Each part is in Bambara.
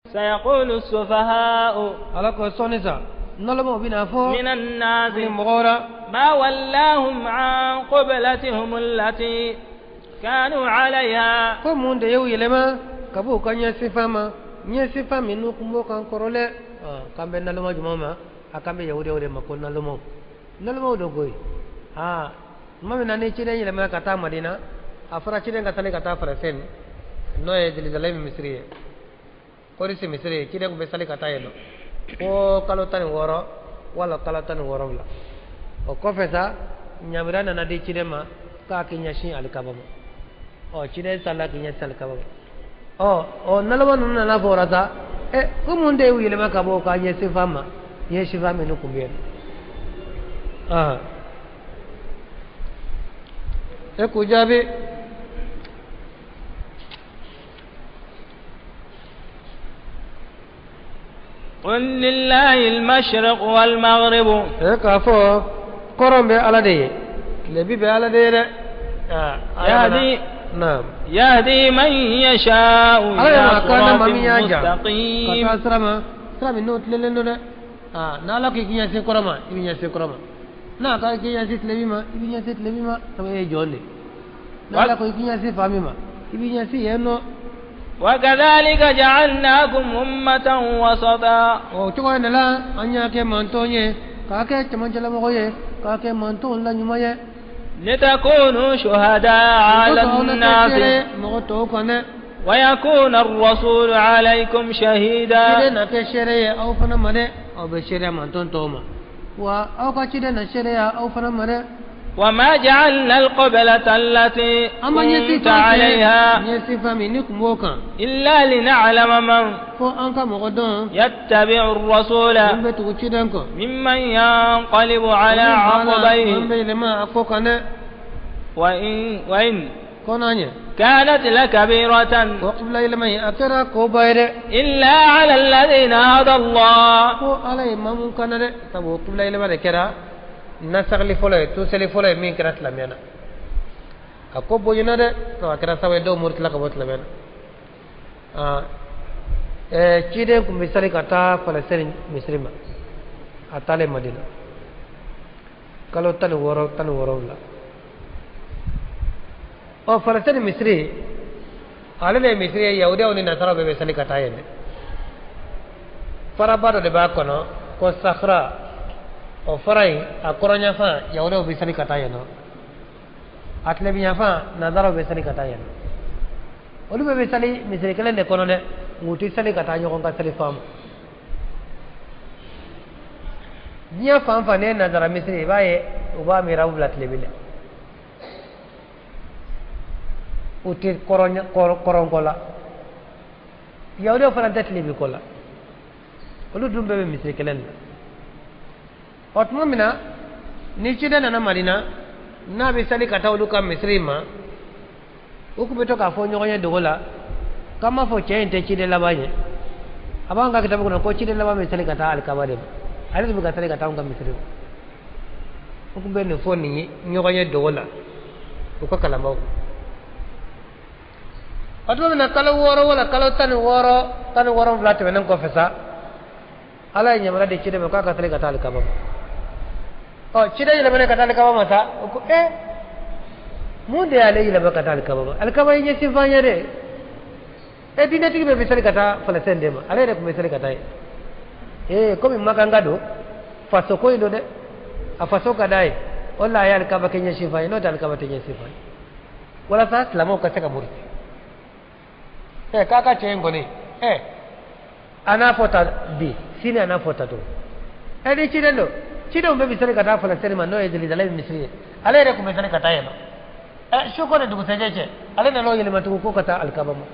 سيقول السفهاء Ala ko sɔɔni sa, nalɔmaw bɛna fɔ من الناس ni mɔgɔw la ما ولاهم عن قبلتهم التي كانوا عليها. Ko mun de y'u yɛlɛma ka b'u ka ɲɛsifa ma, ɲɛsifa min n'u kun b'o kan kɔrɔlɛ? K'an bɛ naloma jumɛn ma? A k'an bɛ yahudiyaw de ma ko nalomaw, nalomaw don koyi. Aa, tuma min na ni ciden yɛlɛmana ka taa Madina, a fɔra ciden ka sali ka taa Falasɛni, n'o ye Jerusalɛmu misiri ye, Kodisi misiri ye. Ciden tun bɛ sali ka taa yen nɔ fo kalo 16 wala kalo 17. O kɔfɛ sa, ɲamira nana di ciden ma k'a k'i ɲɛsin alikaba ma. Ɔ, ciden salila k'i ɲɛsin alikaba ma. Ɔ ɔ, naloma ninnu nana fɔ o la sa, ɛ, ko mun de y'u yɛlɛma ka bɔ u ka ɲɛsinfan ma, ɲɛsinfan minnu tun bɛ yen nɔ? E k'u jaabi. قل لله المشرق والمغرب. E k'a fɔ kɔrɔn bɛ Ala de ye, tilebi bɛ Ala de ye dɛ. يهدي Naam. يهدي من يشاء Ala إلى yɛrɛ ka na صراط maa min y'a ja ka مستقيم. taa sira ma, sira min n'o tilennen don dɛ. N'Ala ko i k'i ɲɛsin kɔrɔn ma, i bɛ ɲɛsin kɔrɔn ma. N'a ko i k'i ɲɛsin tilebi ma, i bɛ ɲɛsin tilebi ma, sabu e ye jɔn de ye. N'Ala ko i k'i ɲɛsin fan min ma, i bɛ ɲɛsin yen nɔ. وكذلك جعلناكم أمة وسطا. O cogo in de la, an y'a kɛ mantɔn ye, k'a kɛ cɛmancɛlamɔgɔ ye, k'a kɛ mantɔnw la ɲuman ye. لتكونوا شهداء على Ko aw na kɛ الناس seere mɔgɔ tɔw kan dɛ. ويكون الرسول عليكم شهيدا. Ciden na kɛ seere ye aw fana ma dɛ. Aw bɛ seereya mantɔn tɔw ma, wa aw ka ciden na seereya aw fana ma dɛ. وما جعلنا القبلة التي An ma ɲɛsin كنت fɛn fɛn عليها ɲɛsin min ni kun b'o kan إلا لنعلم من fo an ka mɔgɔ dɔn يتبع الرسول min bɛ tugu ciden kɔ ممن ينقلب على min عقبيه. bɛ yɛlɛma a ko kan dɛ. وإن Ko n'a ɲɛ كانت لكبيرة o qibla yɛlɛma in, a kɛra koba ye dɛ إلا على الذين هدى الله. ko Ala ye maa mun kana dɛ, sabu o qibla yɛlɛma de kɛra nasagili fɔlɔ ye, tuseli fɔlɔ ye min kɛra silamɛya na. A ko bonyana dɛ, a kɛra sababu ye dɔw murutila ka bɔ silamɛya na. Ciden tun bɛ sali ka taa Falasɛni misiri ma. A taalen Madina kalo 16, 17. Ɔ, Falasɛni misiri, ale de ye misiri ye yahudiyaw ni nasaraw bɛɛ bɛ sali ka taa yen dɛ. Faraba dɔ de b'a kɔnɔ ko Sahara. O fara in, a kɔrɔnyanfan, yahudiyaw bɛ sali ka taa yen nɔ, a tilebinyanfan, nasaraw bɛ sali ka taa yen nɔ. Olu bɛɛ bɛ sali misiri kelen de kɔnɔ dɛ, nka u tɛ sali ka taa ɲɔgɔn ka sali fan ma. Diɲɛ fan fan, ne ye nazara misiri, i b'a ye u b'a mirabu bila tilebi la, u tɛ kɔrɔnkɔ la. Yahudiyaw fana tɛ tilebi kɔ la, olu dun bɛɛ bɛ misiri kelen de la. Ɔ, tuma min na ni ciden nana Madina, n'a bɛ sali ka taa olu ka misiri ma, u tun bɛ to k'a fɔ ɲɔgɔn ye dogo la k'an b'a fɔ cɛ in tɛ ciden laban ye. A b'an ka kitabu kɔnɔ ko ciden laban bɛ sali ka taa alikaba de ma, ale de bɛ ka sali ka taa anw ka misiri ma. U tun bɛ nin fɔ nin ye ɲɔgɔn ye dogo la u ka kalanbaw. O tuma min na kalo 6 wala kalo 16, 17 tɛmɛnen kɔfɛ sa, Ala ye ɲamana di ciden ma k'a ka sali ka taa alikaba ma. Ɔ, ciden yɛlɛmana ka taa alikaba ma sa, o ko ɛ, mun de y'ale yɛlɛma ka taa alikaba ma? Alikaba ye ɲɛsin fan ye dɛ. E, diinɛtigi bɛɛ bɛ sali ka taa Falasɛn de ma, ale yɛrɛ tun bɛ sali ka taa yen. Ee, komi makanka don, faso ko in don dɛ, a faso ka d'a ye, o de la a ye alikaba kɛ ɲɛsin fan ye, n'o tɛ alikaba tɛ ɲɛsin fan ye, walasa silamɛw ka se ka muruti. Ɛ, k'a ka cɛ in kɔni, ɛ, a n'a fɔ ta bi, sini a n'a fɔ ta tugun. Ɛ, ni ciden don, cidenw bɛɛ bɛ sali ka taa Falasɛni ma, n'o ye Jerusalɛmu misiri ye, ale yɛrɛ tun bɛ sali ka taa yen nɔ. Ɛ, su ko ni dugusɛjɛ cɛ, ale nana o yɛlɛma tugun ko ka taa alikaba ma.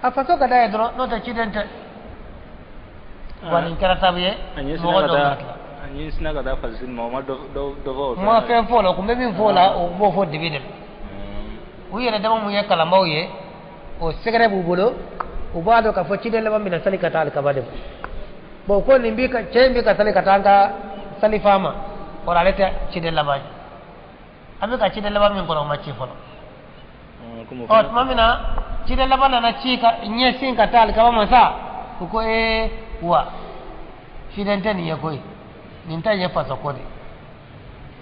A faso ka d'a ye dɔrɔn, n'o tɛ ciden tɛ. Wa nin kɛra sababu ye mɔgɔ dɔw ma tila. A ɲɛsinna ka taa Falasɛni ma, o ma dɔ fɔ o Ma fɛn fɔ o la. U kun bɛ min fɔ o la, o b'o fɔ dibi de la. U yɛrɛ dama mun ye kalanbaaw ye, o sɛgɛrɛ b'u bolo, u b'a dɔn k'a fɔ ciden laban bɛna sali ka taa alikaba de ma. Bon, ko nin bi ka cɛ in bɛ ka sali ka taa an ka salifa ma, kɔrɔ ale tɛ ciden laban ye. An bɛ ka ciden laban min kɔnɔ, o ma ci fɔlɔ. Ɔ, tuma min na ciden laban nana ci ka ɲɛsin ka taa alikaba ma sa u ko ee wa ciden tɛ nin ye koyi nin ta in ye fasoko de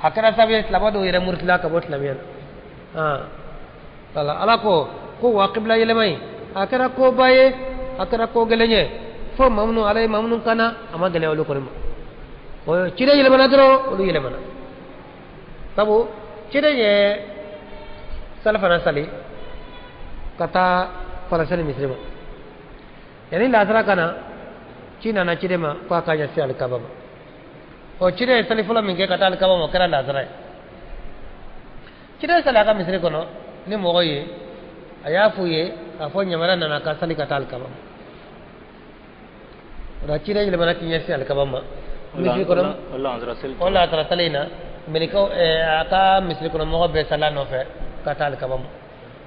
a kɛra sababu ye silamɛ dɔw yɛrɛ murutila ka bɔ silamɛya na wala ala ko ko wa kibila yɛlɛma in a kɛra koba ye a kɛra ko gɛlɛn ye fo maa minnu ala ye maa minnu kana a ma gɛlɛya olu kɔni ma o ciden yɛlɛmana dɔrɔn olu yɛlɛmana sabu ciden ye salifana sali ka taa falasɛni misiri ma yanni lasara ka na ci nana ciden ma ko a ka ɲɛsin alikaba ma o ciden ye sali fɔlɔ min kɛ ka taa alikaba ma o kɛra lasara ye ciden ye sali a ka misiri kɔnɔ ni mɔgɔ ye a y'a f'u ye k'a fɔ ɲamana nana ka sali ka taa alikaba ma o la ciden yɛlɛmana k'i ɲɛsin alikaba ma misiri kɔnɔ o lasara sali in na mɛlɛkɛw a ka misiri kɔnɔ mɔgɔ bɛɛ sal'a nɔfɛ ka taa alikaba ma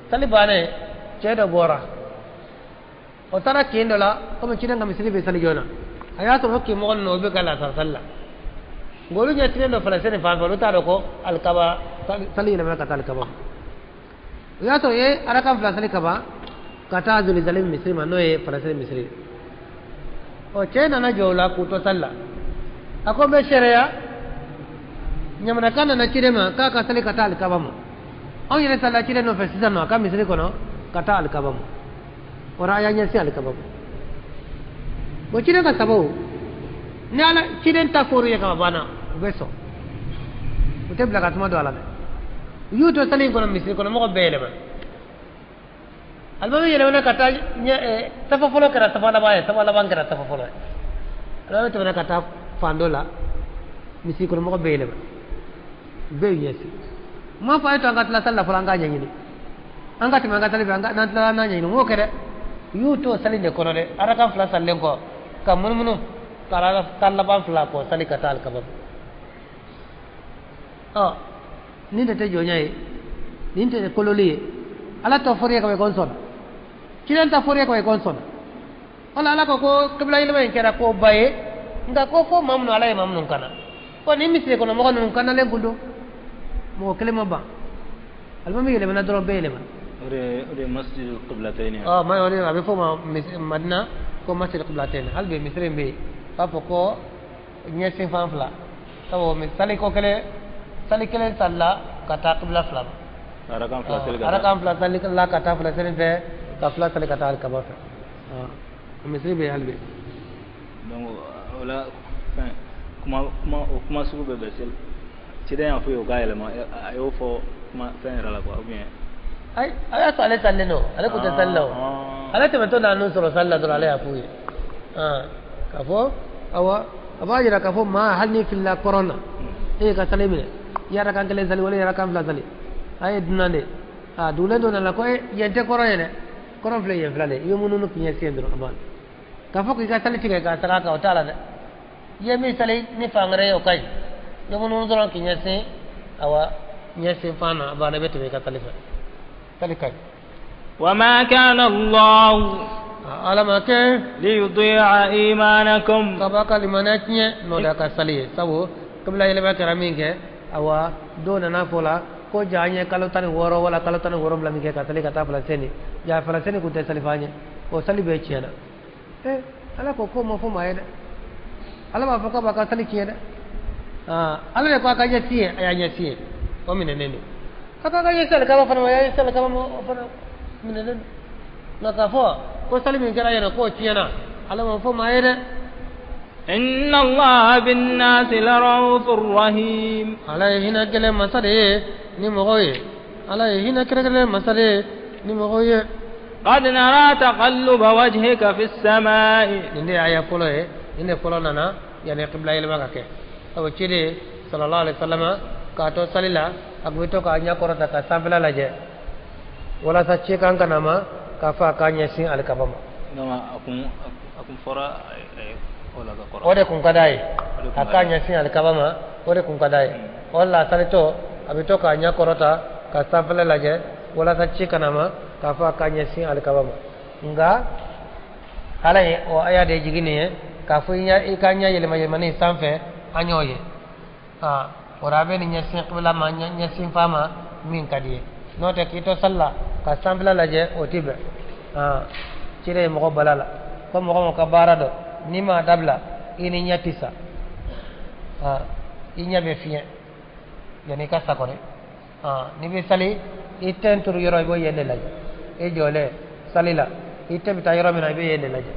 sali bannen cɛ dɔ bɔra o taara kin dɔ la komi ciden ka misiri bɛ sali joona a y'a sɔrɔ o kin mɔgɔ ninnu o bɛ ka lasara sali la nka olu ɲɛsinnen don falasɛni fan fɛ olu t'a dɔn ko alikaba sali yɛlɛmana ka taa alikaba ma o y'a sɔrɔ o ye arakan fila sali kaban ka taa Jerusalem misiri ma n'o ye falasɛni misiri ye ɔ cɛ nana jɔ o la k'u to sali la a ko n bɛ seereya ɲamanakan nana ciden ma k'a ka sali ka taa alikaba ma anw yɛrɛ salila ciden nɔfɛ sisan nɔ a ka misiri kɔnɔ ka taa alikaba ma o la a y'a ɲɛsin alikaba ma bon ciden ka sababu ni ala ciden ta fɔr'u ye kaba banna u bɛ sɔn u tɛ bila ka tuma don a la dɛ u y'u to sali in kɔnɔ misiri kɔnɔ mɔgɔ bɛɛ yɛlɛma alimami yɛlɛmana ka taa ɲɛ safa fɔlɔ kɛra safa laban ye safa laban kɛra safa fɔlɔ ye alimami tɛmɛna ka taa fan dɔ la misiri kɔnɔ mɔgɔ bɛɛ yɛlɛma bɛɛ y'u ɲɛsin n m'a fɔ a ye to an ka tila sali la fɔlɔ an k'a ɲɛɲini an ka tɛmɛ an ka sali fɛ n'an tilala an n'a ɲɛɲini n k'o kɛ dɛ u y'u to sali de kɔnɔ dɛ arakan fila salilen kɔ ka munumunu ka arakan laban fila kɔ sali ka taa alikaba ɔ nin de tɛ jɔnya ye nin tɛ kololi ye ala ta fɔr'i ye ka ban i ko n sɔnna ciden ta fɔr'i ye ka ban i ko n sɔnna wala ala ko ko kibila yɛlɛma in kɛra ko ba ye nka ko fo maa minnu ala ye maa minnu kana ko nin misiri kɔnɔ mɔgɔ ninnu kanalen kun don mɔgɔ kelen ma ban alimami yɛlɛmana dɔrɔn bɛɛ yɛlɛmana o de ye masjid qiblatayni ɔ ma o de a bɛ fɔ o ma Madina ko masjid qiblatayni hali bi misiri in bɛ yen u b'a fɔ ko ɲɛsin fan fila sabu sali ko kelen sali kelen salila ka taa kibila fila ma arakan fila seli ka taa arakan fila sali la ka taa fila seli fɛ ka fila sali ka taa alikaba fɛ ɔ misiri bɛ yen hali bi donc o la fɛn kuma kuma o kuma sugu bɛɛ bɛ seli ciden y'a fɔ ye o k'a yɛlɛma a y'o fɔ kuma fɛn yɛrɛ la quoi ou bien ayi a y'a sɔrɔ ale salilen don ale kun tɛ sali la o ale tɛmɛtɔ n'a n'u sɔrɔ sali la dɔrɔn ale y'a f'u ye k'a fɔ awa a b'a jira k'a fɔ maa hali ni filila kɔrɔn na e y'i ka sali minɛ i ye arakan kelen sali wala i ye arakan fila sali a ye dunan de a dugulen dɔ nana ko e yen tɛ kɔrɔn ye dɛ kɔrɔn filɛ yen fila de i bɛ munumunu k'i ɲɛsin yen dɔrɔn a banna k'a fɔ k'i ka sali tigɛ k'a saga kan o t'a la dɛ i ye min sali ni fan wɛrɛ ye o ka ɲi i bɛ munumunu dɔrɔn k'i ɲɛsin awa ɲɛsin fan na a banna i bɛ tɛmɛ i ka sali fɛ sali ka ɲi. وما كان الله ala ma kɛ ليضيع إيمانكم kaba ka limaniya tiɲɛ n'o de y'a ka sali ye sabu kibila yɛlɛma kɛra min kɛ awa dɔw nana fɔ la ko ja an ye kalo 16 wala kalo 17 min kɛ ka sali ka taa falasɛni ja falasɛni kun tɛ sali f'an ye o sali bɛɛ tiɲɛna ala ko k'o ma fɔ maa ye dɛ ala b'a fɔ k'a b'a ka sali tiɲɛ dɛ ala de ko a ka ɲɛsin ye a y'a ɲɛsin ye o minɛnen don a k'a ka ɲɛsin alikaba fana ma a y'a ɲɛsin alikaba ma o fana minɛnen don nka k'a fɔ ko sali min kɛra yen k'o tiɲɛna ala ma fɔ maa ye dɛ. إن الله بالناس لرؤوف رحيم ala ye hinɛ gɛlɛn masa de ye ni mɔgɔw ye ala ye hinɛ kɛrɛnkɛrɛnnen masa de ye ni mɔgɔw ye. قد نرى تقلب وجهك في السماء nin de ye aya fɔlɔ ye nin de fɔlɔ nana yanni kibila yɛlɛma ka kɛ sabu ciden sallallahu alaihi wa sallam k'a to sali la a tun bɛ to k'a ɲɛ kɔrɔta ka sanfɛla lajɛ walasa cikan kana ma k'a fɔ a k'a ɲɛsin alikaba ma. donc a kun fɔra o la ka kɔrɔ. O de kun ka d'a ye a k'a ɲɛsin alikaba ma o de kun ka d'a ye o de la a salitɔ a bɛ to k'a ɲɛ kɔrɔta ka sanfɛla lajɛ walasa ci kana ma k'a fɔ a k'a ɲɛsin alikaba ma nka ala ye o aya de jigin nin ye k'a fɔ i ka ɲɛ yɛlɛma yɛlɛmani sanfɛ an y'o ye o la a bɛ nin ɲɛsin kibila ma ɲɛsin fa ma min ka di ye n'o tɛ k'i to sali la ka sanfɛla lajɛ o tɛ bɛn. Ciden ye mɔgɔ bala la ko mɔgɔ mɔgɔ ka baara dɔn n'i m'a dabila i ni ɲɛ tɛ sa, i ɲɛ bɛ fiɲɛ yanni i ka sa kɔni. N'i bɛ sali i tɛn turu yɔrɔ i b'o yen de lajɛ, i jɔlen sali la i tɛ bɛ taa yɔrɔ min na i bɛ yen de lajɛ.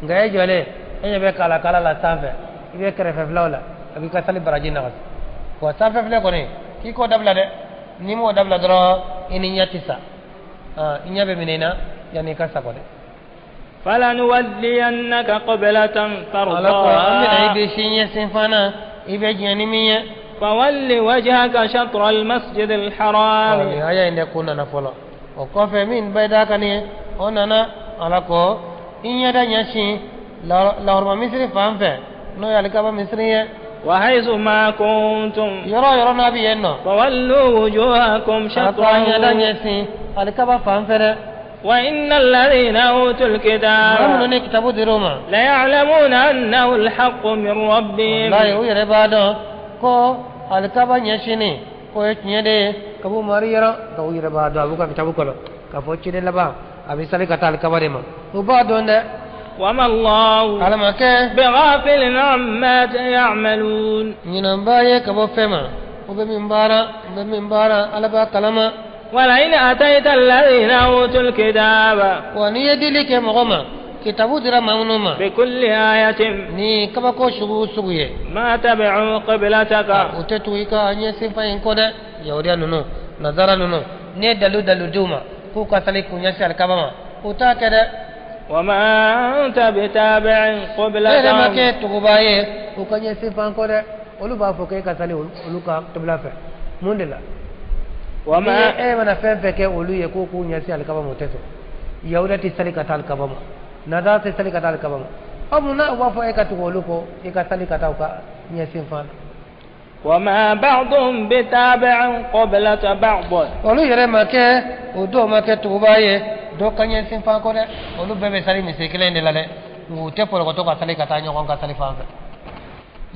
Nka e jɔlen e ɲɛ bɛ kala kala la sanfɛ, i bɛ kɛrɛfɛ filaw la, a b'i ka sali baraji nagasi. Wa sanfɛ filɛ kɔni k'i k'o dabila dɛ, n'i m'o dabila dɔrɔn i ni ɲɛ tɛ sa, i ɲɛ bɛ minɛ i na yanni i ka sa kɔni. فلنولينك قبلة Ala ko an bɛna i ترضاها bɛ si ɲɛsin fana i bɛ diɲɛ ni min ye. فول وجهك شطر المسجد الحرام. Nin aya in de kun nana fɔlɔ, o kɔfɛ min bɛ da kan nin ye o nana. Ala ko i ɲɛda ɲɛsin lahɔrɔma misiri fan fɛ, n'o ye alikaba misiri ye. وحيث ما كنتم Yɔrɔ o yɔrɔ n'a bɛ yen nɔ, فولوا وجوهكم ala ko an ɲɛda شطره. ɲɛsin alikaba fan fɛ dɛ. وإن الذين أوتوا Maa minnu الكتاب ni kitabu dir'u ma, ليعلمون أنه الحق من ربهم. walayi u yɛrɛ b'a dɔn ko alikaba ɲɛsinni k'o ye tiɲɛ de ye ka b'u mari yɔrɔ. Nka u yɛrɛ b'a dɔn a b'u ka kitabu kɔnɔ k'a fɔ ciden laban a bɛ sali ka taa alikaba de ma, u b'a dɔn dɛ. وما الله Ala ma kɛ بغافل عما يعملون. ɲinanba ye ka bɔ fɛn ma, u bɛ min baara, u bɛ min baara, Ala b'a kalama. ولئن أتيت الذين أوتوا الكتاب Wa n'i ye dili kɛ mɔgɔ ma, kitabu dira maa minnu ma, بكل آية ni kabako sugu o sugu ye, ما تبعوا قبلتك. U tɛ tugu i ka ɲɛsin fan in kɔ dɛ. Yahudiya ninnu, nazara ninnu, n'i ye dalu dalu d'u ma k'u ka sali k'u ɲɛsin alikaba ma, u t'a kɛ dɛ. وما أنت بتابع E yɛrɛ ma قبلتهم. kɛ tuguba ye u ka ɲɛsin fan kɔ dɛ. Olu b'a fɔ k'e ka sali olu ka kibila fɛ mun de la? Ni وما e mana fɛn fɛn kɛ olu ye k'u k'u ɲɛsin alikaba ma, o tɛ sɔn. Yahudiya tɛ sali ka taa alikaba ma, nazara tɛ sali ka taa alikaba ma. Ɔ mun na u b'a fɔ e ka tugu olu kɔ, i ka sali ka taa u ka ɲɛsin fan na? وما بعضهم بتابع قبلة بعض. Olu yɛrɛ ma kɛ, o dɔw ma kɛ tuguba ye dɔ ka ɲɛsin fan kɔ dɛ. Olu bɛɛ bɛ sali misiri kelen de la dɛ, nka u tɛ pɔlɔkɔtɔ ka sali ka taa ɲɔgɔn ka sali fan fɛ.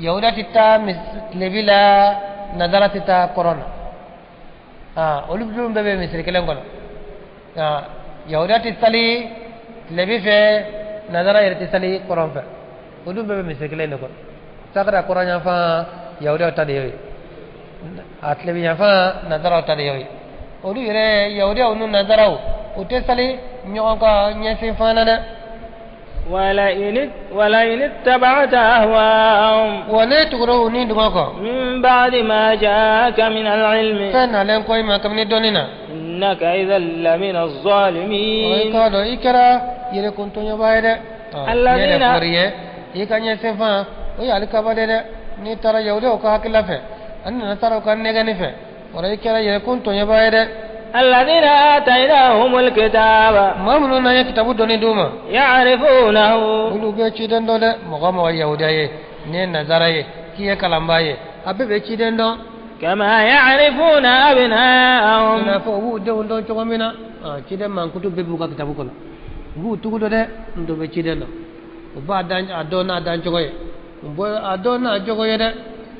Yahudiya tɛ taa tilebi la, nazara tɛ taa kɔrɔn na. Olu dun bɛɛ bɛ misiri kelen kɔnɔ. Yahudiya tɛ sali tilebi fɛ, nazara yɛrɛ tɛ sali kɔrɔn fɛ, olu bɛɛ bɛ misiri kelen de kɔnɔ. Sakara kɔrɔn yanfan yahudiyaw ta de y'o ye, a tilebi yanfan nazaraw ta de y'o ye. Olu yɛrɛ yahudiyaw ni nazaraw u tɛ sali ɲɔgɔn ka ɲɛsin fan na dɛ. ولئن اتبعت أهواءهم Wa ne tugura u ni dungɔ kɔ من بعد ما جاءك من العلم fɛn nalen kɔ i ma kabini dɔnni na, إنك إذا لمن o i الظالمين. k'a dɔn i kɛra yɛrɛkuntɔɲɔba ye dɛ. Alladhina- Ne de fɔr'i ye i ka ɲɛsin fan o ye alikaba de dɛ. N'i taara yahudiyaw ka hakilila fɛ ani nasaraw ka nɛgɛnni fɛ, o la i kɛra yɛrɛkuntɔɲɔba ye dɛ. الذين آتيناهم الكتاب Maa minnu n'an ye kitabu dɔnni d'u ma, يعرفونه olu bɛ ciden dɔn dɛ. Mɔgɔ o mɔgɔ ye yahudiya ye, n'i ye nazara ye, k'i ye kalanbaa ye, a bɛɛ bɛ ciden dɔn كما يعرفون i n'a أبناءهم. fɔ u b'u denw dɔn cogo min na. Ciden mankutu bɛɛ b'u ka kitabu kɔnɔ, u b'u tugu dɔn dɛ. N dɔ bɛ ciden dɔn, u b'a dan a dɔn n'a dan cogo ye, u bɔ a dɔn n'a jogo ye dɛ.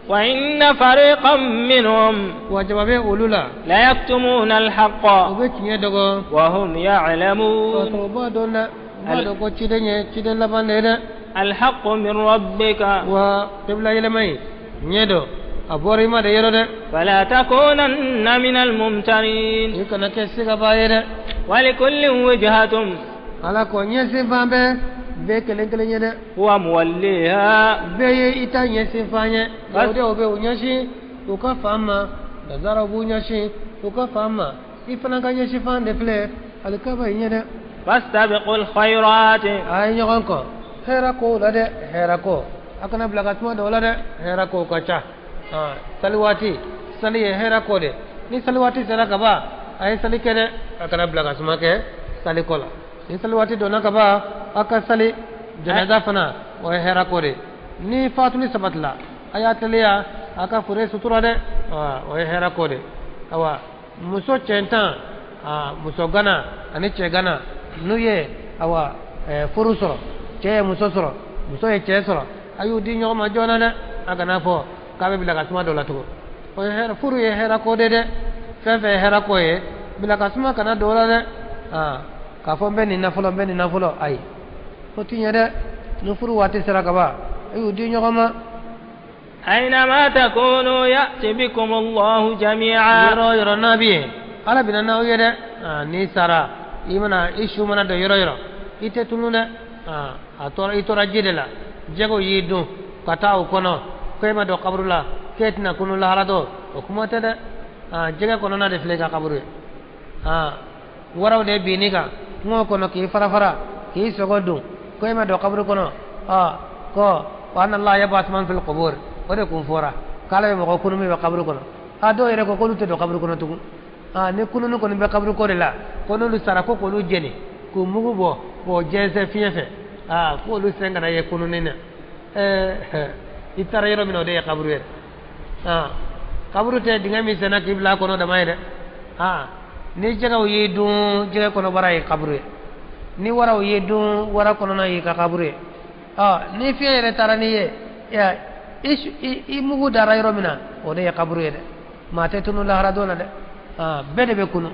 وإن فريقا منهم Wa jama bɛ olu la, ليكتمون الحق u bɛ tiɲɛ dogo وهم k'a يعلمون. sɔrɔ u b'a dɔn dɛ, u b'a dɔn ko ciden ye ciden laban de ye dɛ. الحق من ربك Wa kibila yɛlɛma in ɲɛ dɔn a bɔra i ma de yɔrɔ dɛ. فلا تكونن من الممترين. I kana kɛ sigabaa ye dɛ. ولكل وجهة Ala ko ɲɛsin fan bɛɛ bɛɛ kelen kelen ye dɛ. هو موليها. Bɛɛ ye i ta ɲɛsin fan ye. Yahudiyaw bɛ u ɲɛsin u ka fan ma, nazaraw b'u ɲɛsin u ka fan ma, i fana ka ɲɛsin fan de filɛ alikaba in ye dɛ. فاستبقوا الخيرات. A ye ɲɔgɔn kɔ hɛrɛ kow la dɛ, hɛrɛ ko a kana bila ka suma dɔw la dɛ, hɛrɛ kow ka ca. Sali waati, sali ye hɛrɛ ko de. Ni sali waati sera ka ban, a ye sali kɛ dɛ, a kana bila ka suma kɛ sali ko la. Ni sali waati donna ka ban, a ka sali. Janaza fana o ye hɛrɛ ko de. Ni fatuli sabatila, a y'a teliya a ka fure sutura dɛ, o ye hɛrɛ ko de. Awa muso cɛntan, muso gana ani cɛ gana n'u ye awa furu sɔrɔ, cɛ ye muso sɔrɔ, muso ye cɛ sɔrɔ, a y'u di ɲɔgɔn ma joona dɛ. A kana fɔ k'a bɛ bila ka suma dɔ la tugun. O ye hɛrɛ, furu ye hɛrɛ ko de dɛ. Fɛn fɛn ye hɛrɛ ko ye, bila ka suma kana don o la dɛ. K'a fɔ n bɛ nin na fɔlɔ, n bɛ nin na fɔlɔ, ayi, o ti ɲɛ dɛ. Ni furu waati sera ka ban, a y'u di ɲɔgɔn ma. أينما تكونوا يأت بكم الله جميعا. Yɔrɔ o yɔrɔ n'a bɛ yen, Ala bɛna n'aw ye dɛ. N'i sara, i mana i su mana don yɔrɔ o yɔrɔ, i tɛ tunun dɛ. A tora, i tora ji de la, jɛgɛw y'i dun ka taa o kɔnɔ, ko e ma don kaburu la, k'e tɛna kunun lahara dɔn, o kuma tɛ dɛ. Jɛgɛ kɔnɔna de filɛ i ka kaburu ye. Waraw de binn'i kan kungo kɔnɔ k'i fara fara k'i sogo dun, ko e ma don kaburu kɔnɔ. Ko wa anna Allah yab'athu man fil qubur, o de kun fɔra k'ala bɛ mɔgɔ kunun min bɛ kaburu kɔnɔ. Dɔw yɛrɛ ko k'olu tɛ don kaburu kɔnɔ tugun. Ni kununni kɔni bɛ kaburu ko de la, ko n'olu sara, ko k'olu jeni k'u mugu bɔ k'o jɛnsɛn fiɲɛ fɛ, k'olu sen kana ye kununni na. I taara yɔrɔ min na, o de ye kaburu ye. Kaburu tɛ dingɛ min senna k'i bila a kɔnɔ dama ye dɛ. Ni jɛgɛw y'i dun, jɛgɛ kɔnɔbara ye kaburu ye. Ni waraw y'i dun, wara kɔnɔna y'i ka kaburu ye. Ni fiɲɛ yɛrɛ taara n'i ye, i mugu dara yɔrɔ min na, o de ye kaburu ye dɛ. Maa tɛ tunu lahara don na dɛ. Bɛɛ de bɛ kunu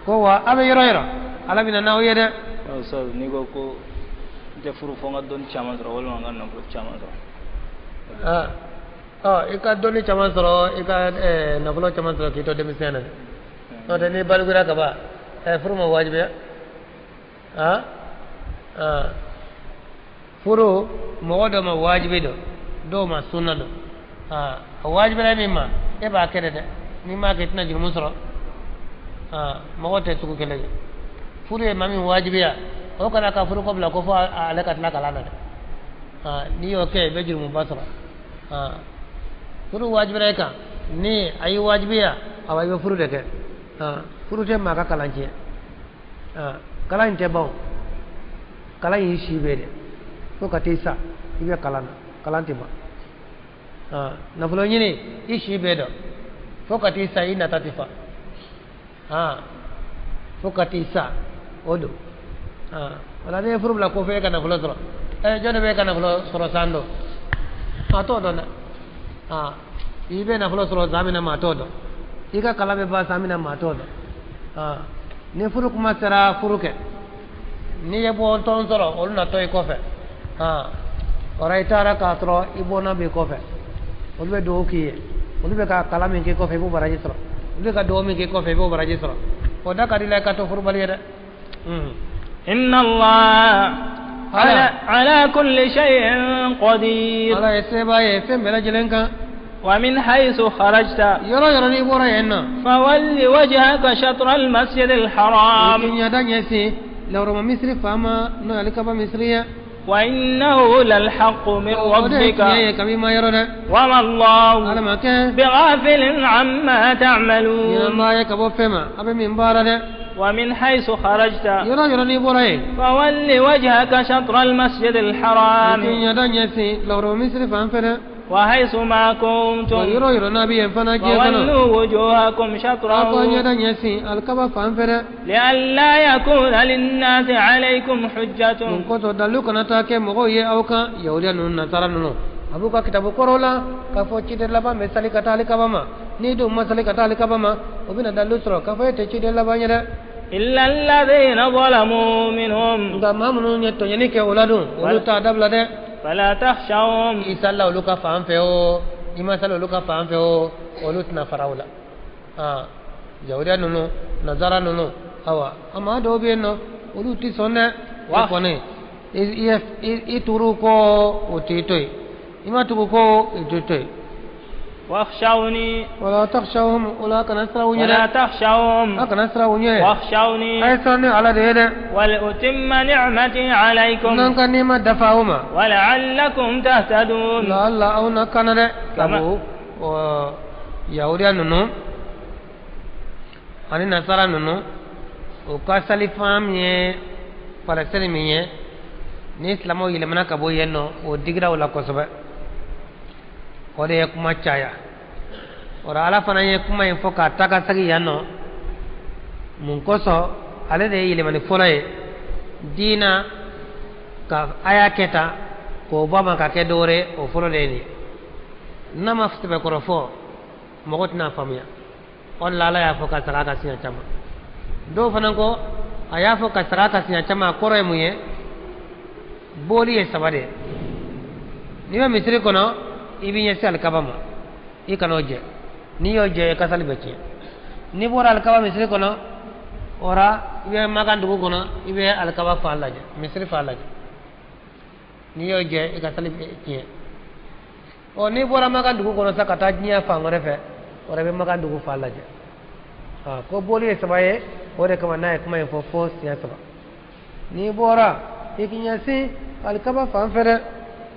ko wa a bɛ yɔrɔ yɔrɔ, Ala bɛna n'aw ye dɛ. Ustaz, n'i ko ko n tɛ furu fo n ka dɔnni caman sɔrɔ walima n ka nafolo caman sɔrɔ. I ka dɔnni caman sɔrɔ, i ka nafolo caman sɔrɔ k'i to denmisɛn na dɛ. N'o tɛ, n'i balikura ka ban, furu ma wajibiya. Furu mɔgɔ dɔ ma wajibi don, dɔw ma sunna don. A wajibila min ma, e b'a kɛ de dɛ. N'i m'a kɛ, i tɛna jurumu sɔrɔ. Mɔgɔ tɛ sugu kelen ye. Furu ye maa min wajibiya, o kana ka furu ko bila ko fo ale ka tila kalan na dɛ. N'i y'o kɛ, i bɛ jurumuba sɔrɔ. Furu wajibila e kan, ni a y'i wajibiya, awa, i bɛ furu de kɛ. Furu tɛ maa ka kalan tiɲɛ. Kalan in tɛ ban o, kalan y'i si bɛɛ de, fo ka t'i sa i bɛ kalan na, kalan tɛ ban. Nafolo ɲini i si bɛɛ dɔn, fo ka t'i sa i nata tɛ fa. Fo ka t'i sa o don. Wala n'i ye furu bila ko fo e ka nafolo sɔrɔ, jɔn de bɛ e ka nafolo sɔrɔ san dɔ? Maa t'o dɔn dɛ. I bɛ nafolo sɔrɔ san min na, maa t'o dɔn. I ka kalan bɛ ban san min na, maa t'o dɔn. Ni furu kuma sera, furu kɛ. N'i ye bɔ tɔn sɔrɔ, olu na to i kɔfɛ. O i taara k'a sɔrɔ i bɔnna b'i kɔfɛ, olu bɛ dugawu k'i ye. Olu bɛ ka kalan min k'i kɔfɛ, i b'o baraji sɔrɔ. Olu bɛ ka dugawu min k'i kɔfɛ, i b'o baraji sɔrɔ. O da ka di la i ka to furubali ye dɛ. إن الله على كل شيء قدير. Ala ye sebaa ye fɛn bɛɛ lajɛlen kan. ومن حيث خرجت Yɔrɔ yɔrɔ n'i bɔra yen nɔ, فول وجهك شطر المسجد i الحرام. k'i ɲɛda ɲɛsin lawurama misiri fan ma, n'o ye alikaba misiri ye. وإنه للحق من O de ye ربك. tiɲɛ ye kabi ma yɔrɔ dɛ. وما الله Ala ma kɛ بغافل عما تعملون. ɲinanbaa ye ka bɔ fɛn ma a bɛ min baara dɛ. ومن حيث خرجت Yɔrɔ yɔrɔ n'i bɔra yen, فول وجهك شطر المسجد i الحرام. k'i ɲɛda ɲɛsin lawurama misiri fan fɛ dɛ. وحيث ما Wa كنتم yɔrɔ yɔrɔ n'a bɛ yen fana diɲɛ kɔnɔ, فولوا وجوهكم aw k'aw شطره ɲɛda ɲɛsin alikaba fan fɛ dɛ. لئلا يكون للناس عليكم حجة. Mun kosɔn? Dalu kana taa kɛ mɔgɔw ye aw kan. Yahudiya ninnu, nasara ninnu, a b'u ka kitabu kɔrɔw la k'a fɔ ciden laban bɛ sali ka taa alikaba ma. N'i dun ma sali ka taa alikaba ma, o bɛna dalu sɔrɔ k'a fɔ e tɛ ciden laban ye dɛ. إلا الذين ظلموا منهم. Nka maa minnu ye tɔɲɔni kɛ o la dun, olu t'a dabila dɛ. فلا تخشوهم. I salila olu ka fan fɛ o, i ma sali olu ka fan fɛ o, olu tɛna fara o la. Yahudiya ninnu, nasara ninnu, awa, a maa dɔw bɛ yen nɔ, olu ti sɔn dɛ. I Wa. kɔni i turu kɔ, o t'i to yen. I ma tugu kɔ, o t'i to yen. واخشوني. ولا تخشوهم, o la kana siran u ɲɛ ولا dɛ. تخشوهم. A kana siran u ɲɛ. واخشوني. A ye siran ni Ala de ye dɛ. ولأتم نعمتي عليكم. N'an ka nɛɛma dafa aw ma. ولعلكم تهتدون. Laala aw na kana dɛ. Kama- Sabu ɔ yahudiya ninnu ani nasara ninnu, u ka salifan min ye Palestine min ye, ni silamɛw yɛlɛmana ka bɔ yen nɔ, o digira u la kosɛbɛ. O de ye kuma caya. O la, Ala fana ye kuma in fɔ k'a ta ka segin yan nɔ. Mun kosɔn? Ale de ye yɛlɛmani fɔlɔ ye diina ka a y'a kɛ tan k'o bɔ a ma ka kɛ dɔwɛrɛ ye, o fɔlɔ de ye nin ye. N'a ma sɛbɛkɔrɔ fɔ, mɔgɔ tɛna faamuya. O de la, Ala y'a fɔ ka segin a kan siɲɛ caman. Dɔw fana ko A y'a fɔ ka segin a kan siɲɛ caman, a kɔrɔ ye mun ye? Boli ye saba de ye. N'i bɛ misiri kɔnɔ, i b'i ɲɛsin alikaba ma, i kana o jɛ. N'i y'o jɛ, i ka sali bɛ tiɲɛ. N'i bɔra alikaba misiri kɔnɔ, o la i bɛ Makan dugu kɔnɔ, i bɛ alikaba fan lajɛ, misiri fan lajɛ. N'i y'o jɛ, i ka sali bɛ tiɲɛ. Ɔ, n'i bɔra Makan dugu kɔnɔ sa ka taa diɲɛ fan wɛrɛ fɛ, o la i bɛ Makan dugu fan lajɛ. Ko boli ye saba ye, o de kama n'a ye kuma in fɔ fo siɲɛ saba. N'i bɔra, i k'i ɲɛsin alikaba fan fɛ dɛ.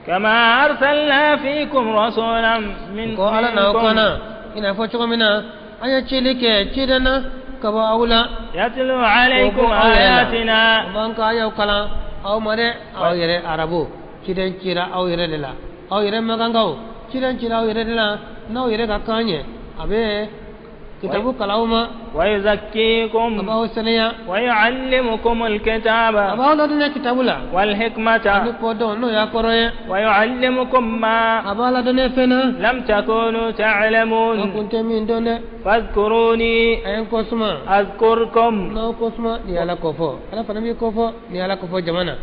كما أرسلنا فيكم رسولا من ko Ala n'aw منكم kana i n'a fɔ cogo min na an ye cili kɛ ciden na ka bɔ aw la. يتلو عليكم K'o bɔ aw yɛrɛ la. آياتنا. O b'an ka ayaw kalan aw ma dɛ. Aw yɛrɛ arabu, ciden cira aw yɛrɛ de la. Aw yɛrɛ makankaw, ciden cira aw yɛrɛ de la n'aw yɛrɛ ka kan ye. A bɛ kitabu kalan aw ma. A ويزكيكم b'aw saniya. ويعلمكم الكتاب A b'aw ladɔnniya kitabu la والحكمة ani kɔdɔn, n'o y'a kɔrɔ ye. ويعلمكم ما A b'a ladɔnniya fɛn na لم تكونوا aw تعلمون. kun tɛ min dɔn dɛ. فاذكروني A ye n kɔ suma. أذكركم. N'aw ko suma, ni Ala ko fɔ, Ala fana b'i ko fɔ. Ni Ala ko fɔ jama na,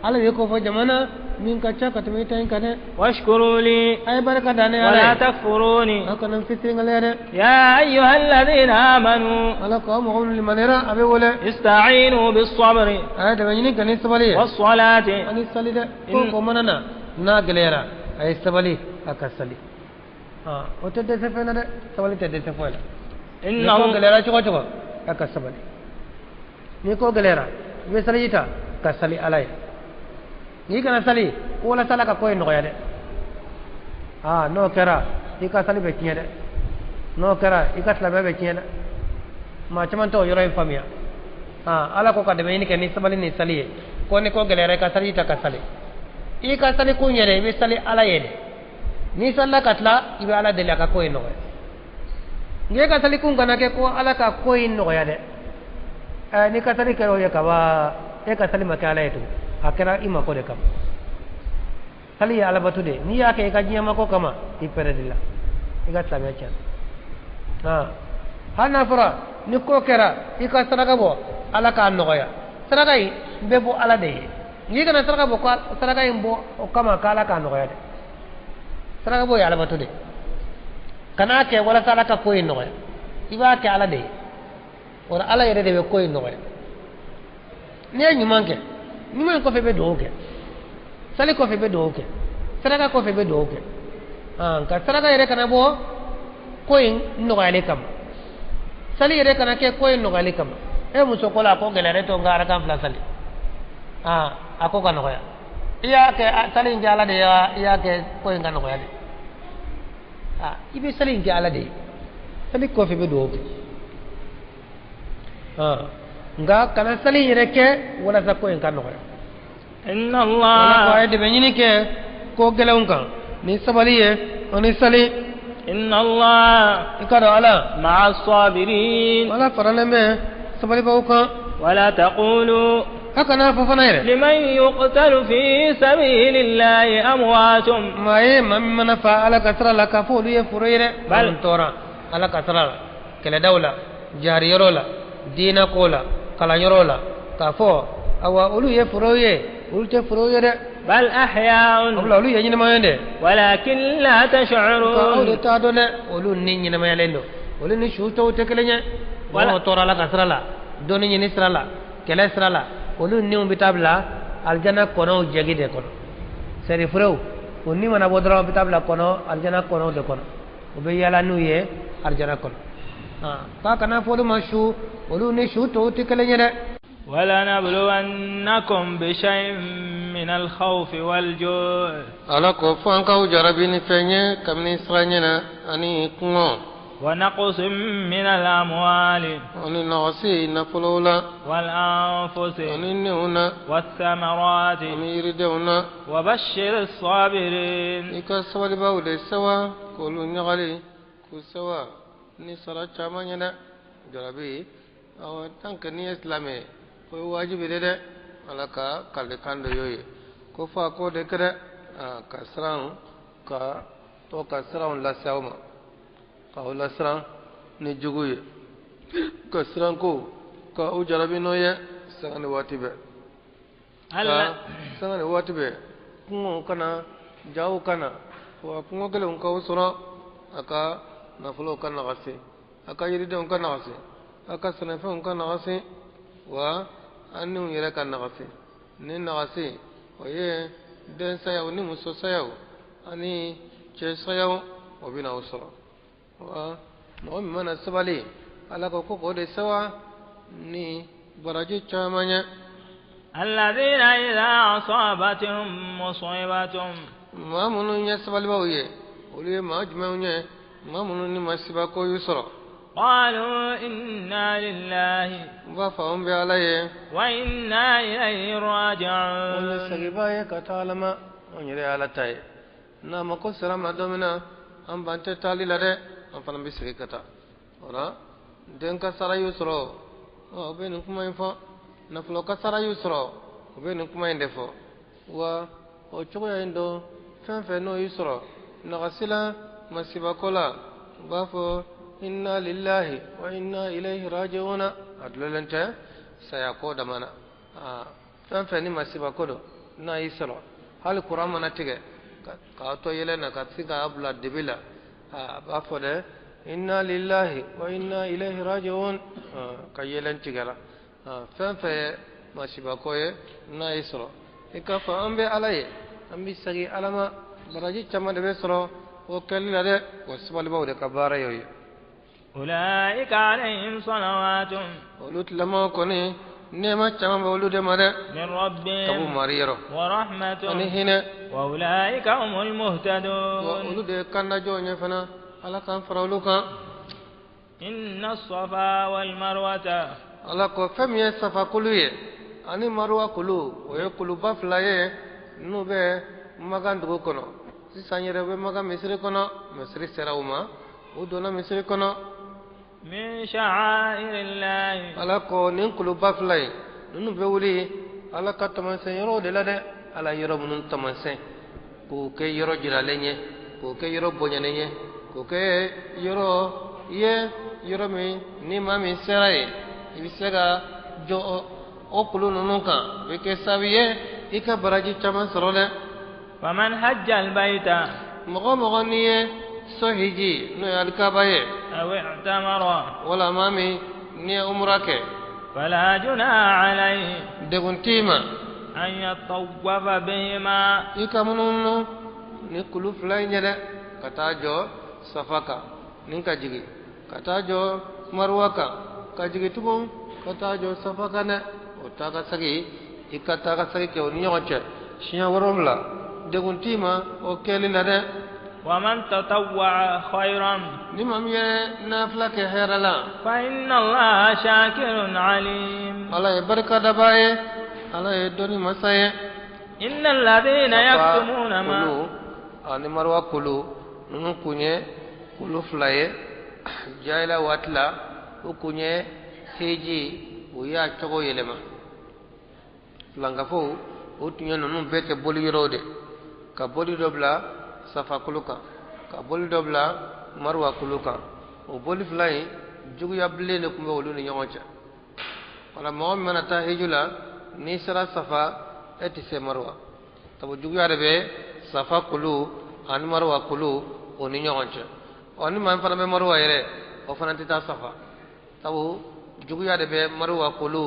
Ala b'i ko fɔ jama na min ka ca ka tɛmɛ i ta in kan dɛ. واشكروا لي A ye barika da ne Ala ولا ye. تكفروني. Aw kana n fitirinkaliya dɛ. يا أيها الذين آمنوا Ala ko aw mɔgɔ minnu limaniyara, a bɛ wele. استعينوا بالصبر A ye dɛmɛ ɲini ka ni sabali ye والصلاة. ani sali dɛ. Ko ko mana na n'a gɛlɛyara, a ye sabali, a ka sali. O tɛ dɛsɛ fɛn na dɛ, sabali tɛ dɛsɛ foyi la. إن Ni ko gɛlɛyara cogo o cogo, a ka sabali. Ni ko gɛlɛyara, i bɛ saliji ta ka sali Ala ye. N'i kana sali ko walasa Ala ka ko in nɔgɔya dɛ, aa, n'o kɛra i ka sali bɛ tiɲɛ dɛ. N'o kɛra, i ka silamɛya bɛ tiɲɛ dɛ. Maa caman t'o yɔrɔ in faamuya. Aa, Ala ko ka dɛmɛ ɲini kɛ ni sabali ni sali ye, ko ni ko gɛlɛyara, i ka saliji ta ka sali. I ka sali kun yɛrɛ, i bɛ sali Ala ye dɛ. N'i salila ka tila, i bɛ Ala deli a ka ko in nɔgɔya. Nka e ka sali kun kana kɛ ko Ala ka ko in nɔgɔya dɛ. Ɛɛ, n'i ka sali kɛra o ye kaban, e ka sali ma kɛ Ala ye tugun, a kɛra i mako de kama. Sali ye alabatu de ye. N'i y'a kɛ i ka diɲɛ mako kama, i pɛrɛdi la, i ka silamɛya tiɲɛna. Hali n'a fɔra ni ko kɛra, i ka saraka bɔ Ala k'a nɔgɔya, saraka in bɛ bɔ Ala de ye. N'i kana saraka bɔ, ko saraka in bɔ o kama k'Ala k'a nɔgɔya dɛ. Saraka bɔ ye alabatu de ye. Kan'a kɛ walasa Ala ka ko in nɔgɔya, i b'a kɛ Ala de ye. O la, Ala yɛrɛ de bɛ ko in nɔgɔya. N'i ye ɲuman kɛ, ɲuman in kɔfɛ i bɛ dugawu kɛ. Sali kɔfɛ i bɛ dugawu kɛ, saraka kɔfɛ i bɛ dugawu kɛ. Nka saraka yɛrɛ kana bɔ ko in nɔgɔyali kama, sali yɛrɛ kana kɛ ko in nɔgɔyali kama. E muso ko la, a ko gɛlɛyara to n ka arakan fila sali, a ko ka nɔgɔya. I y'a kɛ sali in kɛ Ala de ye wa, i y'a kɛ ko in ka nɔgɔya de? I bɛ sali in kɛ Ala de ye. Sali kɔfɛ i bɛ dugawu kɛ, nka kana sali in yɛrɛ kɛ walasa ko in ka nɔgɔya. إن Ala ko a الله ye dɛmɛ ɲini kɛ ko gɛlɛnw kan ni sabali ye ani sali. إن الله I ka dɔn Ala مع الصابرين. Ala faralen bɛ sabalibaw kan. ولا تقولوا A kana fɔ fana yɛrɛ لمن يقتل في سبيل الله أموات. Maa ye maa min mana fa Ala ka sira la, k'a fɔ olu ye foro ye dɛ. Bal- Minnu tora Ala ka sira la, kɛlɛdaw la, jariyɔrɔ la, diinɛ ko la, kalanyɔrɔ la, k'a fɔ awa olu ye foro ye, olu tɛ foro ye dɛ. بل أحياء Wabila olu ye ɲɛnamaya dɛ. ولكن لا Nka aw de تشعرون. t'a dɔn dɛ. Olu ni ɲɛnamayalen don, olu ni su tɔw tɛ kelen ye. Wala- Mɔgɔ tora Ala ka sira la, dɔnni ɲini sira la, kɛlɛ sira la, olu niw bɛ taa bila alijana kɔnɔw jɛgi de kɔnɔ. Sɛrifurew, o ni mana bɔ dɔrɔn, u bɛ taa bila kɔnɔ, alijana kɔnɔw de kɔnɔ. U bɛ yaala n'u ye alijana kɔnɔ. K'a kana fɔ olu ma su, olu ni su tɔw tɛ kelen ye dɛ. ولنبلونكم بشيء من الخوف والجوع Ala ko fo an k'aw jarabi ni fɛn ye kabini siran na ani kɔngɔ ونقص من الأموال ani nɔgɔsi nafolow la والأنفس ani niw na والثمرات ani yiridenw na. وبشر الصابرين. I ka sabalibaw de sewa k'olu ɲagali k'u sewa ni sara caman ye dɛ. Jarabi awɔ, tant que n'i ye silamɛ ye, o ye wajibi de dɛ. Ala ka kalikan dɔ y'o ye ko fo a k'o de kɛ dɛ. Ka siran ka to ka siranw lase aw ma, k'aw lasiran ni jugu ye, ka siran ko ka u jarabi n'o ye. Sanga ni waati bɛɛ, sanga ni waati bɛɛ, kungow kana, jaw kana, wa kungo gɛlɛnw k'aw sɔrɔ, a ka nafolow ka nagasi, a ka yiridenw ka nagasi, a ka sɛnɛfɛnw ka nagasi, wa an niw yɛrɛ ka nagasi. Ni nagasi o ye den sayaw ni muso sayaw ani cɛ sayaw, o bɛna o sɔrɔ. Wa mɔgɔ min mana sabali, Ala ko k'o de sawa ni baraji caman ye. الذين إذا أصابتهم مصيبة. Maa minnu ye sabalibaw ye, olu ye maa jumɛnw ye? Maa minnu ni masiba ko y'u sɔrɔ, قالوا إنا لله n b'a fɔ anw bɛ Ala ye, وإنا إليه anw ye راجعون. Seginbaa ye ka taa Ala ma, anw yɛrɛ ye Ala ta ye. N'a ma ko sera ma don min na, an ban tɛ taali la dɛ, an fana bɛ segin ka taa. O la, den kasara y'u sɔrɔ, o bɛ nin kuma in fɔ. Nafolo kasara y'u sɔrɔ, o bɛ nin kuma in de fɔ. Wa o cogoya in don, fɛn fɛn n'o y'i sɔrɔ nagasi la, masibako la, u b'a fɔ inna lillahi wa inna ilayhi raji'una. A dulolen tɛ saya ko dama na. Fɛn fɛn ni masibako don n'a y'i sɔrɔ, hali kuran mana tigɛ k'a to yɛlɛ na ka se k'a bila dibi la, a b'a fɔ dɛ inna lillahi wa inna ilayhi raji'un, ka yɛlɛn tigɛra. Fɛn fɛn ye masibako ye n'a y'i sɔrɔ, i k'a fɔ an bɛ Ala ye, an bɛ segin Ala ma. Baraji caman de bɛ sɔrɔ o kɛli la dɛ. O sabalibaw de ka baara y'o ye. أولئك عليهم صلوات Olu tilamaw kɔni, nɛɛma caman bɛ olu de ma dɛ, من ka b'u ربهم mari yɔrɔ, ورحمة ani hinɛ. وأولئك هم Wa المهتدون. olu de ye kandajɔw ye fana. Ala k'an fara olu kan. إن الصفا والمروة Ala ko fɛn min ye Safa kulu ye ani Maruwa kulu, o ye kuluba fila ye n'u bɛ Makan dugu kɔnɔ. Sisan yɛrɛ u bɛ Makan misiri kɔnɔ. Misiri sera u ma, u donna misiri kɔnɔ. من شعائر الله. Ala ko nin kuluba fila ye ninnu bɛ wuli Ala ka taamasiyɛn yɔrɔw de la dɛ. Ala yɔrɔ minnu taamasiyɛn k'o kɛ yɔrɔ jiralen ye, k'o kɛ yɔrɔ bonyanen ye, k'o kɛ yɔrɔ ye, yɔrɔ min ni maa min sera yen, i bɛ se ka jɔ o kulu ninnu kan, o bɛ kɛ sababu ye i ka baraji caman sɔrɔ dɛ. فمن حج البيت Mɔgɔ o mɔgɔ n'i ye so hiji, n'o ye alikaba ye, أو اعتمر wala maa min n'i ye umura kɛ, فلا جناح عليه degun t'i ma أن يطوف بهما. i ka munumunu ni kulu fila in ye dɛ, ka taa jɔ Safa kan ni ka jigin, ka taa jɔ Maruwa kan ka jigin tugun, ka taa jɔ Safa kan dɛ. O taa ka segin, i ka taa ka segin kɛ o ni ɲɔgɔn cɛ siɲɛ 7, degun t'i ma o kɛli la dɛ. ومن تطوع خيرا Ni maa min ye nafila kɛ hɛrɛ la, فإن الله شاكر عليم. Ala ye barikadabaa ye, Ala ye dɔnni masa ye. إن الذين Safa يكتمون ما kulu ani Maruwa kulu ninnu kun ye kulu fila ye jahiliya waati la. O kun ye hiji, o y'a cogo yɛlɛma. Filankafow o tun ye ninnu bɛɛ kɛ boli yɔrɔw de, ka boli dɔ bila Safa kulu kan, ka boli dɔ bila Maruwa kulu kan. O boli fila in, juguya bilen de tun bɛ olu ni ɲɔgɔn cɛ. Wala mɔgɔ min mana taa hiji la, n'i sera Safa, e tɛ se Maruwa, sabu juguya de bɛ Safa kulu ani Maruwa kulu o ni ɲɔgɔn cɛ. Ɔ, ni maa min fana bɛ Maruwa yɛrɛ, o fana tɛ taa Safa, sabu juguya de bɛ Maruwa kulu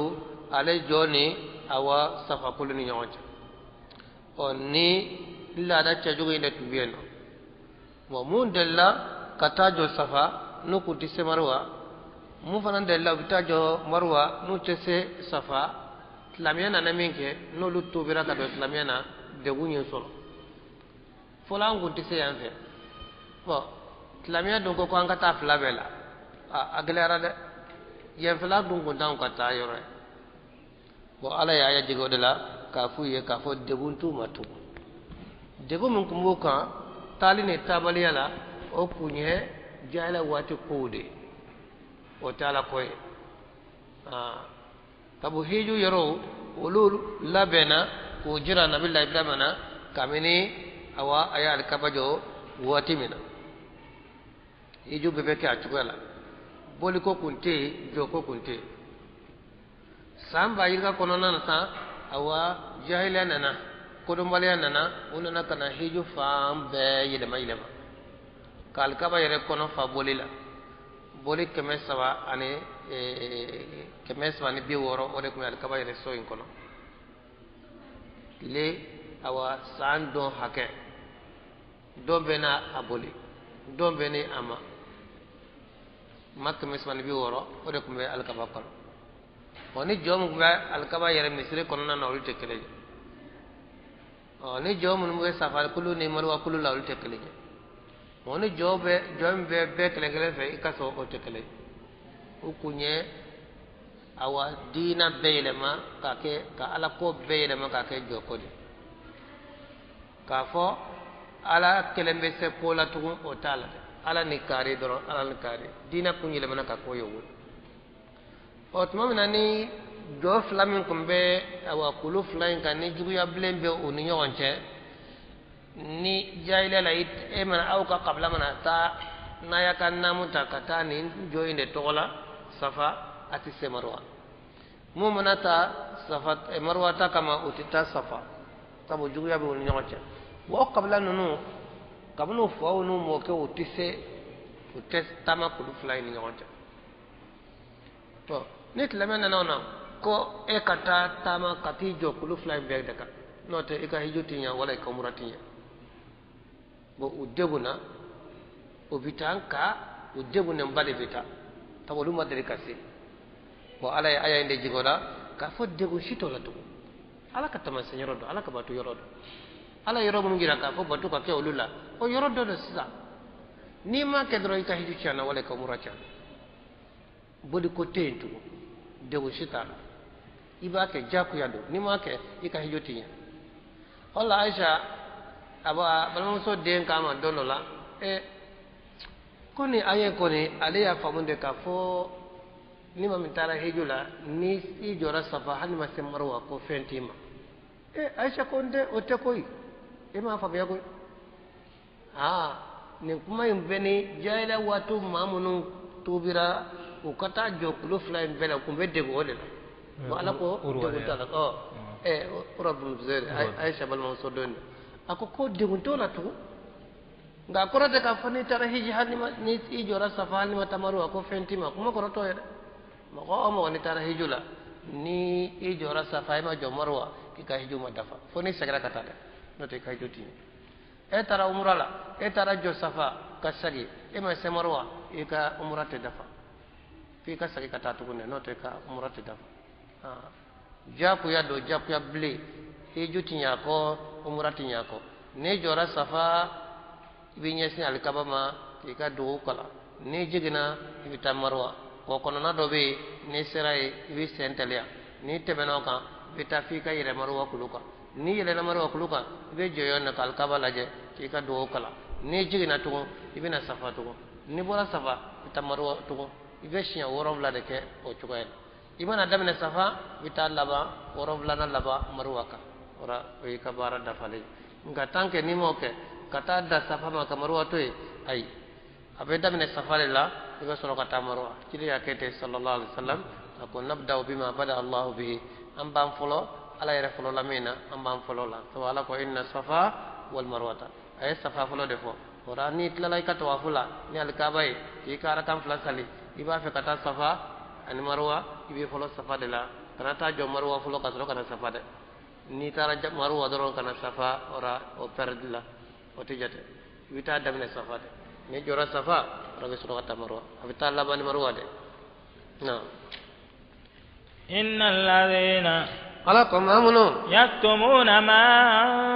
ale jɔ ni awa Safa kulu ni ɲɔgɔn cɛ. Ɔ, ni laada cɛjugu in de tun bɛ yen nɔ. Bon, mun delila ka taa jɔ Safa n'u kun tɛ se Maruwa, mun fana delila u bɛ taa jɔ Maruwa n'u tɛ se Safa, silamɛya nana min kɛ, n'olu tobira ka don silamɛya na, degun ye sɔrɔ. Fɔlɔ an kun tɛ se yan fɛ. Bon, silamɛya dun ko an ka taa fila bɛɛ la, a gɛlɛyara dɛ. Yenfɛla dun kun t'anw ka taa yɔrɔ ye. Bon, Ala y'a jigin o de la k'a f'u ye k'a fɔ degun t'u ma tugun. Degun min tun b'u kan taali ni taabaliya la, o kun ye jahiliya waati kow de ye, o tɛ Ala ko ye. Sabu hiju yɔrɔw olu labɛnna k'o jira Nabila Ibrahima na kabini awa a ye alikaba jɔ waati min na. Hiju bɛɛ bɛ kɛ a cogoya la, boliko kun tɛ yen, jɔko kun tɛ yen. San ba yirika kɔnɔna na sa, awa jahiliya nana, kodɔnbaliya nana, u nana ka na hiju fan bɛɛ yɛlɛma yɛlɛma ka alikaba yɛrɛ kɔnɔ fa boli la, boli 360, o de tun bɛ alikaba yɛrɛ so in kɔnɔ. Tile awa san dɔn hakɛ, dɔn bɛ n'a a boli, dɔn bɛ ni a ma, ma 360, o de tun bɛ alikaba kɔnɔ. Ɔ ni jɔn min tun bɛ alikaba yɛrɛ misiri kɔnɔna na, olu tɛ kelen ye. Ɔ ni jɔn minnu bɛ safari kulu ni maruwa kulu la, olu tɛ kelen ye. Ɔ ni jɔn bɛ jɔn min bɛ bɛɛ kelen kelen fɛ, i ka sɔrɔ o tɛ kelen ye. U kun ye awa diina bɛɛ yɛlɛma k'a kɛ, ka ala ko bɛɛ yɛlɛma k'a kɛ jɔko de. K'a fɔ ala kelen bɛ se ko la tugun, o t'a la dɛ. Ala ni kari dɔrɔn, ala ni kari. Diina kun yɛlɛmana ka k'o ye o. Ɔ tuma min na ni jɔ fila min tun bɛ awa kulu fila in kan, ni juguya bilen bɛ u ni ɲɔgɔn cɛ, ni jahiliya la, e mana aw ka kabila mana taa n'a y'a ka naamu ta ka taa nin jɔ in de tɔgɔ la safa, a tɛ se maruwa. Mun mana taa safa maruwa ta kama, o tɛ taa safa, sabu juguya bɛ u ni ɲɔgɔn cɛ. Wa o kabila ninnu, kabini u faw n'u mɔkɛw, u tɛ se, u tɛ taama kulu fila in ni ɲɔgɔn cɛ. Bon, ni silamɛ nana o na ko e ka taa taama ka t'i jɔ kulu fila in bɛɛ de kan, n'o tɛ i ka hiju ti ɲɛ wala i ka umura ti ɲɛ. Bon, u degunna, o bɛ taa, nka u degunnenba de bɛ taa, sabu olu ma deli ka se. Bon, ala ye aya in de jigin o la k'a fɔ degun si t'o la tugun. Ala ka taamasiyɛn yɔrɔ dɔn, ala ka bato yɔrɔ dɔn, ala yɔrɔ minnu jira k'a fɔ bato ka kɛ olu la, o yɔrɔ dɔ don sisan. N'i m'a kɛ dɔrɔn, i ka hiju tiɲɛna wala i ka umura tiɲɛna. Boli ko tɛ yen tugun, degun si t'a la, i b'a kɛ diyagoya don, n'i m'a kɛ i ka hiju ti ɲɛ. O la Ayisa a b'a balimamuso den k'a ma don dɔ la, ko nin aya kɔni, ale y'a faamu de k'a fɔ ni maa min taara hiju la, ni i jɔra safa hali ma se maruwa, ko fɛn t'i ma. Ayisa ko n tɛ, o tɛ koyi, e m'a faamuya koyi. Aa, nin kuma in bɛ ni jahiliya waati maa minnu tubira u ka taa jɔ kulu fila in bɛɛ la, u kun bɛ degun o de la. Bon, ala ko degun t'a la. Ɔ Urwa bin Zubair, Ayisa balimamuso don de, a ko ko degun t'o la tugun, nka a kɔrɔ tɛ k'a fɔ n'i taara hiji hali ma, ni i jɔra safa hali ma taa maruwa, ko fɛn t'i ma. Kuma kɔrɔ t'o ye dɛ. Mɔgɔ o mɔgɔ n'i taara hiju la, ni i jɔra safa i ma jɔ maruwa, k'i ka hiju ma dafa, fo n'i seginna ka taa dɛ, n'o tɛ i ka hiju ti ɲɛ. E taara umura la, e taara jɔ safa ka segin, e ma se maruwa, i ka umura tɛ dafa, f'i ka segin ka taa tuguni dɛ, n'o tɛ i ka umura tɛ dafa. Diyagoya don, diyagoya bilen, hiju ti ɲɛ a kɔ, umura ti ɲɛ a kɔ. N'i jɔra safa, i b'i ɲɛsin alikaba ma k'i ka dugawu kalan, n'i jiginna i bɛ taa maruwa. Kɔ kɔnɔna dɔ bɛ yen, n'i sera yen i b'i sen teliya, n'i tɛmɛna o kan i bɛ taa f'i ka yɛlɛ maruwa kulu kan. N'i yɛlɛnna maruwa kulu kan, i bɛ jɔ yen nɔ ka alikaba lajɛ k'i ka dugawu kalan. N'i jiginna tugun, i bɛ na safa tugun, n'i bɔra safa i bɛ taa maruwa tugun, i bɛ siɲɛ 7 de kɛ o cogoya la. I mana daminɛ safa, i bɛ taa laban 7nan laban maruwa kan, o la o y'i ka baara dafalen ye. Nka tant que n'i m'o kɛ ka taa da safa ma ka maruwa to yen, ayi, a bɛ daminɛ safa de la, i bɛ sɔrɔ ka taa maruwa. Ciden y'a kɛ ten sallallahu alaihi wa sallam, a ko nabda'u bima bada Allahu bihi, an b'an fɔlɔ ala yɛrɛ fɔlɔ la min na, an b'an fɔlɔ la, sabu ala ko inna safa wal marwata, a ye safa fɔlɔ de fɔ. O la n'i tilala i ka tawafu la ni alikaba ye k'i ka arakan fila sali, i b'a fɛ ka taa safa ani maruwa, i bɛ fɔlɔ safa de la, kana taa jɔ maruwa fɔlɔ ka sɔrɔ ka na safa dɛ. N'i taara maruwa dɔrɔn ka na safa, o la o pɛrɛdi la, o tɛ jate, i bɛ taa daminɛ safa dɛ. N'i jɔra safa, o la i bɛ sɔrɔ ka taa maruwa, a bɛ taa laban ni maruwa dɛ. Na إن الذين ala ko maa minnu يكتمون ما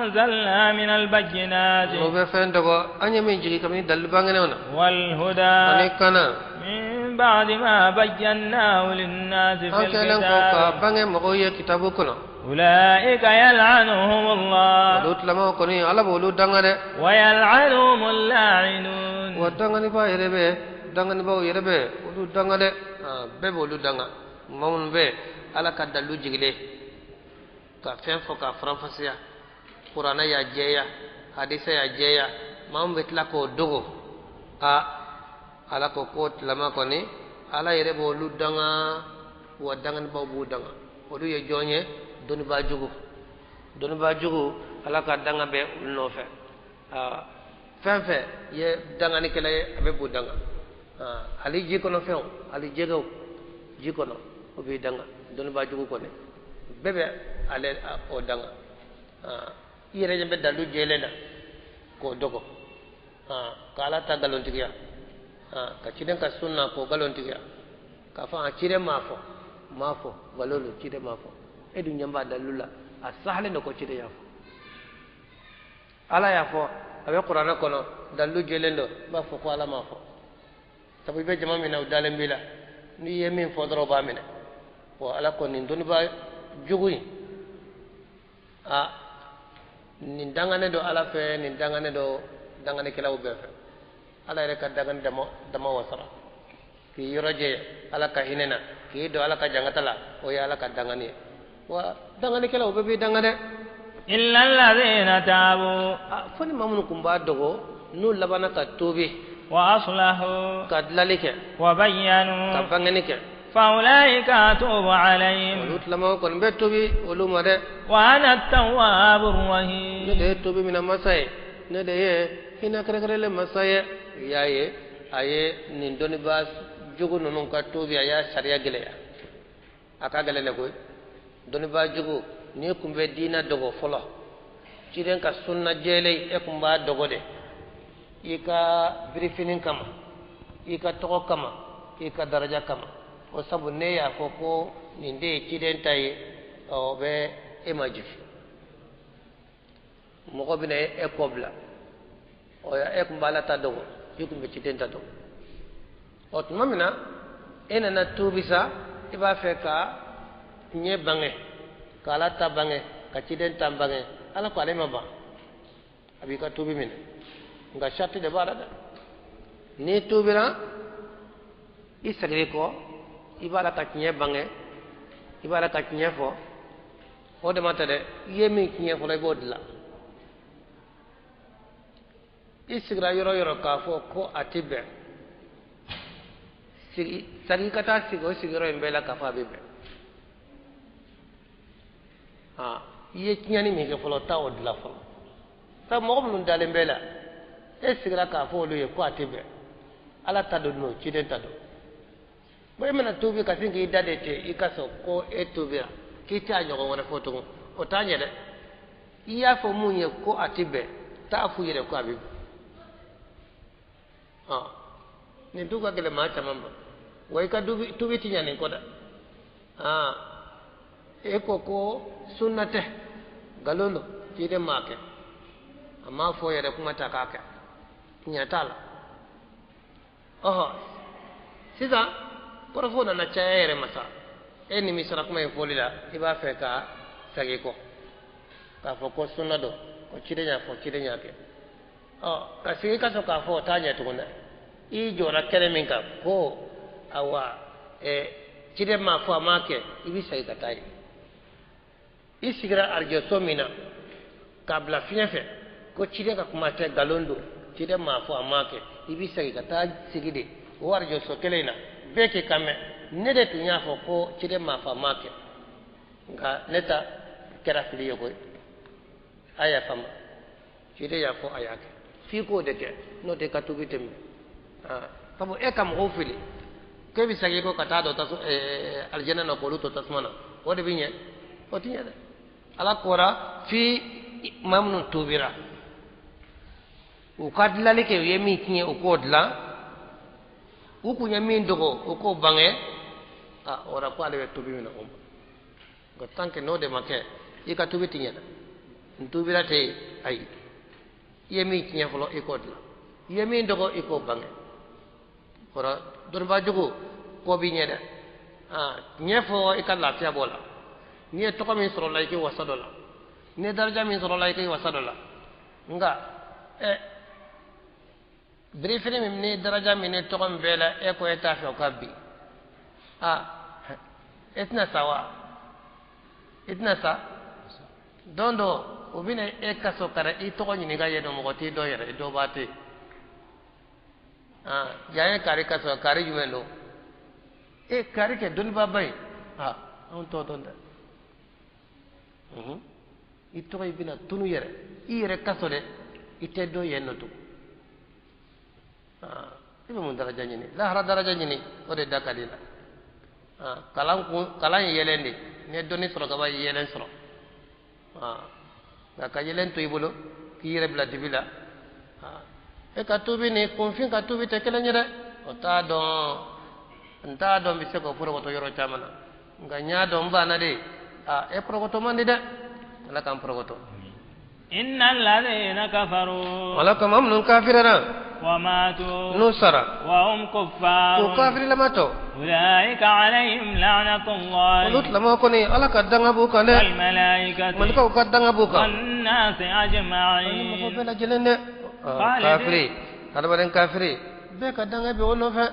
أنزلنا من البينات o bɛ fɛn dogo an ye min jigin kabini dalilu bangenenw na والهدى ani kana من بعد ما بيناه للناس في an kɛlen kɔ ka الكتاب bange mɔgɔw ye kitabu kɔnɔ, أولئك يلعنهم الله olu tilamaw kɔni, ala b'olu danga dɛ. ويلعنهم اللاعنون Wa danganibaw yɛrɛ bɛ, danganibaw yɛrɛ bɛ olu danga dɛ. Bɛɛ b'olu danga. Maa minnu bɛ ala ka dalilu jigilen ka fɛn fɔ k'a faranfasiya, kuranɛ y'a jɛya, hadisa y'a jɛya, maa min bɛ tila k'o dogo, a ala ko k'o tilama kɔni, ala yɛrɛ b'olu danga, wa danganibaw b'u danga. Olu ye jɔn ye? Dɔnnibaa jugu. Dɔnnibaa jugu, Ala ka danga bɛ olu nɔfɛ. Fɛn fɛn ye danganikɛla ye, a bɛ b'o danga. Hali ji kɔnɔ fɛnw, hali jɛgɛw ji kɔnɔ, o b'i danga. Dɔnnibaa jugu kɔni bɛɛ bɛ ale o danga. I yɛrɛ ɲɛ bɛ dalu jɛlen na k'o dogo, ka Ala ta nkalontigiya, ka ciden ka sunna k'o nkalontigiya, k'a fɔ a ciden m'a fɔ, m'a fɔ, nkalon don, ciden m'a fɔ. E dun ɲɛ b'a dalilu la, a sahalen don ko ciden y'a fɔ. Ala y'a fɔ, a bɛ kuranɛ kɔnɔ, dalilu jɛlen don, i b'a fɔ ko Ala m'a fɔ. Sabu i bɛ jama min na, u dalen b'i la, n'i ye min fɔ dɔrɔn u b'a minɛ. Wa Ala ko nin dɔnnibaa jugu in, a nin danganen don Ala fɛ, nin danganen don danganikɛlaw bɛɛ fɛ. Ala yɛrɛ ka dangani dama wasara k'i yɔrɔ jɛ Ala ka hinɛ na, k'i don Ala ka jangata la, o ye Ala ka dangani ye. Wa danganikɛlaw bɛɛ b'i danga dɛ. Illa alladhina tabu. Fo ni maa minnu tun b'a dogo, n'u labanna ka tuubi, wa aslahu, ka dilali kɛ, wa bayyanu, ka bangeni kɛ, fa ulaika atubu alayhim. Olu tilamaw kɔni bɛ tuubi olu ma dɛ. Wa ana at-tawwabur rahim. Ne de ye tuubi minɛ masa ye, ne de ye hinɛ kɛrɛnkɛrɛnlen masa ye. I y'a ye, a ye nin dɔnnibaa jugu ninnu ka tuubi, a y'a sariya gɛlɛya. A ka gɛlɛn dɛ koyi. Dɔnnibaa jugu, n'i kun bɛ diinɛ dogo fɔlɔ, ciden ka sunna jɛlen, e kun b'a dogo de i ka birifini kama, i ka tɔgɔ kama, i ka daraja kama. O sabu ne y'a fɔ ko nin de ye ciden ta ye, o bɛ e ma jigin, mɔgɔ bɛna e kɔ bila. O e kun b'Ala ta dogo, i kun bɛ ciden ta dogo. O tuma min na e nana tuubi sa, i b'a fɛ ka ɲɛ bange, ka Ala ta bange, ka ciden ta bange, Ala ko ale ma ban, a b'i ka tuubi minɛ. Nka sariti de b'a la dɛ. N'i tuubira, i seginna kɔ, i b'a la ka tiɲɛ bange, i b'a la ka tiɲɛ fɔ. O de ma tɛ dɛ, i ye min tiɲɛ fɔlɔ, i b'o dilan. I sigira yɔrɔ yɔrɔ k'a fɔ ko a tɛ bɛn, sagi ka taa sigi o sigiyɔrɔ in bɛɛ la k'a fɔ a bɛ bɛn. I ye tiɲɛni min kɛ fɔlɔ, taa o dilan fɔlɔ. Sabu mɔgɔ minnu dalen bɛ la, e sigira k'a fɔ olu ye ko a tɛ bɛn, Ala ta don n'o ciden ta don. Bon, e mana tuubi ka sin k'i da de ten, i ka sɔn ko e tuubira, k'i tɛ a ɲɔgɔn wɛrɛ fɔ tugun, o t'a ɲɛ dɛ. I y'a fɔ mun ye ko a tɛ bɛn, taa f'u yɛrɛ ko a bɛ bɛn. Nin du ka gɛlɛn maa caman ma. Wa i ka tuubi ti ɲa nin kɔ dɛ. E ko ko sunna tɛ, nkalon don, ciden m'a kɛ, a m'a fɔ yɛrɛ, kuma ta k'a kɛ, ɲɛ t'a la. Ɔhɔ, sisan kɔrɔfɔw nana caya yɛrɛ ma sa, e nimisara kuma in fɔli la, i b'a fɛ ka segin kɔ k'a fɔ ko sunna don, ko ciden y'a fɔ, ciden y'a kɛ. Ɔ, ka segin ka sɔrɔ k'a fɔ o t'a ɲɛ tugun dɛ. I jɔra kɛnɛ min kan ko awa ciden m'a fɔ, a m'a kɛ, i bɛ segin ka taa yen. I sigira arajoso min na k'a bila fiɲɛ fɛ ko ciden ka kuma tɛ, nkalon don, ciden m'a fɔ, a m'a kɛ, i bɛ segin ka taa sigi de o arajoso kelen in na, bɛɛ k'i kan mɛn, ne de tun y'a fɔ ko ciden m'a fɔ, a m'a kɛ, nka ne ta kɛra fili ye koyi, a y'a faamu, ciden y'a fɔ, a y'a kɛ. F'i k'o de kɛ, n'o tɛ i ka tuubi tɛ minɛ. Sabu e ka mɔgɔw fili k'e bɛ segin ko ka taa dɔ tasu alijɛnɛ na k'olu to tasuma na, o de bɛ ɲɛ? O tɛ ɲɛ dɛ. Ala kɔra f'i maa minnu tuubira, u ka dilali kɛ, u ye min tiɲɛ u k'o dilan, u kun ye min dogo u k'o bange, o la ko ale bɛ tuubi minɛ o ma. Nka tant que n'o de ma kɛ, i ka tuubi tɛ ɲɛ dɛ. N tuubira tɛ yen, ayi, i ye min tiɲɛ fɔlɔ, i k'o dilan, i ye min dogo, i k'o bange. Kɔrɔ dɔnnibaa jugu ko b'i ɲɛ dɛ. Tiɲɛ fɔ, i ka lafiya b'o la. N'i ye tɔgɔ min sɔrɔ la, i k'i wasa dɔ la. N'i ye daraja min sɔrɔ la, i k'i wasa dɔ la. Nka birifini min ni daraja min ni tɔgɔ min bɛɛ la, e ko e t'a fɛ o ka bin, e tɛna sa wa? I tɛna sa don dɔ, o bɛna e kaso ka na i tɔgɔ ɲininka yen nɔ, mɔgɔ t'i dɔn yɛrɛ, i dɔnbaa tɛ yen. Yan ye kari kaso, kari jumɛn don? E kari kɛ dɔnnibaaba ye, anw t'o dɔn dɛ. I tɔgɔ i bɛna tunu yɛrɛ i yɛrɛ kaso dɛ i tɛ dɔn yen nɔ tugun i bɛ mun daraja ɲini lahara daraja ɲini o de da ka di la kalan kun kalan ye yɛlɛn de n'i ye dɔnni sɔrɔ ka ban i ye yɛlɛn sɔrɔ nka ka yɛlɛn to i bolo k'i yɛrɛ bila dibi la e ka tuubi ni kunfin ka tuubi tɛ kelen ye dɛ o t'a dɔn n t'a dɔn n bɛ se k'o porokoto yɔrɔ caman na nka n y'a dɔn n banna de e porokoto man di dɛ ala k'an porokoto. إن الذين كفروا ala ko maa minnu kafirara وماتوا n'u sara وهم كفار k'u kafirilama to أولئك عليهم لعنة الله olu tilamaw kɔni ala ka danga b'u kan dɛ والملائكة malikaw ka danga b'u kan والناس ani mɔgɔ أجمعين bɛɛ lajɛlen dɛ kafiri hadamaden kafiri bɛɛ ka danga bɛ o nɔfɛ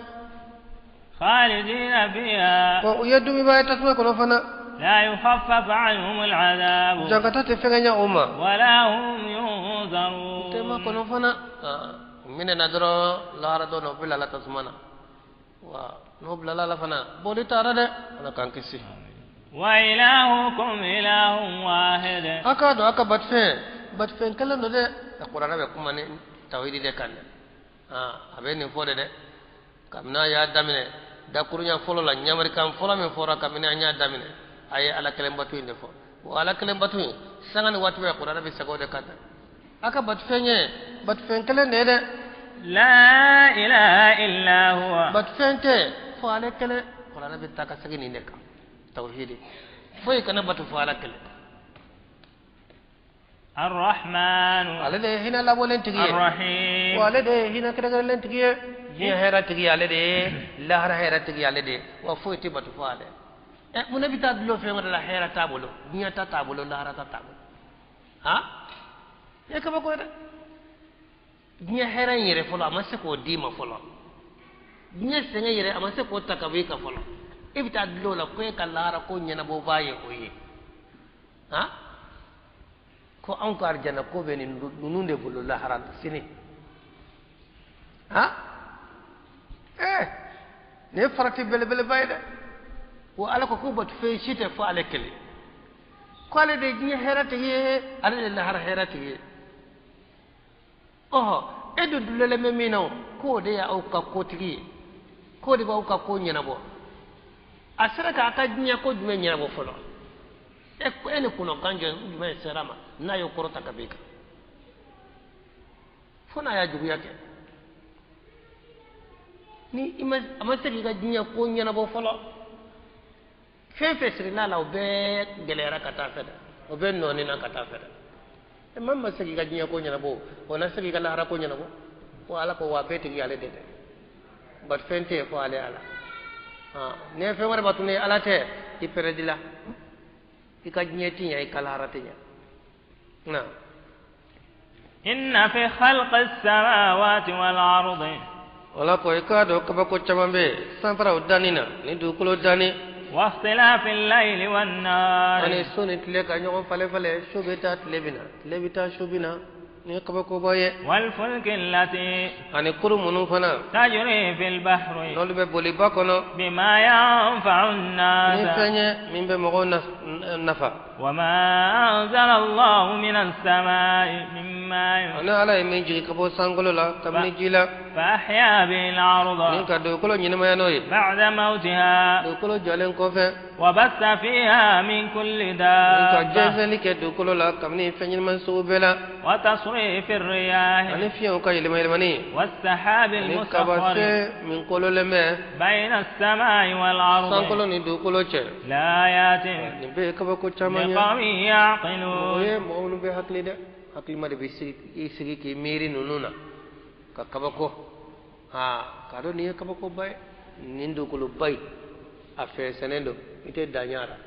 خالدين فيها wa u ye dumiba ye tasuma kɔnɔ fana لا يخفف عنهم العذاب jankata tɛ fɛn ɲɛ u ma ولا هم ينظرون tɛ ma kɔnɔ fana minɛna dɔrɔn lahara dɔ n'o bilala tasuma na wa n'o bilala la fana boli taara dɛ ala k'an kisi وإلهكم إله واحد a k'a dɔn a ka batifɛn kelen don dɛ a kuranɛ bɛ kuma ni tawhidi de kan dɛ a bɛ nin fɔ de dɛ kabini a y'a daminɛ dakurunya fɔlɔ la ɲamarikan fɔlɔ min fɔra kabini an y'a daminɛ a ye ala kelen batu in de fɔ wa ala kelen batu in sanga ni waati bɛɛ kuranɛ bɛ segin o de kan dɛ a ka batifɛn ye batifɛn kelen de ye dɛ لا إله إلا هو batifɛn tɛ fo ale kelen kuranɛ bɛ taa ka segin nin de kan tawhidi foyi kana batu fo ala kelen الرحمن ale de ye hinɛ labɔlen tigi ye الرحيم wa ale de ye hinɛ kɛrɛnkɛrɛnlen tigi ye diɲɛ hɛrɛ tigi ale de ye lahara hɛrɛ tigi ale de ye wa foyi tɛ batu fo ale mun ne bɛ taa dulon fɛn wɛrɛ la hɛrɛ t'a bolo diɲɛ ta t'a bolo lahara ta t'a bolo han e kabako ye dɛ diɲɛ hɛrɛ in yɛrɛ fɔlɔ a ma se k'o d'i ma fɔlɔ diɲɛ sɛgɛn yɛrɛ a ma se k'o ta ka bɔ i kan fɔlɔ e bɛ taa dulon o la ko e ka lahara ko ɲɛnabɔbaa ye o ye han ko anw ka arijana ko bɛ nin ninnu de bolo lahara sini han nin ye farati belebeleba ye dɛ wa ala ko k'u batu fɛn si tɛ fo ale kelen ko ale de ye diɲɛ hɛrɛ tigi ye ale de ye lahara hɛrɛ tigi ye ɔhɔ e dun dulolen bɛ min na o k'o de y'aw ka kotigi ye k'o de b'aw ka ko ɲɛnabɔ a sera k'a ka diɲɛ ko jumɛn ɲɛnabɔ fɔlɔ e ni kɔnɔkan jumɛn sera ma n'a y'o kɔrɔta ka b'i kan fo n'a y'a juguya kɛ ni i ma a ma se k'i ka diɲɛ ko ɲɛnabɔ fɔlɔ fɛn fɛn sirila la o bɛɛ gɛlɛyara ka taa fɛ dɛ o bɛɛ nɔɔni na ka taa fɛ dɛ e maa ma se k'i ka diɲɛ ko ɲɛnabɔ o na se k'i ka lahara ko ɲɛnabɔ ko ala ko wa bɛɛ tigi ale de dɛ bari fɛn tɛ yen fo ale ala n'i ye fɛn wɛrɛ bato ni ala tɛ i pɛrɛdi la i ka diɲɛ ti ɲɛ i ka lahara ti ɲɛ na. إن في خلق السماوات والأرض wala ko i k'a dɔn kabako caman bɛ yen sanfaraw danni na ni dugukolo danni واختلاف الليل والنهار ani su ni tile ka ɲɔgɔn falen falen su bɛ taa tile bɛ na tile bɛ taa su bɛ na nin ye kabakoba ye والفلك التي ani kurun minnu fana تجري في البحر n'olu bɛ boli ba kɔnɔ بما ينفع ni الناس fɛn ye min bɛ mɔgɔw nafa وما أنزل الله من السماء من ماء ani ala ye min jigin ka bɔ sankolo la kabini ji la فأحيا به الأرض ni ka dugukolo ɲɛnamaya n'o ye بعد موتها dugukolo jɔlen kɔfɛ وبث فيها من كل ni ka دابة jɛnsɛnli kɛ dugukolo la kabini fɛn ɲɛnama sugu bɛɛ la وتصريف الرياح ani fiɲɛw ka yɛlɛma yɛlɛmani والسحاب ani المسخر kabase min kololen bɛ بين السماء والأرض sankolo ni dugukolo cɛ لآيات nin bɛɛ ye kabako caman ye لقوم o يعقلون ye mɔgɔ minnu bɛ hakili dɛ hakilima de bɛ i sigi k'i miiri ninnu na ka kabako aa k'a dɔn nin ye kabakoba ye nin dugukoloba in a fɛnsɛnnen don i tɛ dan ɲa la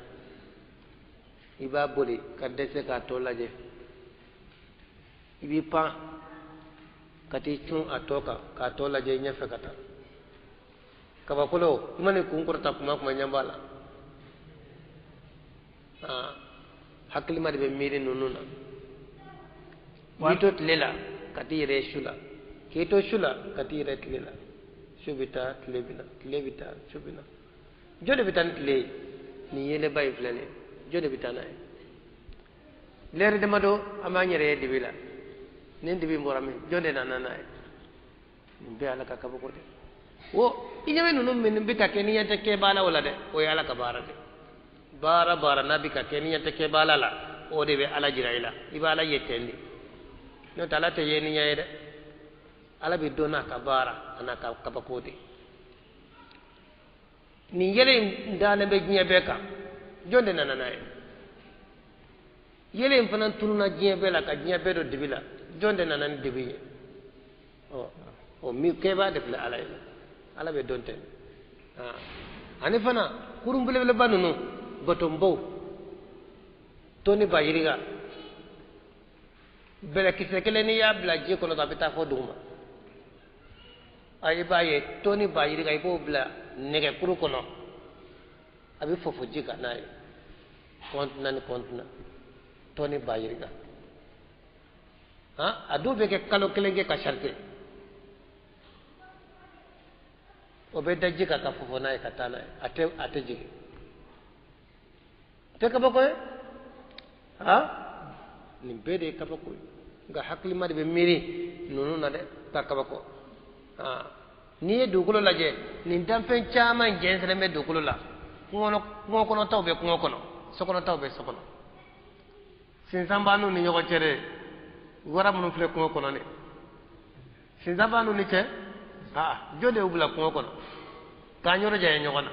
i b'a boli ka dɛsɛ k'a tɔ lajɛ i b'i pan ka t'i cun a tɔ kan k'a tɔ lajɛ i ɲɛfɛ ka taa kabakolo i mana i kun kɔrɔta kuma kuma ɲɛ b'a la aa hakilima de bɛ miiri ninnu na i b'i to tile la ka t'i yɛrɛ ye su la k'i to su la ka t'i yɛrɛ tile la su bɛ taa tile bɛ na tile bɛ taa su bɛ na jɔn de bɛ taa ni tile ye nin yeelenba in filɛ nin ye jɔn de bɛ taa n'a ye Lɛri damadɔ an b'an yɛrɛ ye dibi la. Nin dibi bɔra min, jɔn de nana n'a ye? Nin bɛɛ ala ka kabako de. Wo i ɲɛ bɛ ninnu min bɛ ka kɛ ni ɲɛ tɛ kɛbaala o la dɛ, o ye ala ka baara de. Baara baara n'a bɛ ka kɛ ni ɲɛ tɛ kɛbaala la, o de bɛ ala jira i la. I bɛ ala ye ten de. N'o tɛ ala tɛ ye ni ɲɛ ye dɛ. Ala bɛ dɔn n'a ka baara a n'a ka kabako de. Nin yɛlɛ in dalen bɛ diɲɛ bɛɛ kan, jɔn de nana n'a ye? Yɛlɛ in fana tununa diɲɛ bɛɛ la ka diɲɛ bɛɛ don dibi la, jɔn de nana ni dibi ye? Ɔ o min kɛbaa de filɛ ala ye, ala bɛ dɔn ten. Ani fana kurun belebeleba ninnu, batonbaw, tɔni ba yirika, bɛlɛkisɛ kelen n'i y'a bila ji kɔnɔ a bɛ taa fɔ duguma. A i b'a ye tɔni ba yirika, i b'o bila nɛgɛkuru kɔnɔ, a bɛ fofo ji kan n'a ye kɔntina ni kɔntina, tɔni ba yirika. A dɔw bɛ kɛ kalo kelen kɛ ka sarite, o bɛ da ji kan ka fofo n'a ye ka taa n'a ye, a tɛ jigin. Tɛ kabako ye? Nin bɛɛ de ye kabako ye. Nka hakilima de bɛ miiri ninnu na dɛ, ka kabako. N'i ye dugukolo lajɛ, nin danfɛn caman jɛnsɛnnen bɛ dugukolo la. Kungo kɔnɔtaw bɛ kungo kɔnɔ, sokɔnɔtaw bɛ so kɔnɔ. Sinsan b'an n'u ni ɲɔgɔn cɛ dɛ, wara minnu filɛ kungo kɔnɔ dɛ, sinsan b'an n'u ni cɛ. Jɔn de y'u bila kungo kɔnɔ k'an yɔrɔ janya ɲɔgɔn na?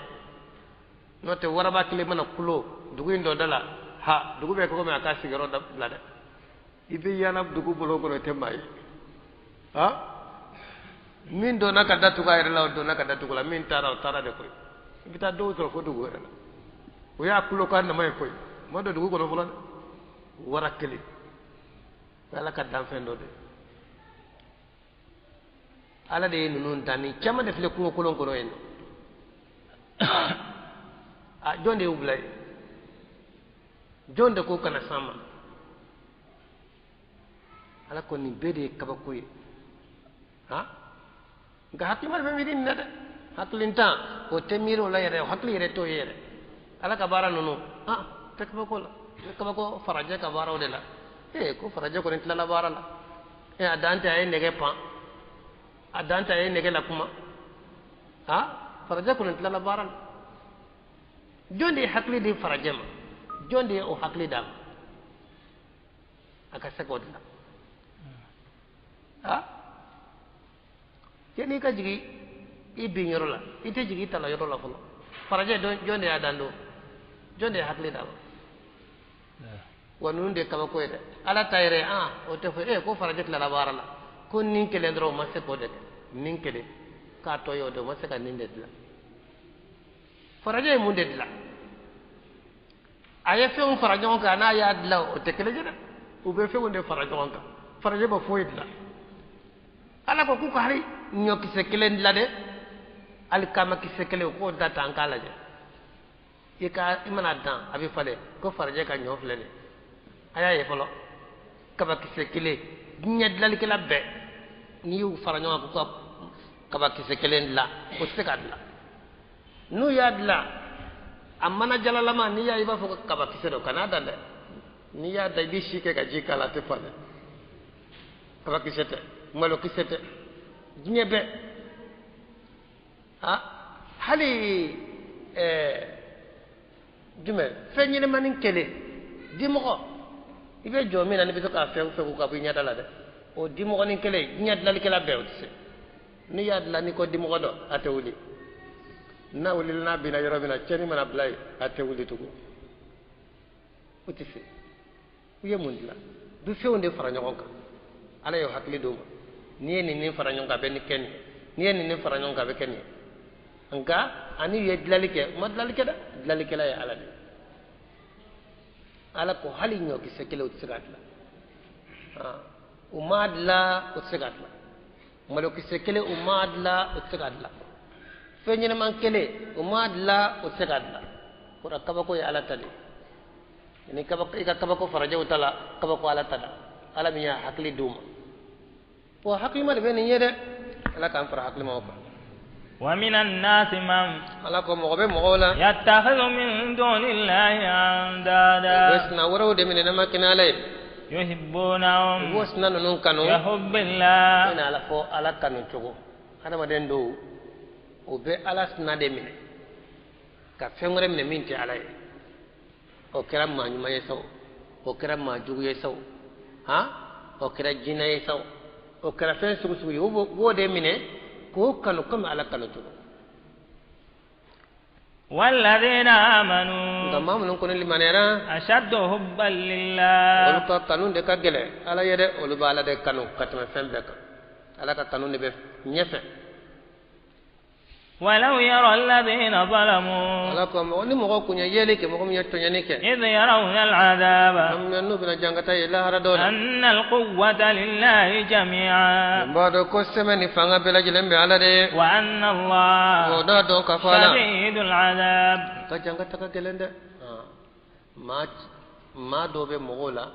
N'o tɛ waraba kelen mana kulo dugu in dɔ da la, ha dugu bɛ cogo min a k'a sigiyɔrɔ bila dɛ. I bɛ yaala dugu bolo kɔnɔ i tɛ maa ye. Min donna ka datugu a yɛrɛ la, o donna ka datugu la, min taara o taara de koyi. I bɛ taa dɔw sɔrɔ fo dugu wɛrɛ la, o y'a kulo k'a nama ye koyi, o ma don dugu kɔnɔ fɔlɔ dɛ. Wara kelen, o ye ala ka danfɛn dɔ de. Ala de ye ninnu dan, nin caman de filɛ kungo kolon kɔnɔ yen nɔ. Jɔn de y'u bila yen? Jɔn de ko kana s'an ma? Ala ko nin bɛɛ de ye kabako ye. Nka hakilima de bɛ miiri nin na dɛ. Hakilintan o tɛ miiri o la yɛrɛ, o hakili yɛrɛ t'o ye yɛrɛ. Ala ka baara ninnu, tɛ kabako la. Kabako farajɛ ka baaraw de la. Ko farajɛ kɔni tilala baara la. A dan tɛ a ye nɛgɛ pan, a dan tɛ a ye nɛgɛ la kuma. Farajɛ kɔni tilala baara la. Jɔn de ye hakili di farajɛ ma? Jɔn de ye o hakili d'a ma a ka se k'o dilan? Yanni i ka jigin i bin yɔrɔ la, i tɛ jigin i tala yɔrɔ la fɔlɔ. Farajɛ jɔn de y'a dan don? Jɔn de ye hakili d'a ma? Wa ninnu de ye kabako ye dɛ. Ala ta yɛrɛ, o tɛ fɔ ko farajɛ tilala baara la, ko nin kelen dɔrɔn o ma se k'o de kɛ. Nin kelen k'a tɔ ye o de, o ma se ka nin de dilan. Farajɛ ye mun de dilan? A ye fɛnw fara ɲɔgɔn kan, n'a y'a dilan o tɛ kelen ye dɛ. U bɛ fɛnw de fara ɲɔgɔn kan, farajɛ ma foyi dilan. Ala ko k'u ka hali ɲɔkisɛ kelen dilan dɛ, alikamakisɛ kelen, u k'o da ta an k'a lajɛ. I ka i mana dan a bɛ falen, ko farajɛ ka ɲɔ filɛ nin ye. A y'a ye fɔlɔ, kabakisɛ kelen, diɲɛ dilanlikɛla bɛɛ n'i y'u fara ɲɔgɔn kan k'u ka kabakisɛ kelen dilan, o tɛ se k'a dilan. N'u y'a dilan, a mana jalalama, n'i y'a ye i b'a fɔ ko kabakisɛ don, kan'a dan dɛ. N'i y'a dan i b'i si kɛ ka ji k'a la, a tɛ falen. Kabakisɛ tɛ, malokisɛ tɛ, diɲɛ bɛɛ. Hali jumɛn fɛn ɲɛnɛmanin kelen, dimɔgɔ, i bɛ jɔ min na n'i bɛ se k'a fɛn fɛn ka bɔ i ɲɛda la dɛ, o dimɔgɔnin kelen, diɲɛ dilanlikɛla bɛɛ o tɛ se. N'i y'a dilan n'i ko dimɔgɔ dɔ, a tɛ wuli. N'a wulila n'a binna yɔrɔ min na, cɛnni mana bila yen, a tɛ wuli tugun. O tɛ se. U ye mun dilan? U bɛ fɛnw de fara ɲɔgɔn kan. Ala y'o hakili d'u ma. N'i ye nin fara ɲɔgɔn kan, a bɛ nin kɛ nin ye. N'i ye nin fara ɲɔgɔn kan, a bɛ kɛ nin ye. Nka ani u ye dilanli kɛ, u ma dilanli kɛ dɛ. Dilanlikɛla ye Ala de ye. Ala ko hali ɲɔkisɛ kelen u tɛ se k'a dilan. U m'a dilan, u tɛ se k'a dilan. Malokisɛ kelen u m'a dilan, u tɛ se k'a dilan. Fɛn ɲɛnɛman kelen u m'a dilan, u tɛ se k'a dilan. Kɔrɔ kabako ye Ala ta de ye. Ni i ka kabako farajɛw ta la, kabako Ala ta la. Ala min y'a hakili d'u ma. Wa hakilima de bɛ nin ye dɛ. Ala k'an fara hakilimaw kan. ومن الناس من Ala ko mɔgɔ bɛ mɔgɔw la يتخذ من دون الله u أندادا bɛ sina wɛrɛw de minɛ n'a ma kɛ ni Ala ye u يحبونهم b'o sina ninnu kanu كحب الله i na Ala fɔ Ala kanu cogo hadamaden dɔw u bɛ Ala sina de minɛ ka fɛn wɛrɛ minɛ min tɛ Ala ye o kɛra maa ɲuman ye sa o o kɛra maa jugu ye sa o han o kɛra jinɛ ye sa o o kɛra fɛn sugu sugu ye u b'o de minɛ k'o kanu komi Ala kanu cogo والذين آمنوا nka maa minnu kɔni limaniyara أشد حبا لله olu ka kanu de ka gɛlɛn Ala ye dɛ olu bɛ Ala de kanu ka tɛmɛ fɛn bɛɛ kan Ala ka kanu de bɛ ɲɛfɛ ولو يرى الذين ظلموا Ala ko mɔgɔ ni mɔgɔ kun ye yeli kɛ mɔgɔ min ye tɔɲɔni kɛ إذ يرون العذاب an n'u bɛna jankata ye lahara dɔ la أن القوة لله جميعا n b'a dɔn ko sɛmɛ ni fanga bɛɛ lajɛlen bɛ Ala de ye وأن الله o d'a dɔn k'a fɔ Ala شديد العذاب ka jankata ka gɛlɛn dɛ maa maa dɔw bɛ mɔgɔw la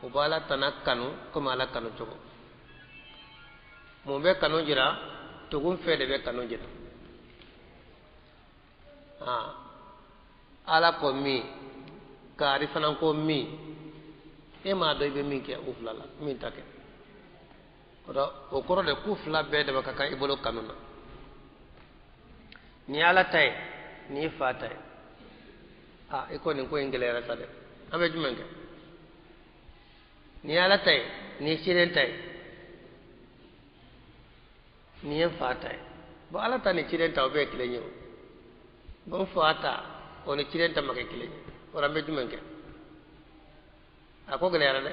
u bɛ Ala tana kanu komi Ala kanu cogo mun bɛ kanu jira tugun fɛ de bɛ kanu jira Ala ko min kaari fana ko min e m'a dɔn i bɛ min kɛ u fila la min ta kɛ o kɔrɔ de k'u fila bɛɛ dama ka kan i bolo kanu na nin ye Ala ta ye nin ye fa ta ye i ko nin ko in gɛlɛyara sa dɛ an bɛ jumɛn kɛ nin ye Ala ta ye nin ye ciden ta ye nin ye fa ta ye bon Ala ta ni ciden ta o bɛɛ ye kelen ye o bon fa ta o ni ciden ta ma kɛ kelen ye o la an bɛ jumɛn kɛ a ko gɛlɛyara dɛ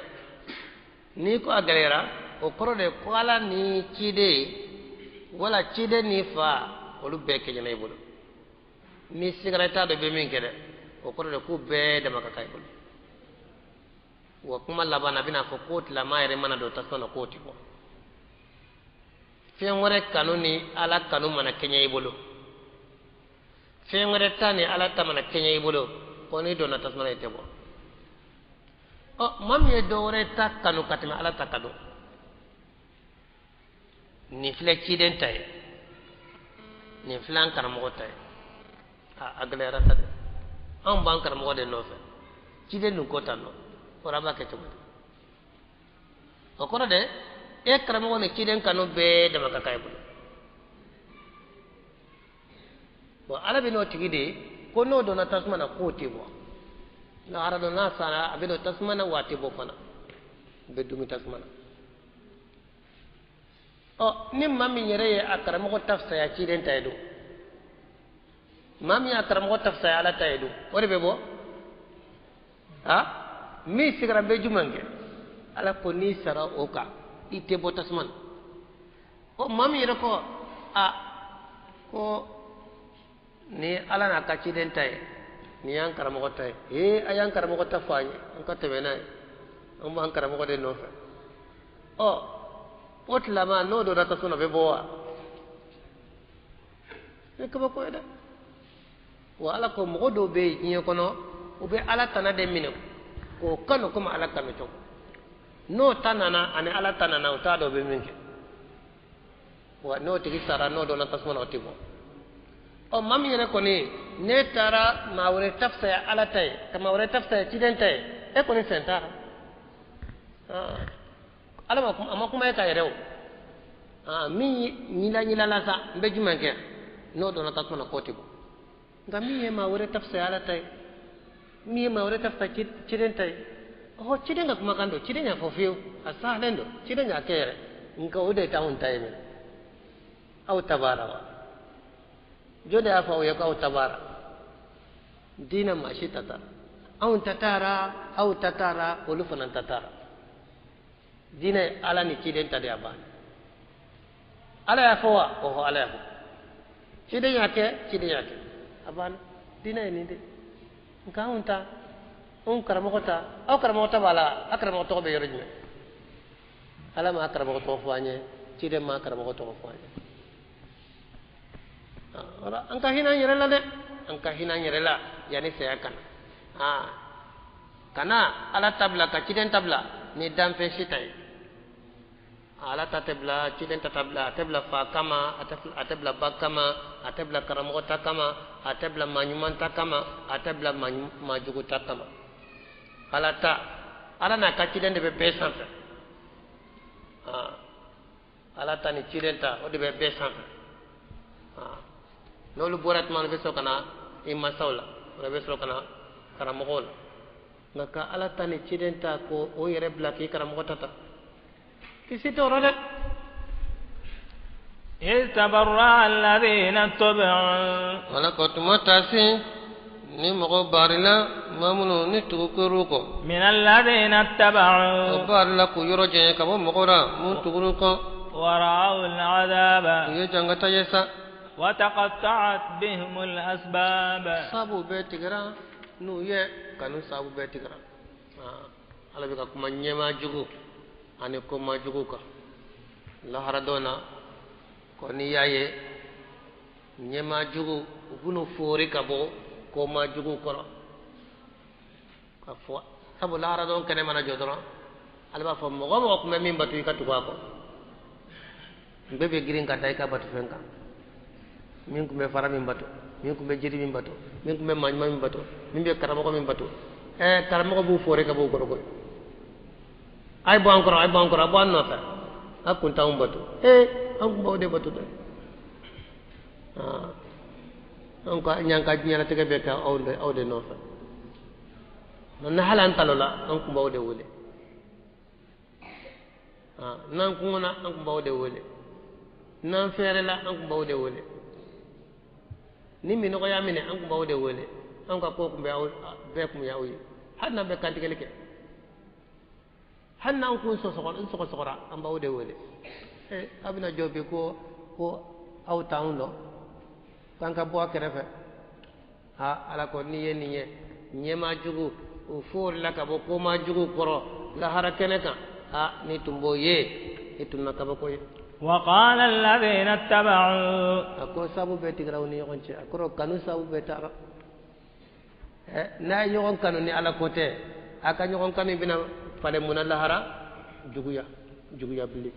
n'i ko a gɛlɛyara o kɔrɔ de ko Ala ni ciden wala ciden ni fa olu bɛɛ kɛɲɛna i bolo ni sigara t'a dɔn i bɛ min kɛ dɛ o kɔrɔ de k'u bɛɛ dama ka kan i bolo wa kuma laban na a bɛna fɔ k'o tilama yɛrɛ mana don tasuma na k'o ti bɔ fɛn wɛrɛ kanu ni Ala kanu mana kɛɲɛ i bolo fɛn wɛrɛ ta ni Ala ta mana kɛɲɛ i bolo ko n'i donna tasuma na i tɛ bɔ ɔ maa min ye dɔ wɛrɛ ta kanu ka tɛmɛ Ala ta kanu nin filɛ ciden ta ye nin filɛ an karamɔgɔ ta ye a gɛlɛyara sa dɛ anw b'an karamɔgɔ de nɔfɛ ciden dun ko tan nɔ o an b'a kɛ cogo di o kɔrɔ de e karamɔgɔ ni ciden kanu bɛɛ dama ka kan i bolo bon Ala bɛ n'o tigi de ye ko n'o donna tasuma na k'o tɛ bɔ lahara dɔ n'a sara a bɛ don tasuma na wa a tɛ bɔ fana a bɛ dumi tasuma na ɔ ni maa min yɛrɛ ye a karamɔgɔ ta fisaya ciden ta ye don maa min y'a karamɔgɔ ta fisaya Ala ta ye don o de bɛ bɔ a min sigira bɛ jumɛn kɛ Ala ko n'i sara o kan i tɛ bɔ tasuma na ɔ maa min yɛrɛ ko a ko ni Ala n'a ka ciden ta ye nin y'an karamɔgɔ ta ye ee a y'an karamɔgɔ ta fɔ an ye an ka tɛmɛ n'a ye an b'an karamɔgɔ de nɔfɛ ɔ o tilama n'o donna tasuma na o bɛ bɔ wa ne kabako ye dɛ wa Ala ko mɔgɔ dɔw bɛ yen diɲɛ kɔnɔ u bɛ Ala tana de minɛ k'o kanu komi Ala kanu cogo n'o ta nana ani Ala ta nana o t'a dɔn o bɛ min kɛ wa n'o tigi sara n'o donna tasuma na o tɛ bɔ ɔ maa min yɛrɛ kɔni ne taara maa wɛrɛ ta fisaya Ala ta ye ka maa wɛrɛ ta fisaya ciden ta ye e kɔni sen t'a la Ala ma a ma kuma e kan yɛrɛ o min ɲila ɲila la sa n bɛ jumɛn kɛ n'o donna tasuma na k'o tɛ bɔ nka min ye maa wɛrɛ ta fisaya Ala ta ye min ye maa wɛrɛ ta fisaya ciden ta ye ɔhɔ ciden ka kumakan don ciden y'a fɔ fiyewu a sahalen don ciden y'a kɛ yɛrɛ nka o de t'anw ta ye minɛ aw ta b'a la wa jɔn de y'a fɔ aw ye k'aw ta b'a la diinɛ maa si ta t'a la anw ta t'a la aw ta t'a la olu fana ta t'a la diinɛ Ala ni ciden ta de y'a ban Ala y'a fɔ wa ɔhɔ Ala y'a fɔ ciden y'a kɛ ciden y'a kɛ a banna diinɛ ye nin de nka anw ta anw karamɔgɔ ta aw karamɔgɔ ta b'a la a karamɔgɔ tɔgɔ bɛ yɔrɔ jumɛn Ala m'a karamɔgɔ tɔgɔ fɔ an ye ciden m'a karamɔgɔ tɔgɔ fɔ an ye wala an ka hinɛ an yɛrɛ la dɛ an ka hinɛ an yɛrɛ la yanni saya ka na kana Ala ta bila ka ciden ta bila ni danfɛn si ta ye Ala ta tɛ bila, ciden ta tɛ bila, a tɛ bila fa kama, a tɛ bila ba kama, a tɛ bila karamɔgɔ ta kama, a tɛ bila maa ɲuman ta kama, a tɛ bila maa jugu ta kama. Ala ta, Ala n'a ka ciden de bɛ bɛɛ sanfɛ. Ala ta ni ciden ta, o de bɛ bɛɛ sanfɛ. N'olu bɔra tuma min na, i bɛ sɔrɔ ka na i mansaw la, o la i bɛ sɔrɔ ka na karamɔgɔw la. Nka ka Ala ta ni ciden ta k'o yɛrɛ bila k'i karamɔgɔ ta ta, kisi t'o rɔ dɛ. إذ تبرأ الذين اتبعوا. Wala ko tuma taa se ni mɔgɔ barila maa minnu ni tugu kɛr'u kɔ. من الذين اتبعوا. O barila k'u yɔrɔ janya ka bɔ mɔgɔw la mun tugur'u kɔ. ورأوا العذاب. U ye jangata ye sa. وتقطعت بهم الأسباب. Sabu bɛɛ tigɛra n'u ye kanu, sabu bɛɛ tigɛra. Ala bɛ ka kuma ɲɛmaa jugu ani koma jugu kan lahara dɔ na. Ko n'i y'a ye ɲɛmaa jugu, u b'u foori ka bɔ koma jugu kɔrɔ ka fɔ, sabu lahara dɔn kɛnɛ mana jɔ dɔrɔn, ala b'a fɔ mɔgɔ o mɔgɔ tun bɛ min bato, i ka tugu a kɔ. N bɛɛ bɛ girin ka da i ka bato fɛn kan. Min tun bɛ fara min bato, min tun bɛ jiri min bato, min tun bɛ maa ɲuman min bato, min bɛ karamɔgɔ min bato, karamɔgɔ b'u foori ka bɔ u kɔrɔ koyi. A ye bɔ an kɔrɔ, a ye bɔ an kɔrɔ, a bɔ an nɔfɛ, a kun t'anw bato. An kun b'aw de bato dɛ. An ka ɲan ka diɲɛlatigɛ bɛɛ kɛ aw de nɔfɛ. Nka hali an talo la, an kun b'aw de wele. N'an kɔngɔna, an kun b'aw de wele. N'an fɛɛrɛla, an kun b'aw de wele. Ni minɔgɔ y'a minɛ, an kun b'aw de wele. An ka ko kun bɛ aw bɛɛ kun y'aw ye. Hali n'an bɛ kantigɛli kɛ, hali n'an kun sɔgɔsɔgɔra, an b'aw de wele. A bɛna jɔ bi ko aw t'anw dɔn, k'an ka bɔ a kɛrɛfɛ. Ala ko n'i ye nin ye ɲɛmaa jugu o foorila ka bɔ koma jugu kɔrɔ lahara kɛnɛ kan, n'i tun b'o ye, i tun na kabako ye. وقال الذين اتبعوا. A ko sabu bɛɛ tigɛra u ni ɲɔgɔn cɛ. A kɔrɔ kanu sabu bɛɛ taara. N'a ye ɲɔgɔn kanu ni Ala ko tɛ, a ka ɲɔgɔn kanu bɛna falen mun na lahara? Juguya, juguya bilen.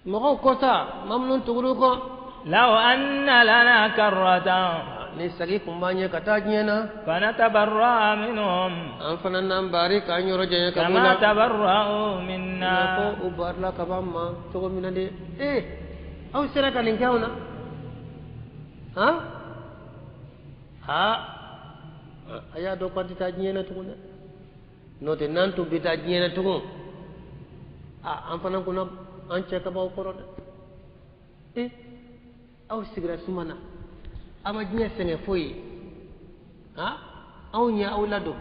Mɔgɔw ko sa, maa minnu tugur'u kɔ. لو أن لنا كرة. Ni sagi kun b'an ye ka taa diɲɛ na. فنتبرأ منهم. An fana n'an baari k'an yɔrɔ janya ka b'u la. كما تبرأوا منا. I n'a fɔ u baarila ka b'an ma cogo min na de. Aw sera ka nin kɛ anw na? Han? A y'a dɔn k'an tɛ taa diɲɛ na tugun dɛ. N'o tɛ, n'an tun bɛ taa diɲɛ na tugun, an fana kunna an cɛ ka b'aw kɔrɔ dɛ. Aw sigira suma na, aw ma diɲɛ sɛgɛn foyi ye. Anw ye aw ladon,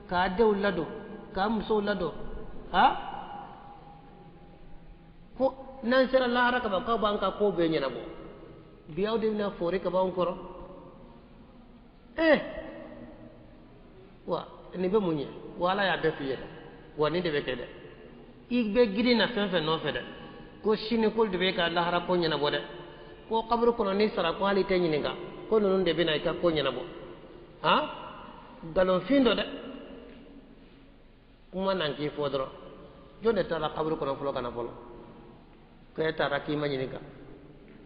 k'a denw ladon, k'a musow ladon. Ko n'an sera lahara ka ban, k'aw b'an ka ko bɛɛ ɲɛnabɔ. Bi aw de bɛna foori ka b'anw kɔrɔ. Wa nin bɛ mun ye? Wa Ala y'a bɛɛ f'i ye dɛ. Wa nin de bɛ kɛ dɛ. I bɛ girin na fɛn fɛn nɔfɛ dɛ, ko sini k'olu de bɛ ka lahara ko ɲɛnabɔ dɛ. Ko kaburu kɔnɔ n'i sara, ko hali i tɛ ɲininka, ko ninnu de bɛ na i ka ko ɲɛnabɔ. Nkalonfin dɔ dɛ. Kuma nan k'i fɔ dɔrɔn. Jɔn de taara kaburu kɔnɔ fɔlɔ ka na fɔlɔ? Ko e taara k'i ma ɲininka,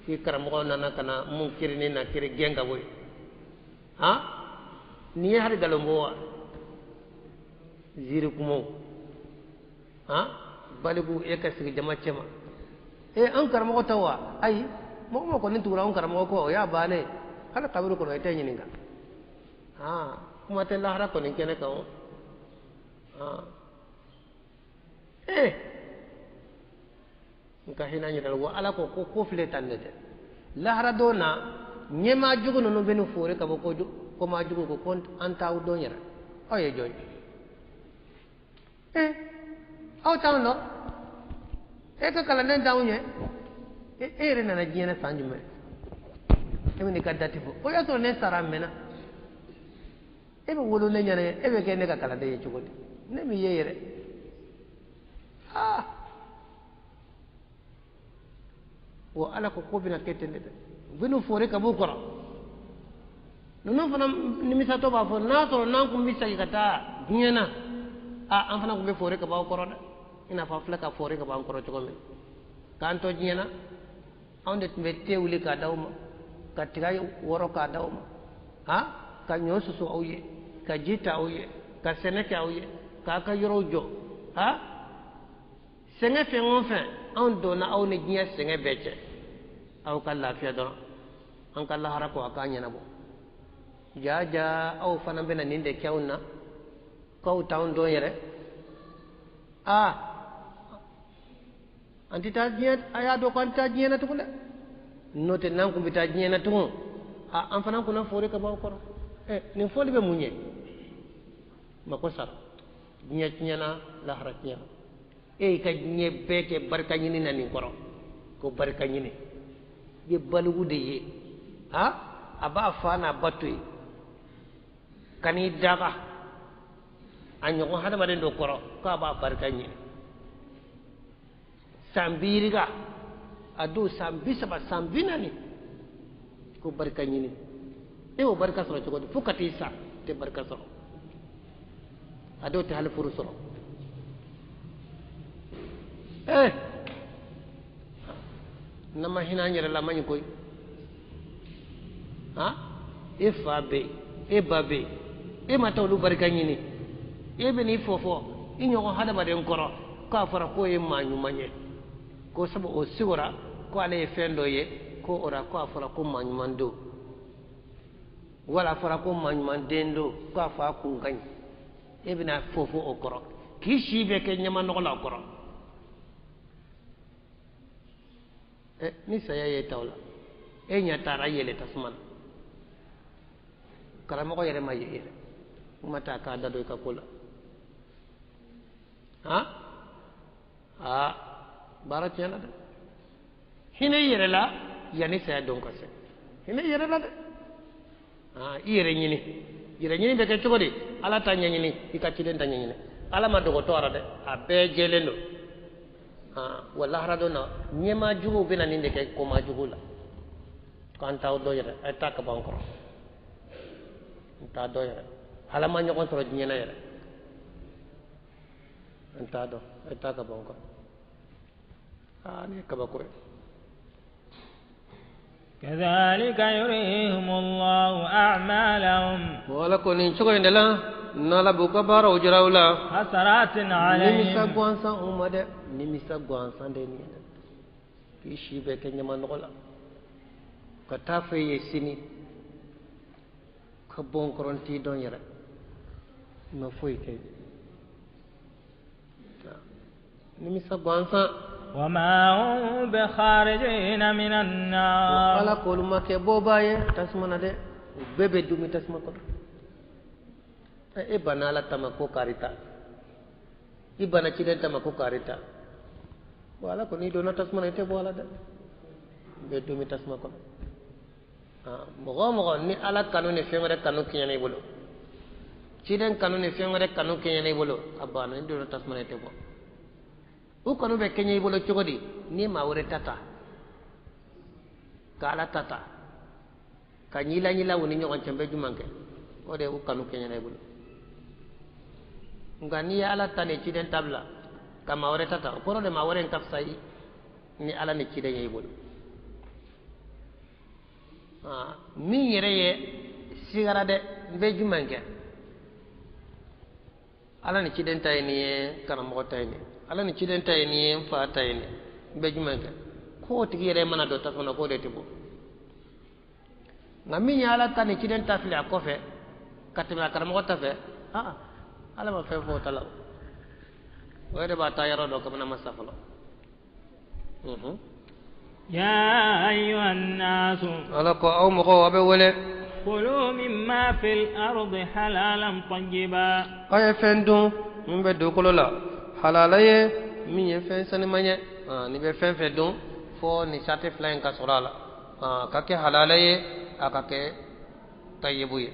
k'i karamɔgɔ nana ka na mun kiri ni na kiri gɛn ka bɔ yen. Nin ye hali nkalon bɔ wa? Ziiri kumaw. Baliku e ka sigi jama cɛma. An karamɔgɔ tɛ wa? Ayi, mɔgɔ mɔgɔ kɔni tugura an karamɔgɔ kɔ, o y'a bannen. Hali kaburu kɔnɔ i tɛ ɲininka. Kuma tɛ lahara kɔni kɛnɛ kan o. N ka hinɛ n yɛrɛ la. Wa Ala ko ko filɛ tan de dɛ. Lahara don na, ɲɛmaa jugu ninnu bɛ nin foori ka bɔ koma jugu ko ko an t'aw dɔn yɛrɛ. Aw ye jɔn ye? Aw t'anw dɔn. E ka kalanden t'anw ye. E yɛrɛ nana diɲɛ na san jumɛn? E bɛ n'i ka dati fɔ. O y'a sɔrɔ ne sara a mɛnna. E bɛ wolo ne ɲɛna, e bɛ kɛ ne ka kalanden ye cogo di? Ne m'i ye yɛrɛ. Wa Ala ko ko bɛna kɛ ten de dɛ. U bɛ n'u foori ka b'u kɔrɔ. Ninnu fana nimisatɔ b'a fɔ n'a sɔrɔ n'an kun bɛ segin ka taa diɲɛ na, an fana kun bɛ foori ka b'aw kɔrɔ dɛ. I n'a fɔ an filɛ ka fɔri ka bɔ an kɔrɔ cogo min k'an to diɲɛ na anw de tun bɛ te wuli k'a d'aw ma ka tiga wɔrɔ k'a d'aw ma han ka ɲɔ susu aw ye ka ji ta aw ye ka sɛnɛ kɛ aw ye k'a ka yɔrɔw jɔ han sɛgɛn fɛn o fɛn anw donna aw ni diɲɛ sɛgɛn bɛɛ cɛ aw ka lafiya dɔrɔn an ka lahara ko a k'a ɲɛnabɔ jaa jaa aw fana bɛna nin de kɛ anw na k'aw t'anw dɔn yɛrɛ aa an tɛ taa diɲɛ a y'a dɔn ko an tɛ taa diɲɛ na tugun dɛ n'o tɛ n'an kun bɛ taa diɲɛ na tugun a an fana kunna fori ka bɔ aw kɔrɔ ɛ nin fɔli bɛ mun ye mako sara diɲɛ tiɲɛna lahara tiɲɛna e y'i ka diɲɛ bɛɛ kɛ barika ɲini na nin kɔrɔ ko barika ɲini i ye baliku de ye ha a b'a fa n'a ba to yen ka n'i daga a ɲɔgɔn hadamaden dɔ kɔrɔ k'a b'a barika ɲini san biiriga a dɔw san 30 san 40 ko barika ɲini e y'o barika sɔrɔ cogo di fo ka t'i sa tɛ barika sɔrɔ a dɔw tɛ hali furu sɔrɔ ee n'an ma hinɛ an yɛrɛ la a man ɲi koyi han e fa bɛ yen e ba bɛ yen e ma taa olu barika ɲini e bɛ n'i fɔfɔ i ɲɔgɔn hadamaden kɔrɔ k'a fɔra k'o ye maa ɲuman ye ko sabu o sigora ko ale ye fɛn dɔ ye ko o la ko a fɔra ko maa ɲuman don wala a fɔra ko maa ɲuman den don ko a fa kun ka ɲi e bɛna fofo o kɔrɔ k'i si bɛɛ kɛ ɲamanɔgɔ la o kɔrɔ ɛ ni saya y'e ta o la e ɲɛ taara yɛlɛ tasuma na karamɔgɔ yɛrɛ ma ye yɛrɛ kuma t'a k'a da don i ka ko la han aa baara tiɲɛna dɛ hinɛ i yɛrɛ la yanni saya don ka se hinɛ i yɛrɛ la dɛ aa i yɛrɛ ɲini yɛrɛ ɲini bɛ kɛ cogo di ala ta ɲɛɲini i ka ciden ta ɲɛɲini ala ma dogo tɔ dɛ a bɛɛ jɛlen don aa wa lahara don na ɲɛmaa juguw bɛna nin de kɛ koma jugu la k'an t'aw dɔn yɛrɛ a ye taa ka bɔ an kɔrɔ n t'a dɔn yɛrɛ ala ma ɲɔgɔn sɔrɔ diɲɛ na yɛrɛ n t'a dɔn a ye taa ka bɔ n kɔrɔ aa nin ye kabako ye كذلك يريهم الله أعمالهم wala ko nin cogo in de la n'ala b'u ka baaraw jira u la حسرات nimisa عليهم gansan u ma dɛ nimisa gansan de nin ye dɛ k'i si bɛɛ kɛ ɲamanɔgɔ la ka taa fɔ e ye sini ka bɔ n kɔrɔ n t'i dɔn yɛrɛ i ma foyi kɛ nimisa gansan وما هم بخارجين من النار ala k'olu ma kɛ bɔbaa ye tasuma na dɛ u bɛɛ bɛ dumi tasuma kɔnɔ e banna ala ta ma ko karita i banna ciden ta ma ko karita bon ala ko n'i donna tasuma na i tɛ bɔ a la dɛ i bɛ dumi tasuma kɔnɔ mɔgɔ o mɔgɔ ni ala kanu ni fɛn wɛrɛ kanu kɛɲɛna i bolo ciden kanu ni fɛn wɛrɛ kanu kɛɲɛna i bolo a banna i donna tasuma na i tɛ bɔ u kanu bɛ kɛɲɛ i bolo cogo di ni maa wɛrɛ ta ta ka ala ta ta ka ɲila ɲila u ni ɲɔgɔn cɛ n bɛ jumɛn kɛ o de ye u kanu kɛɲɛna i bolo nka n'i ye ala ta ni ciden ta bila ka maa wɛrɛ ta ta o kɔrɔ de maa wɛrɛ in ka fisa ni ala ni ciden ye i bolo min yɛrɛ ye sigara dɛ n bɛ jumɛn kɛ ala ni ciden ta ye nin ye karamɔgɔ ta ye nin ye ala ni ciden ta ye nin ye n fa ta ye nin ye n bɛ jumɛn kɛ k'o tigi yɛrɛ mana don tasuma na k'o de tɛ bɔ nka min ye ala ta ni ciden ta fili a kɔfɛ ka tɛmɛ a karamɔgɔ ta fɛ aa ala ma fɛn fɔ o ta la o yɛrɛ b'a ta yɔrɔ dɔn kabini a ma sa fɔlɔ. يا أيها الناس ala ko aw mɔgɔw aw bɛ wele كلوا مما في الأرض حلالا طيبا aw ye fɛn dun min bɛ dugukolo la halala ye min ye fɛn sanuman ye n'i bɛ fɛn fɛn dun fo nin sarati fila in ka sɔrɔ a la a ka kɛ halala ye a ka kɛ tayibu ye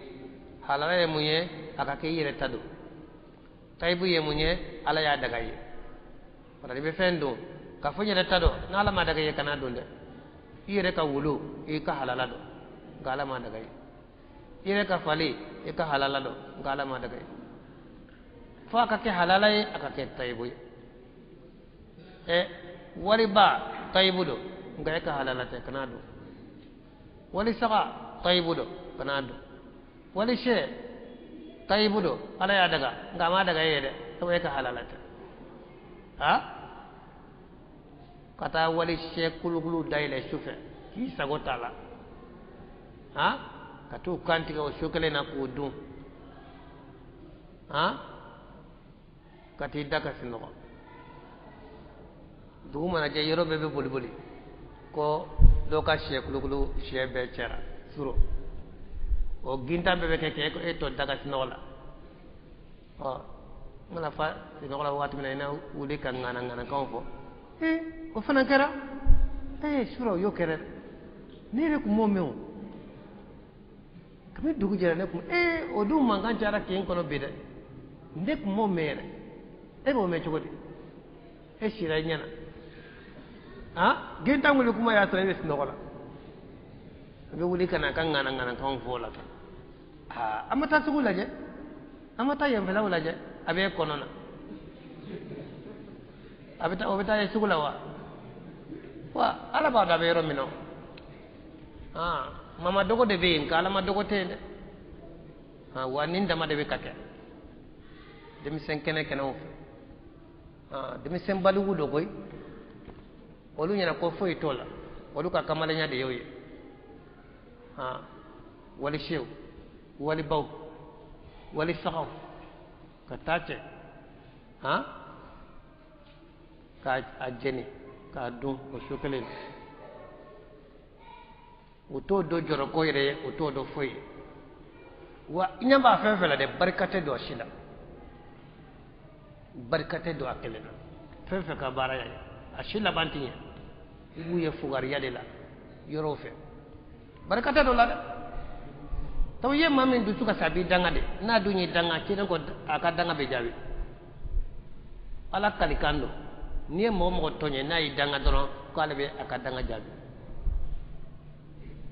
halala ye mun ye a ka kɛ i yɛrɛ ta don tayibu ye mun ye ala y'a daga ye wala n'i bɛ fɛn dun ka fɔ i yɛrɛ ta don n'ala ma daga ye kana dun dɛ i yɛrɛ ka wulu i ka halala don nka ala ma daga ye i yɛrɛ ka fali i ka halala don nka ala ma daga ye fo a ka kɛ halala ye a ka kɛ tayibu ye E waliba tayibu do nka e ka halala tɛ, kana dun. Wali saga tayibu do, kana dun. Wali sɛ tayibu do, ala y'a daga nka a ma daga e ye dɛ, sabu e ka halala tɛ. Ha ka taa wali sɛ kulukulu dayɛlɛ su fɛ k'i sago t'a la, ha ka t'u kantigɛ o su kelen na k'o dun, ha ka t'i da ka sunɔgɔ. Dugu mana jɛ yɔrɔ bɛɛ bɛ boli boli ko dɔ ka sɛ kulukulu sɛ bɛɛ cɛra suro, o gintan bɛɛ bɛ kɛ k'e to da ka sunɔgɔ la. Ɔ n mana fa sunɔgɔ la waati min na, i na wuli ka ŋana ŋanakanw fɔ. Ee o fana kɛra, ee suro y'o kɛra dɛ, ne yɛrɛ kun m'o mɛn o, kabini dugu jɛra ne kun, ee o dun mankan cayara kin kɔnɔ bi dɛ, ne kun m'o mɛn yɛrɛ. E b'o mɛn cogo di? E sira i ɲɛna, ha gintan wuli kuma y'a sɔrɔ e bɛ sunɔgɔ la, a bɛ wuli ka na a ka ŋana ŋanakanw fɔ o la. Aa an ma taa sugu lajɛ, an ma taa yenfɛlaw lajɛ, a bɛ e kɔnɔ na, a bɛ taa o bɛ taa ye sugu la wa? Wa ala b'a dɔn a bɛ yɔrɔ min na. Aa mama dogo de bɛ yen, nka ala ma dogo tɛ yen dɛ. Aa wa nin dama de bɛ ka kɛ denmisɛn kɛnɛ kɛnɛw fɛ. Aa denmisɛn baliku don koyi, olu ɲɛna ko foyi t'o la, olu ka kamalenya de y'o ye. Aa wali sew, wali baw, wali sagaw ka taa cɛ, han k'a a jeni k'a dun o su kelen. U t'o dɔn jɔrɔko yɛrɛ ye, u t'o dɔn foyi ye. Wa i ɲɛ b'a fɛn fɛn la dɛ, barika tɛ don a si la, barika tɛ don a kelen na. Fɛn fɛn ka baara ye a si laban tɛ ɲɛ, i b'u ye fugariya de la yɔrɔw fɛ, barika tɛ don la dɛ. Sabu i ye maa min dusu ka sa, a b'i danga de, n'a dun y'i danga, ciden ko a ka danga bɛ jaabi. Ala kalikan don, n'i ye mɔgɔ mɔgɔ tɔɲɛ n'a y'i danga dɔrɔn, k'ale bɛ a ka danga jaabi.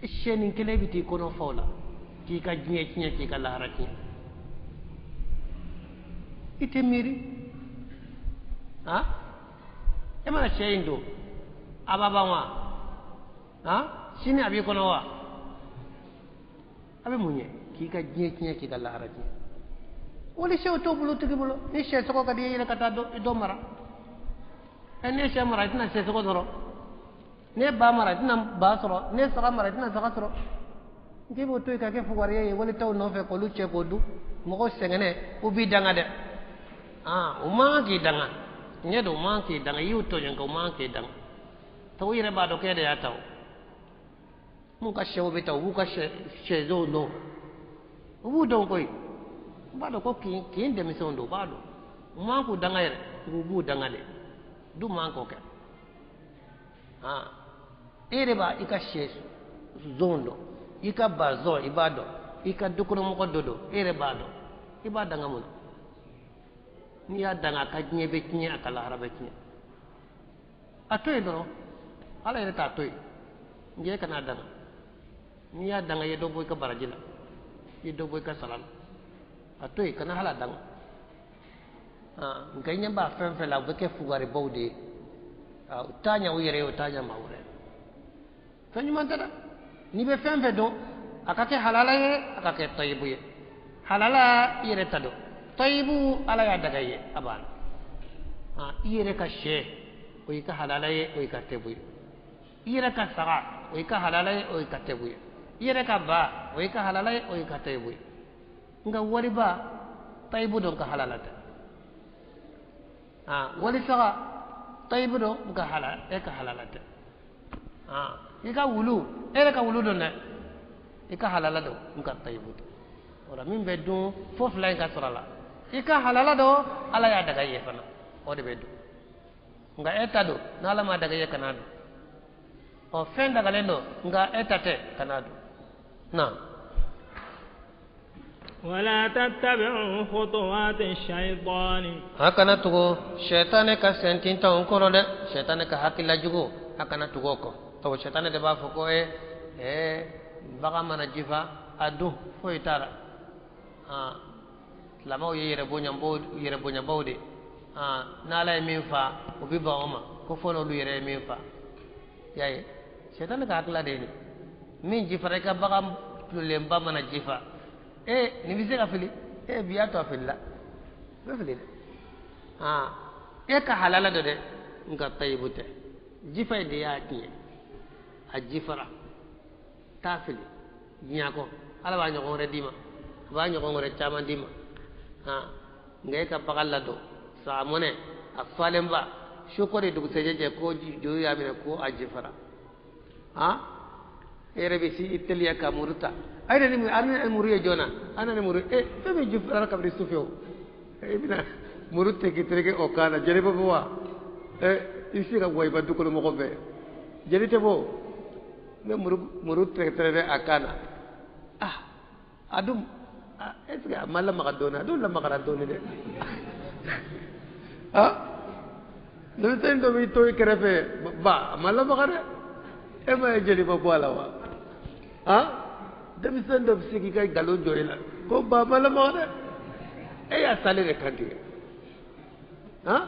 Sɛnin kelen bɛ t'i kɔnɔ fa o la, k'i ka diɲɛ tiɲɛ, k'i ka lahara tiɲɛ. I tɛ miiri, ha e mana sɛ in don a b'a ban wa? Ha sini a b'i kɔnɔ wa? A bɛ mun ɲɛ k'i ka diɲɛ tiɲɛ, k'i ka lahara tiɲɛ? Wali sɛw t'o bolo tigi bolo. Ni sɛ sogo ka di i ye, yɛrɛ ka taa dɔ mara. Ɛ n'i ye sɛ mara, i tɛna sɛ sogo sɔrɔ. N'i ye ba mara, i tɛna ba sɔrɔ. N'i ye saga mara, i tɛna saga sɔrɔ. K'i b'o to yen ka kɛ fugariya ye wali taw nɔfɛ k'olu cɛ k'o dun, mɔgɔw sɛgɛnnen, u b'i danga dɛ. Aa u man kan k'i danga, tiɲɛ don, u man kan k'i danga, i y'u tɔɲɔ nka u man kan k'i danga. Sabu i yɛrɛ b'a dɔn k'e de y'a ta o. Mun ka sɛw bɛ ta, u b'u ka sɛzonw dɔn, u b'u dɔn koyi. U b'a dɔn ko kin denmisɛnw don, u b'a dɔn. U man k'u danga yɛrɛ, u b'u danga de, du man k'o kɛ. Aa e yɛrɛ b'a i ka sɛ zon dɔn, i ka ba zon i b'a dɔn, i ka dukɔnɔmɔgɔ dɔ don, e yɛrɛ b'a dɔn, i b'a danga mun na? N'i y'a danga, a ka diɲɛ bɛ tiɲɛ, a ka lahara bɛ tiɲɛ. A to yen dɔrɔn, ala yɛrɛ t'a to yen, nka e kana danga. N'i y'a danga, i ye dɔ bɔ i ka baraji la, i ye dɔ bɔ i ka sara la. A to yen, kana hala danga. Nka i ɲɛ b'a fɛn fɛn la, u bɛ kɛ fugaribaw de ye. U t'a ɲɛ u yɛrɛ ye, u t'a ɲɛ maa wɛrɛ ye. Fɛn ɲuman tɛ dɛ. N'i bɛ fɛn fɛn dɔn, a ka kɛ halala ye, a ka kɛ tayibu ye. Halala i yɛrɛ ta dɔn, tayibu ala y'a daga i ye, a banna. I yɛrɛ ka sɛ, o y'i ka halala ye, o y'i ka tayibu ye. I yɛrɛ ka saga, o y'i ka halala ye, o y'i ka tayibu ye. I yɛrɛ ka ba, o y'i ka halala ye, o y'i ka tayibu ye. Nka wariba tayibu don, ka halala tɛ. Wali saga tayibu don, nka halala, e ka halala tɛ. I ka wulu, e yɛrɛ ka wulu don dɛ, i ka halala don, nka tayibu tɛ. O la min bɛ dun fo fila in ka sɔrɔ a la, i ka halala don, ala y'a daga i ye fana, o de bɛ dun. Nka e ta don, n'ala ma daga i ye, kana dun. Ɔ fɛn dagalen don, nka e ta tɛ, kana dun. Na. ولا تتبعوا خطوات الشيطان. A kana tugu sɛtanɛ ka sentintanw kɔrɔ dɛ, sɛtanɛ ka hakilila jugu, a kana tugu o kɔ. Sabu sɛtanɛ de b'a fɔ ko e bagan mana jifa a dun, foyi t'a la. Silamɛw ye yɛrɛ bonyabaw de, n'ala ye min fa, u bɛ ban o ma. ko fo n'olu yɛrɛ ye min fa. Y'a ye sɛtanɛ ka hakilila de ye nin min jifara i ka bagan tulolenba mana jifa e nin bɛ se ka fili e bi y'a to a filila bɛ fili dɛ aa e ka halala dɔ dɛ nka tayibu tɛ jifa in de y'a tiɲɛ a jifara t'a fili diɲɛ kɔ ala b'a ɲɔgɔn wɛrɛ d'i ma a b'a ɲɔgɔn wɛrɛ caman d'i ma aa nka e ka bagan ladon saga mɔnɛ a falenba su kɔ de dugusɛjɛ cɛ ko joli y'a minɛ ko a jifara aa e yɛrɛ bɛ si i teliya ka muru ta a yɛrɛ ni a ni muru ye joona a nana ni muru e fɛn min jifara kabini su fɛ o e bɛna muru tereke tereke o kan na jeli bɛ bɔ wa e i bɛ se ka bɔ i ba du kɔnɔ mɔgɔ bɛɛ jeli tɛ bɔ n bɛ muru tereke tereke a kan na ah a dun est ce que a ma lamaga dɔɔni a dun lamagara dɔɔni dɛ ah denmisɛnnin dɔ b'i to i kɛrɛfɛ ba a ma lamaga dɛ e ma ye jeli ma bɔ a la wa ah denmisɛnnin dɔ bɛ se k'i ka nkalon jɔ i la ko ba a ma lamaga dɛ e y'a salen de kan tigɛ ah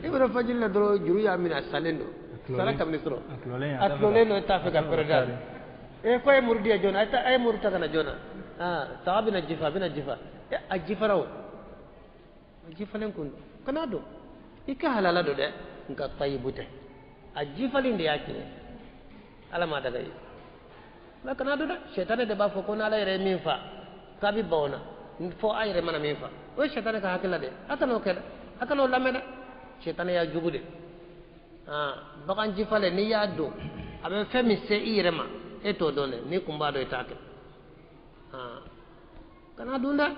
i bɛna fajiri la dɔrɔn juru y'a minɛ a salen don sara kabini sɔrɔ a tulolen don e t'a fɛ ka pɛrɛ da e ko a ye muru di yan joona a ye muru ta ka na joona ah saga bɛna jifa a bɛna jifa a jifara o a jifalen kun kana don i ka halala don dɛ nka tayibu tɛ a jifalen de y'a tiɲɛ ala ma daga ye nka kana don dɛ sɛtanɛ de b'a fɔ ko n'ala yɛrɛ ye min fa k'a bɛ ban o na fo a yɛrɛ mana min fa o ye sɛtanɛ ka hakilila de a kana o kɛ dɛ a kana o lamɛn dɛ sɛtanɛ y'a jugu de ah bagan jifalen n'i y'a don a bɛ fɛn min se i yɛrɛ ma e t'o dɔn dɛ n'i kun b'a dɔn i t'a kɛ ah kana dun dɛ.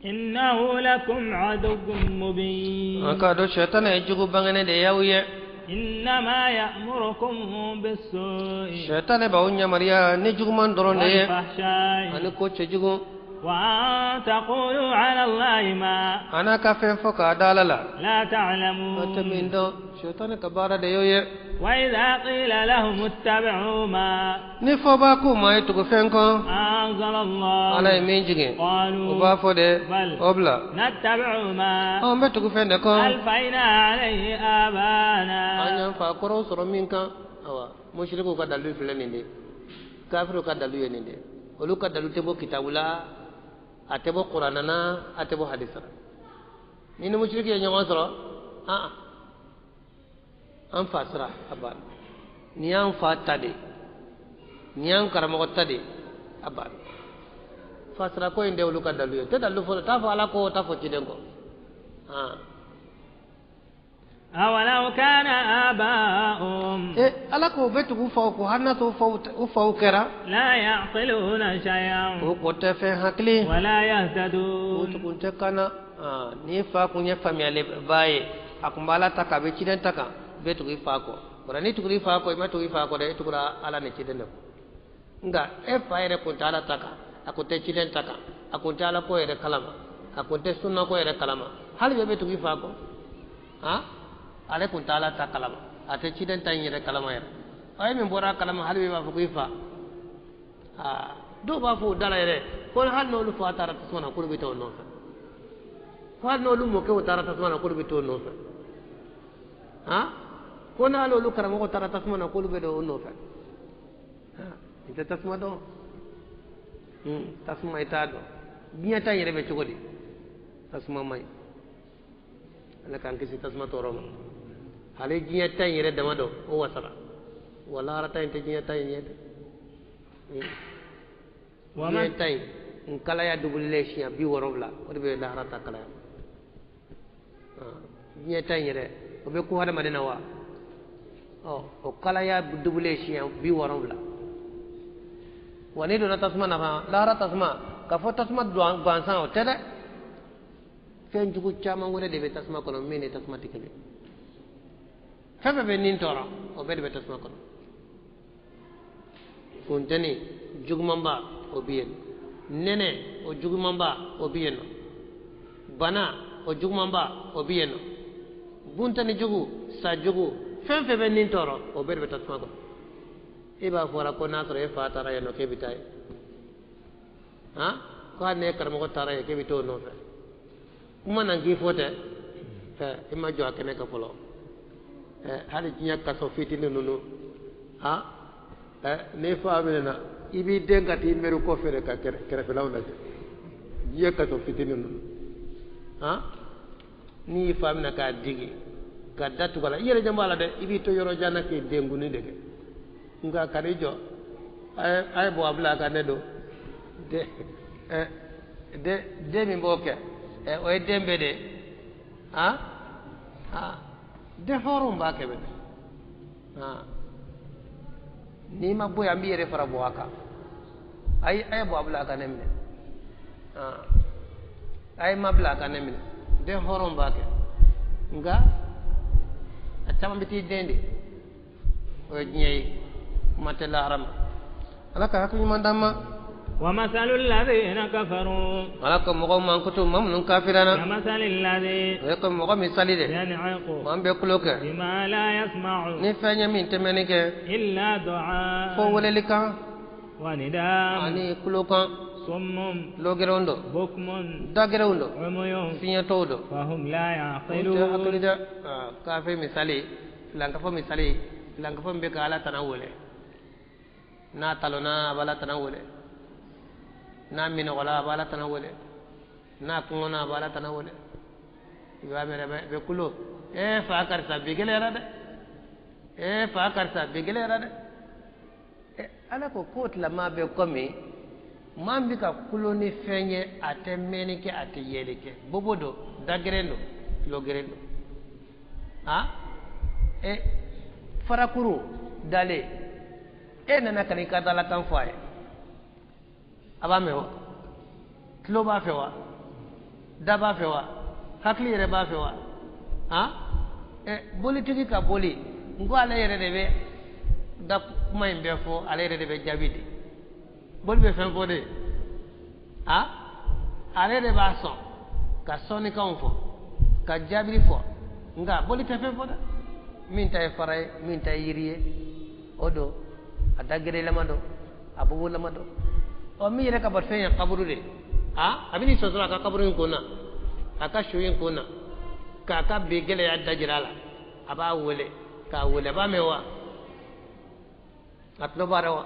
إنه لكم عدو مبين. An k'a dɔn sɛtanɛ ye jugu bangenen de y'aw ye. إنما يأمركم بالسوء. Sɛtanɛ b'aw yamaruya ni juguman dɔrɔn de ye. والفحشاء. Ani ko cɛjugu. وأن تقولوا على الله ما. A n'a ka fɛn fɔ k'a da ala la. لا A tɛ تعلمون. min dɔn sɛtanɛ ka baara de y'o ye. وإذا قيل لهم اتبعوا ما. Ni fɔba k'u ma ye tugu fɛn kɔ. أنزل الله. Ala ye min jigin. قالوا U b'a fɔ de. بل O bila. نتبع ما. Anw bɛ tugu fɛn de kɔ. ألفينا عليه آباءنا. An y'an fa kɔrɔw sɔrɔ min kan. Awa musirikuw ka dalilu filɛ nin de ye. Kafiriw ka dalilu ye nin de ye. Olu ka dalilu tɛ bɔ kitabu la. A tɛ bɔ kuranna na a tɛ bɔ hadisa la. Ni ni musiriki ye ɲɔgɔn sɔrɔ ah an fa sira a banna nin y'an fa ta de nin y'an karamɔgɔ ta de a banna fasira ko in de olu ka dalilu ye tɛ dalilu fɔlɔ t'a fɔ ala ko t'a fɔ ciden kɔ ah. أولو كان آباؤهم. E ala ko bɛ tugu faw ko hali n'a sɔrɔ u faw kɛra. لا يعقلون شيئا. O ko tɛ fɛn hakili. ولا O يهتدون. tugun tɛ kana ah ni fa kun ye faamuyaliba ye a kun b'ala ta kan a bɛ ciden ta kan bɛ tugu i fa kɔ o la n'i tugura i fa kɔ i ma tugu i fa kɔ dɛ i tugura ala ni ciden de kɔ nka e fa yɛrɛ kun tɛ ala ta kan a kun tɛ ciden ta kan a kun tɛ ala ko yɛrɛ kalama a kun tɛ sunna ko yɛrɛ kalama hali bi e bɛ tugu i fa kɔ ah ale kun tɛ ala ta kalama a tɛ ciden ta in yɛrɛ kalama yɛrɛ a ye min bɔra a kalama hali bi e b'a fɔ ko i fa aa dɔw b'a fɔ o da la yɛrɛ ko hali n'olu fa taara tasuma na k'olu bɛ taa o nɔfɛ ko hali n'olu mɔkɛw taara tasuma na k'olu bɛ t'o nɔfɛ ah ko n'ale olu karamɔgɔ taara tasuma na k'olu bɛ don o nɔfɛ ah nin tɛ tasuma dɔn tasuma i t'a dɔn diɲɛ ta yɛrɛ bɛ cogo di tasuma man ɲi ala k'an kisi tasuma tɔɔrɔ ma hali diɲɛ ta in yɛrɛ dama dɔn o wasara wa lahara ta in tɛ diɲɛ ta in ye dɛ diɲɛ ta in n kalaya dugulen siɲɛ 70 o de bɛ lahara ta kalaya diɲɛ ta in yɛrɛ o bɛ ko hadamaden na wa ɔ o kalaya dugulen siɲɛ 70 wa n'i donna tasuma na fana lahara tasuma k'a fɔ tasuma gansan o tɛ dɛ fɛn jugu caman wɛrɛ de bɛ tasuma kɔnɔ min ni tasuma tɛ kelen fɛn fɛn bɛ nin tɔɔrɔ o bɛɛ de bɛ tasuma kɔnɔ funteni jugumanba o bɛ yen nɛnɛ o jugumanba o bɛ yen nɔ bana o jugumanba o bɛ yen nɔ bunteni jugu sa jugu fɛn fɛn bɛ nin tɔɔrɔ o bɛɛ de bɛ tasuma kɔnɔ e b'a fɔra ko n'a sɔrɔ e fa taara yen nɔ k'e bɛ taa yen han ko hali n'e karamɔgɔ taara yen k'e bɛ t'o nɔfɛ kuma na k'i fɔ tɛ i ma jɔ a kɛnɛ kan fɔlɔ. Hali diɲɛ kaso fitinin ninnu ha ne fa minɛna i b'i den ka t'i mɛri kɔfɛ de ka kɛrɛfɛlaw lajɛ diɲɛ kaso fitinin ninnu ha n'i y'i fa minɛ k'a digi ka datugu a la i yɛrɛ ɲɛ b'a la dɛ i b'i to yɔrɔ jan na k'i denkunni de kɛ nka ka n'i jɔ a ye bɔ a bila a ka ne don den min b'o kɛ o ye den bɛɛ de ye ha ha den hɔrɔnw b'a kɛ bɛnɛ ha n'i ma bɔ yan n b'i yɛrɛ fara bɔ a kan ayi a ye bɔ a bila a ka ne minɛ ha a ye ma bila a ka ne minɛ den hɔrɔnw b'a kɛ nka a caman bɛ t'i den de o ye diɲɛ ye kuma tɛ lahara ma ala ka hakili ɲuman d'an ma. ومثل الذين كفروا ala ko mɔgɔw mankutu maa minnu kafirana كمثل الذي o ye ko mɔgɔ misali de ينعق maa min bɛ kulo kɛ بما لا يسمع ni fɛn ye min tɛ mɛnni kɛ إلا دعاء fo weleli kan ونداء ani kulo kan صم tulo gɛlɛnw don بكم da gɛlɛnw don عمي fiɲɛtɔw don فهم لا o tɛ hakili يعقلون dɛ kafe misali filankafo misali filankafo min bɛ ka ala tana wele n'a talonna a b'ala tana wele n'a minɔgɔla a b'ala tana wele n'a kɔngɔna a b'ala tana wele i b'a mɛn dɛ bɛ kulo ee fa karisa bi gɛlɛyara dɛ ee fa karisa bi gɛlɛyara dɛ ala ko k'o tilama bɛ komi maa min bɛ ka kulo ni fɛn ye a tɛ mɛnni kɛ a tɛ yeli kɛ bobo don dagɛrɛn don tulogɛrɛn don ha farakuru dalen e nana ka n'i ka dalakan fɔ a ye a b'a mɛn wa tulo b'a fɛ wa da b'a fɛ wa hakili yɛrɛ b'a fɛ wa han bolitigi ka boli n ko ale yɛrɛ de bɛ da kuma in bɛɛ fɔ ale yɛrɛ de bɛ jaabi di boli bɛ fɛn fɔ de han ale de b'a sɔn ka sɔnnikanw fɔ ka jaabili fɔ nka boli tɛ fɛn fɔ dɛ min ta ye fara ye min ta ye yiri ye o don a dagerelama don a bobolama don ɔ min yɛrɛ ka bɔ fɛn ye kaburu de a a bɛ n'i sɔsɔ a ka kaburu in kun na a ka su in kun na k'a ka bi gɛlɛya da jira a la a b'a wele k'a wele a b'a mɛn wa a tulo b'a la wa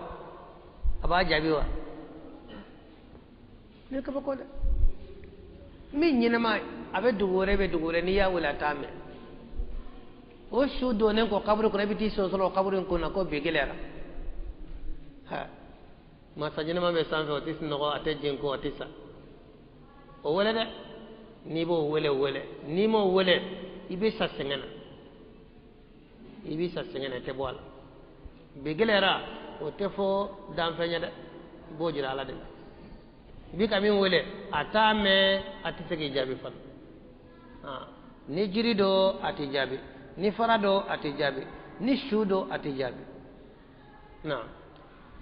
a b'a jaabi wa ne kabako dɛ min ɲɛnama a bɛ dugu wɛrɛ bɛ dugu wɛrɛ n'i y'a wele a t'a mɛn o su donnen kɔ kaburu kɔnɔ i bɛ t'i sɔsɔ o kaburu in kun na ko bi gɛlɛyara ha masa ɲɛnama bɛ sanfɛ o tɛ sunɔgɔ a tɛ jenko a tɛ sa o wele dɛ n'i b'o wele wele n'i m'o wele i bɛ sa sɛgɛn na i bɛ sa sɛgɛn na i tɛ bɔ a la bi gɛlɛyara o tɛ fɔ danfɛn ye dɛ i b'o jira ala de la i bɛ ka min wele a t'a mɛn a tɛ se k'i jaabi fana ni jiri don a tɛ jaabi ni fara don a tɛ jaabi ni su don a tɛ jaabi naam.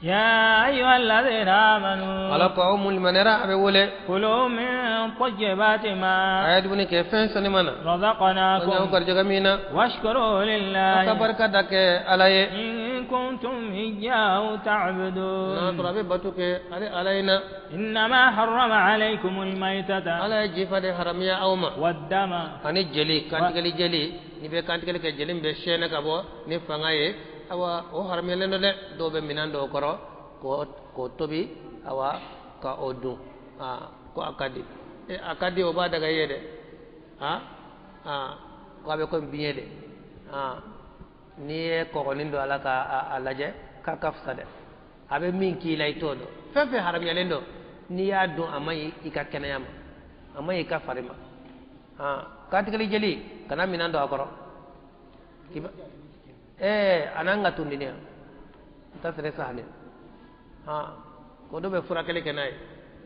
يا أيها الذين آمنوا ala ko aw mun limaniyara a bɛ wele كلوا من طيبات ما a ye dumuni kɛ fɛn sanima na o y'aw رزقناكم garijɛgɛ min na واشكروا aw ka لله barika da kɛ ala ye إن كنتم إياه n'a تعبدون sɔrɔ a bɛ bato kɛ ale ala in na إنما حرم عليكم الميتة ala ye jifa de haramiya aw ma والدم ani jeli kantigɛli jeli n'i bɛ kantigɛli kɛ jeli min bɛ sɛɛnɛ ka bɔ ni fanga ye awa o haramuyalen don dɛ dɔw bɛ minɛn dɔw kɔrɔ k'o tobi awa ka o dun ko a ka di a ka di o b'a daga i ye dɛ ko a bɛ komi biɲɛ de n'i ye kɔgɔnin don a la k'a lajɛ k'a ka fisa dɛ a bɛ min k'i la i t'o dɔn fɛn fɛn haramuyalen don n'i y'a dun a man ɲi i ka kɛnɛya ma a man ɲi i ka fari ma kantigɛli jeli kana minɛn don a kɔrɔ a n'an ka tundini yan n ta sɛrɛ sahani ko dɔ bɛ furakɛli kɛ n'a ye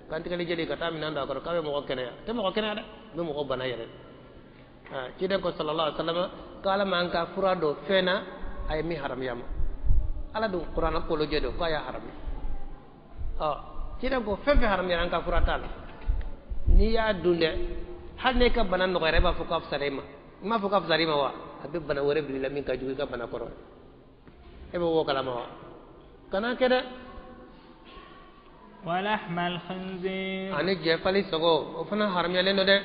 kantigɛli jeli ka taa minɛn don a kɔrɔ k'a bɛ mɔgɔ kɛnɛya tɛ mɔgɔ kɛnɛya dɛ a bɛ mɔgɔ bana yɛrɛ ciden ko sallallahu alaihi wasallam k'ala m'an ka fura dɔ fɛn na a ye min haramuya ma ala dun kuranɛ kolojɛ don k'a y'a haramuya ciden ko fɛn fɛn haramuyara an ka fura t'a la n'i y'a dun dɛ hali n'e ka bana nɔgɔyara e b'a fɔ k'a fisara i ma i m'a fɔ k'a fisara i ma wa a bɛ bana wɛrɛ bila i la min ka jugu i ka bana kɔrɔ ye e bɛ wo kalama wa kana kɛ dɛ ولحم الخنزير ani jɛfali sogo o fana haramuyalen don dɛ.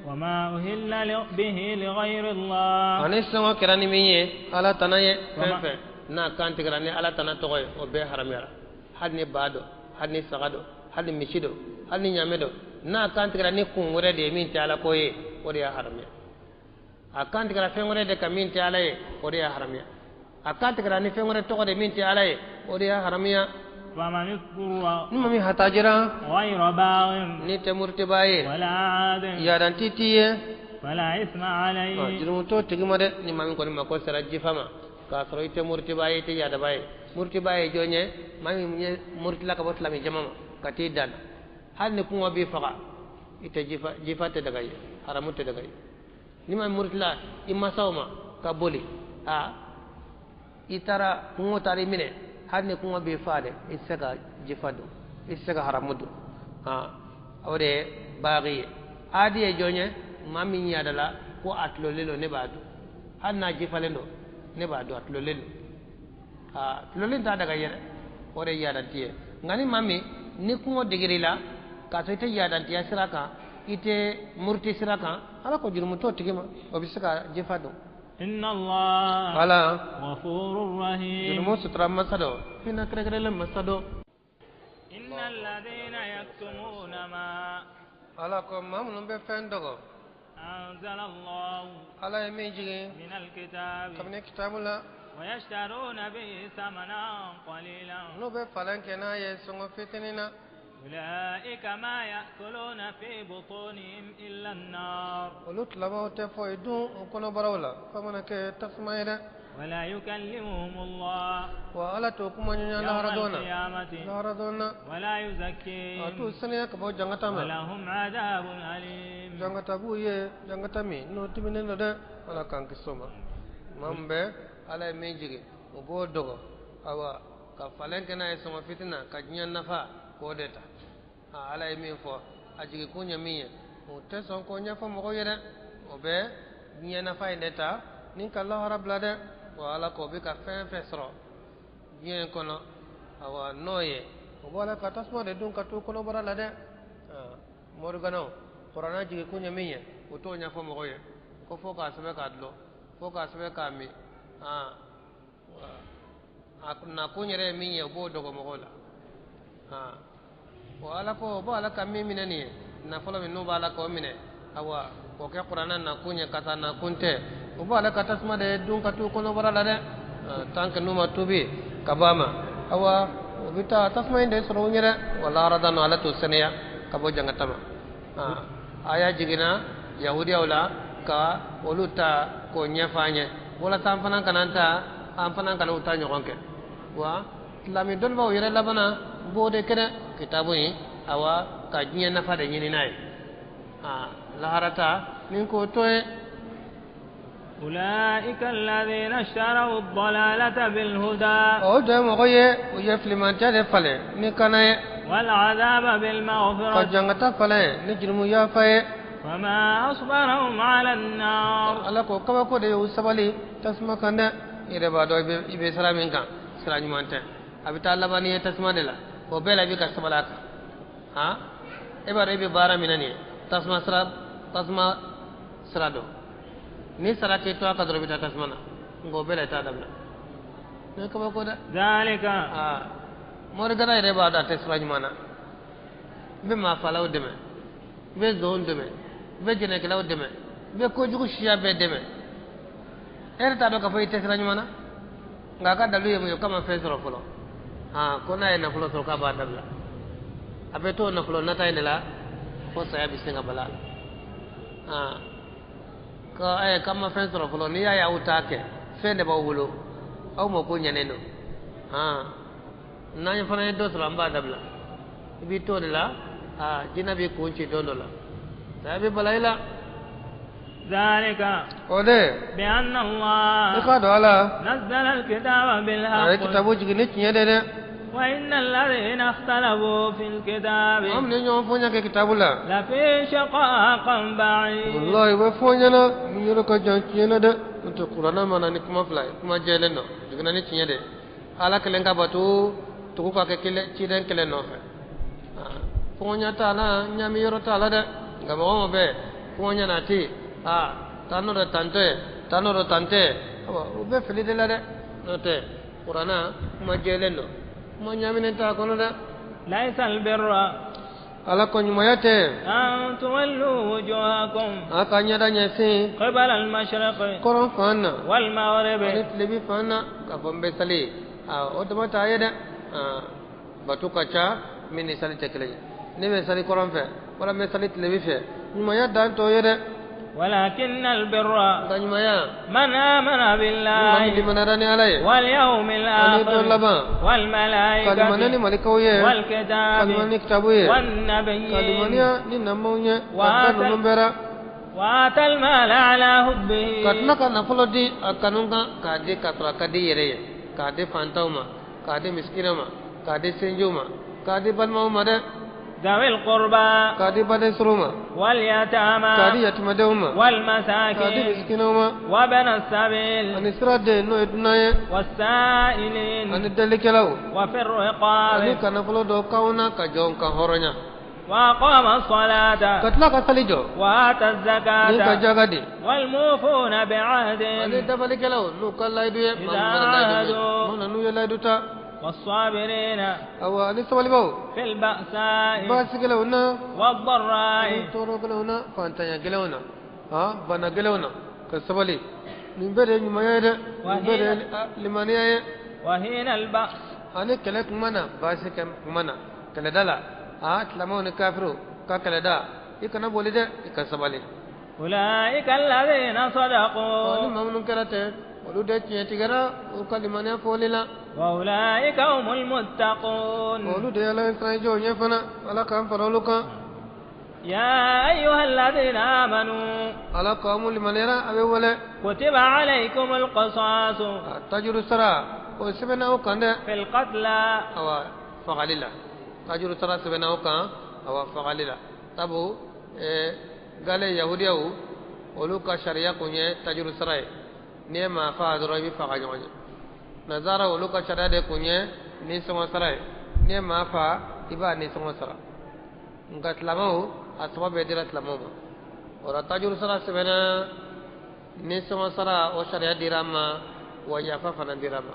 وما أهل به لغير الله ani sɔngɔ kɛra ni min ye ala tana ye fɛn fɛn n'a kan tigɛra ni ala tana tɔgɔ ye o bɛɛ haramuyara hali ni ba dɔ hali ni saga dɔ hali ni misi dɔ hali ni ɲamɛ dɔ n'a kan tigɛra ni kun wɛrɛ de ye min tɛ ala ko ye o de y'a haramuya a kan tigɛra fɛn wɛrɛ de kan min tɛ ala ye o de y'a haramuya a kan tigɛra ni fɛn wɛrɛ tɔgɔ de min tɛ ala ye o de y'a haramuya فمن اضطر ni maa min hatajira غير باغ ni tɛ murutibaa ye ولا عاد yadanti t'i ye فلا إثم عليه jurumu t'o tigi ma dɛ ni maa min kɔni mako sera jifa ma k'a sɔrɔ i tɛ murutibaa ye i tɛ yadaba ye murutibaa ye jɔn ye maa min ye murutila ka bɔ silamɛ jama ma ka t'i dan hali ni kɔngɔ b'i faga i tɛ jifa jifa tɛ daga ye haramu tɛ daga ye ni maa min murutila i masaw ma ka boli a i taara kɔngɔ taara i minɛ hali ni kɔngɔ b'i fa dɛ i tɛ se ka jifa dun i tɛ se ka haramu dun o de ye baagi ye adi ye jɔn ye maa min yadala ko a tulolen don ne b'a dun hali n'a jifalen don ne b'a dun a tulolen don a tulolen t'a daga yɛrɛ o de ye yadanti ye nka ni maa min ni kɔngɔ degera i la k'a sɔrɔ i tɛ yadantiya sira kan i tɛ muruti sira kan ala ko jurumu t'o tigi ma o bɛ se ka jifa dun إن الله ala غفور رحيم jurumu sutura masa dɔ hinɛ kɛrɛnkɛrɛnlen masa dɔ إن الذين يكتمون ما ala ko maa minnu bɛ fɛn dogo أنزل الله ala ye min jigin من الكتاب kabini kitabu la ويشترون به ثمنا قليلا n'u bɛ falen kɛ n'a ye sɔngɔ fitinin na أولئك ما يأكلون في بطونهم إلا النار olu tilamaw tɛ foyi dun u kɔnɔbaraw la f'a mana kɛ tasuma ye dɛ ولا يكلمهم الله wa ala t'o kuma ɲɔgɔnya يوم lahara don na القيامة lahara don na ولا a t'u يزكيهم saniya ka bɔ jangata ma ولهم عذاب أليم jangata b'u ye jangata min n'o diminen don dɛ ala k'an kisi o ma maa min bɛ ala ye min jigin u b'o dogo awa ka falen kɛ n'a ye sɔngɔ fitinin na ka diɲɛ nafa k'o de ta a ala ye min fɔ a jigin kun ye min ye o tɛ sɔn k'o ɲɛfɔ mɔgɔw ye dɛ o bɛ diɲɛ nafa in de ta ni ka lahara bila dɛ wa ala k'o bɛ ka fɛn fɛn sɔrɔ diɲɛ in kɔnɔ awa n'o ye o b'a la ka tasuma de dun ka t'u kɔnɔbara la dɛ moriganaw kuranɛ jigin kun ye min ye o t'o ɲɛfɔ mɔgɔw ye ko fo k'a sɛbɛn k'a dulon fo k'a sɛbɛn k'a min a nakun yɛrɛ ye min ye o b'o dogo mɔgɔw la wa ala ko o b'a la ka min minɛ nin ye nafolo min n'u b'a la k'o minɛ awa k'o kɛ kuranɛ nakun ye ka taa nakun tɛ o b'a la ka tasuma de dun ka t'u kɔnɔbara la dɛ tant que n'u ma tuubi ka bɔ a ma awa u bɛ taa tasuma in de sɔrɔ u ɲɛ dɛ wa lahara dan ala t'u sɛnɛya ka bɔ jangata ma aya jiginna yahudiyaw la ka olu ta k'o ɲɛfɔ an ye walasa an fana kana ta an fana kana u ta ɲɔgɔn kɛ wa silamɛ dɔnnibaw yɛrɛ labanna u b'o de kɛ dɛ kitabu in awa ka diɲɛ nafa de ɲini n'a ye lahara ta ni k'o to ye أولئك الذين اشتروا الضلالة بالهدى o de ye mɔgɔ ye u ye filimantɛ de falen ni kana ye والعذاب ka بالمغفرة jangata falen ni jurumu yafa ye وما أصبرهم على النار ala ko kabako de y'u sabali tasuma kan dɛ i yɛrɛ b'a dɔn i bɛ sira min kan sira ɲuman tɛ a bɛ taa laban n'i ye tasuma de la o bɛɛ la i bɛ ka sabali a kan han e b'a dɔn i bɛ baara min na nin ye tasuma sira dɔn ni sara t'i to a kan dɔrɔn i bɛ taa tasuma na nka o bɛɛ la i t'a dabila nin ye kabako dɛ ذلك aa morikɛla yɛrɛ b'a dɔn a tɛ sira ɲuman na i bɛ maafalaw dɛmɛ i bɛ zonw dɛmɛ i bɛ jɛnɛkɛlaw dɛmɛ i bɛ kojugu siya bɛɛ dɛmɛ e yɛrɛ t'a dɔn k'a fɔ i tɛ sira ɲuman na nka a ka dalu ye mun ye k'a ma fɛn sɔrɔ fɔlɔ ko n'a ye nafolo sɔrɔ k'a b'a dabila a bɛ t'o nafolo nata in de la fo saya bɛ sin ka bala a la ko k'a ma fɛn sɔrɔ fɔlɔ n'i y'a ye aw t'a kɛ fɛn de b'aw bolo aw mako ɲɛnen don n'an fana ye dɔ sɔrɔ an b'a dabila i b'i t'o de la jinɛ b'i kun ci don dɔ la saya bɛ bala i la ذلك o de بأن i الله k'a dɔn ala نزل الكتاب a ye بالحق kitabu jigin ni tiɲɛ de dɛ وإن الذين اختلفوا في الكتاب an ni ɲɔgɔn fɔ ɲɛ kɛ kitabu la لفي شقاق بعيد wallahi u bɛ fɔ ɲɛna min yɔrɔ ka jan tiɲɛ na dɛ n'o tɛ kuranɛ ma na ni kuma fila ye kuma jɛlen don jiginna ni tiɲɛ de ala kelen ka bato tugu ka kɛ kelen ciden kelen nɔfɛ fɔɲa t'a la ɲami yɔrɔ t'a la dɛ nka mɔgɔ o bɛ kuma ɲana tɛ aa tan n'o dɔ tan tɛ tan n'o dɔ tan tɛ awa o bɛ fili de la dɛ n'o tɛ kuranna kuma jɛlen don kuma ɲaaminen t'a kɔnɔ dɛ. Laysa albirra ala ko ɲumanya tɛ. An tuwallu wujuhakum. A ka ɲɛda ɲɛsin. Qibala al-mashriqi. Kɔrɔn fan na. Wal maghribi. Ani tilebi fan na k'a fɔ n bɛ sali o dama t'a ye dɛ bato ka ca min ni sali tɛ kelen ye ne bɛ sali kɔrɔn fɛ wala n bɛ sali tilebi fɛ ɲumanya dan t'o ye dɛ. ولكن البر من آمن بالله واليوم الآخر والملائكة والكتاب والنبيين وآتى المال على حبه ذوي القربى واليتامى والمساكين وابن السبيل والسائلين وفي الرقاب وأقام الصلاة وآتى الزكاة والموفون بعهدهم إذا عاهدوا والصابرين في البأساء والضراء وحين البأس أولئك الذين صدقوا وأولئك هم المتقون يا أيها الذين آمنوا كتب عليكم القصاص في القتلى n'i ye maa faa dɔrɔn i bɛ faga ɲɔgɔn ye nazara olu ka sariya de kun ye nisɔngɔ sara ye n'i ye maa faa i b'a nisɔngɔ sara nka silamɛw a saba bɛɛ dira silamɛw ma o la tajuru sara sɛbɛnna nisɔngɔ sara o sariya dira a ma wa yafa fana dira a ma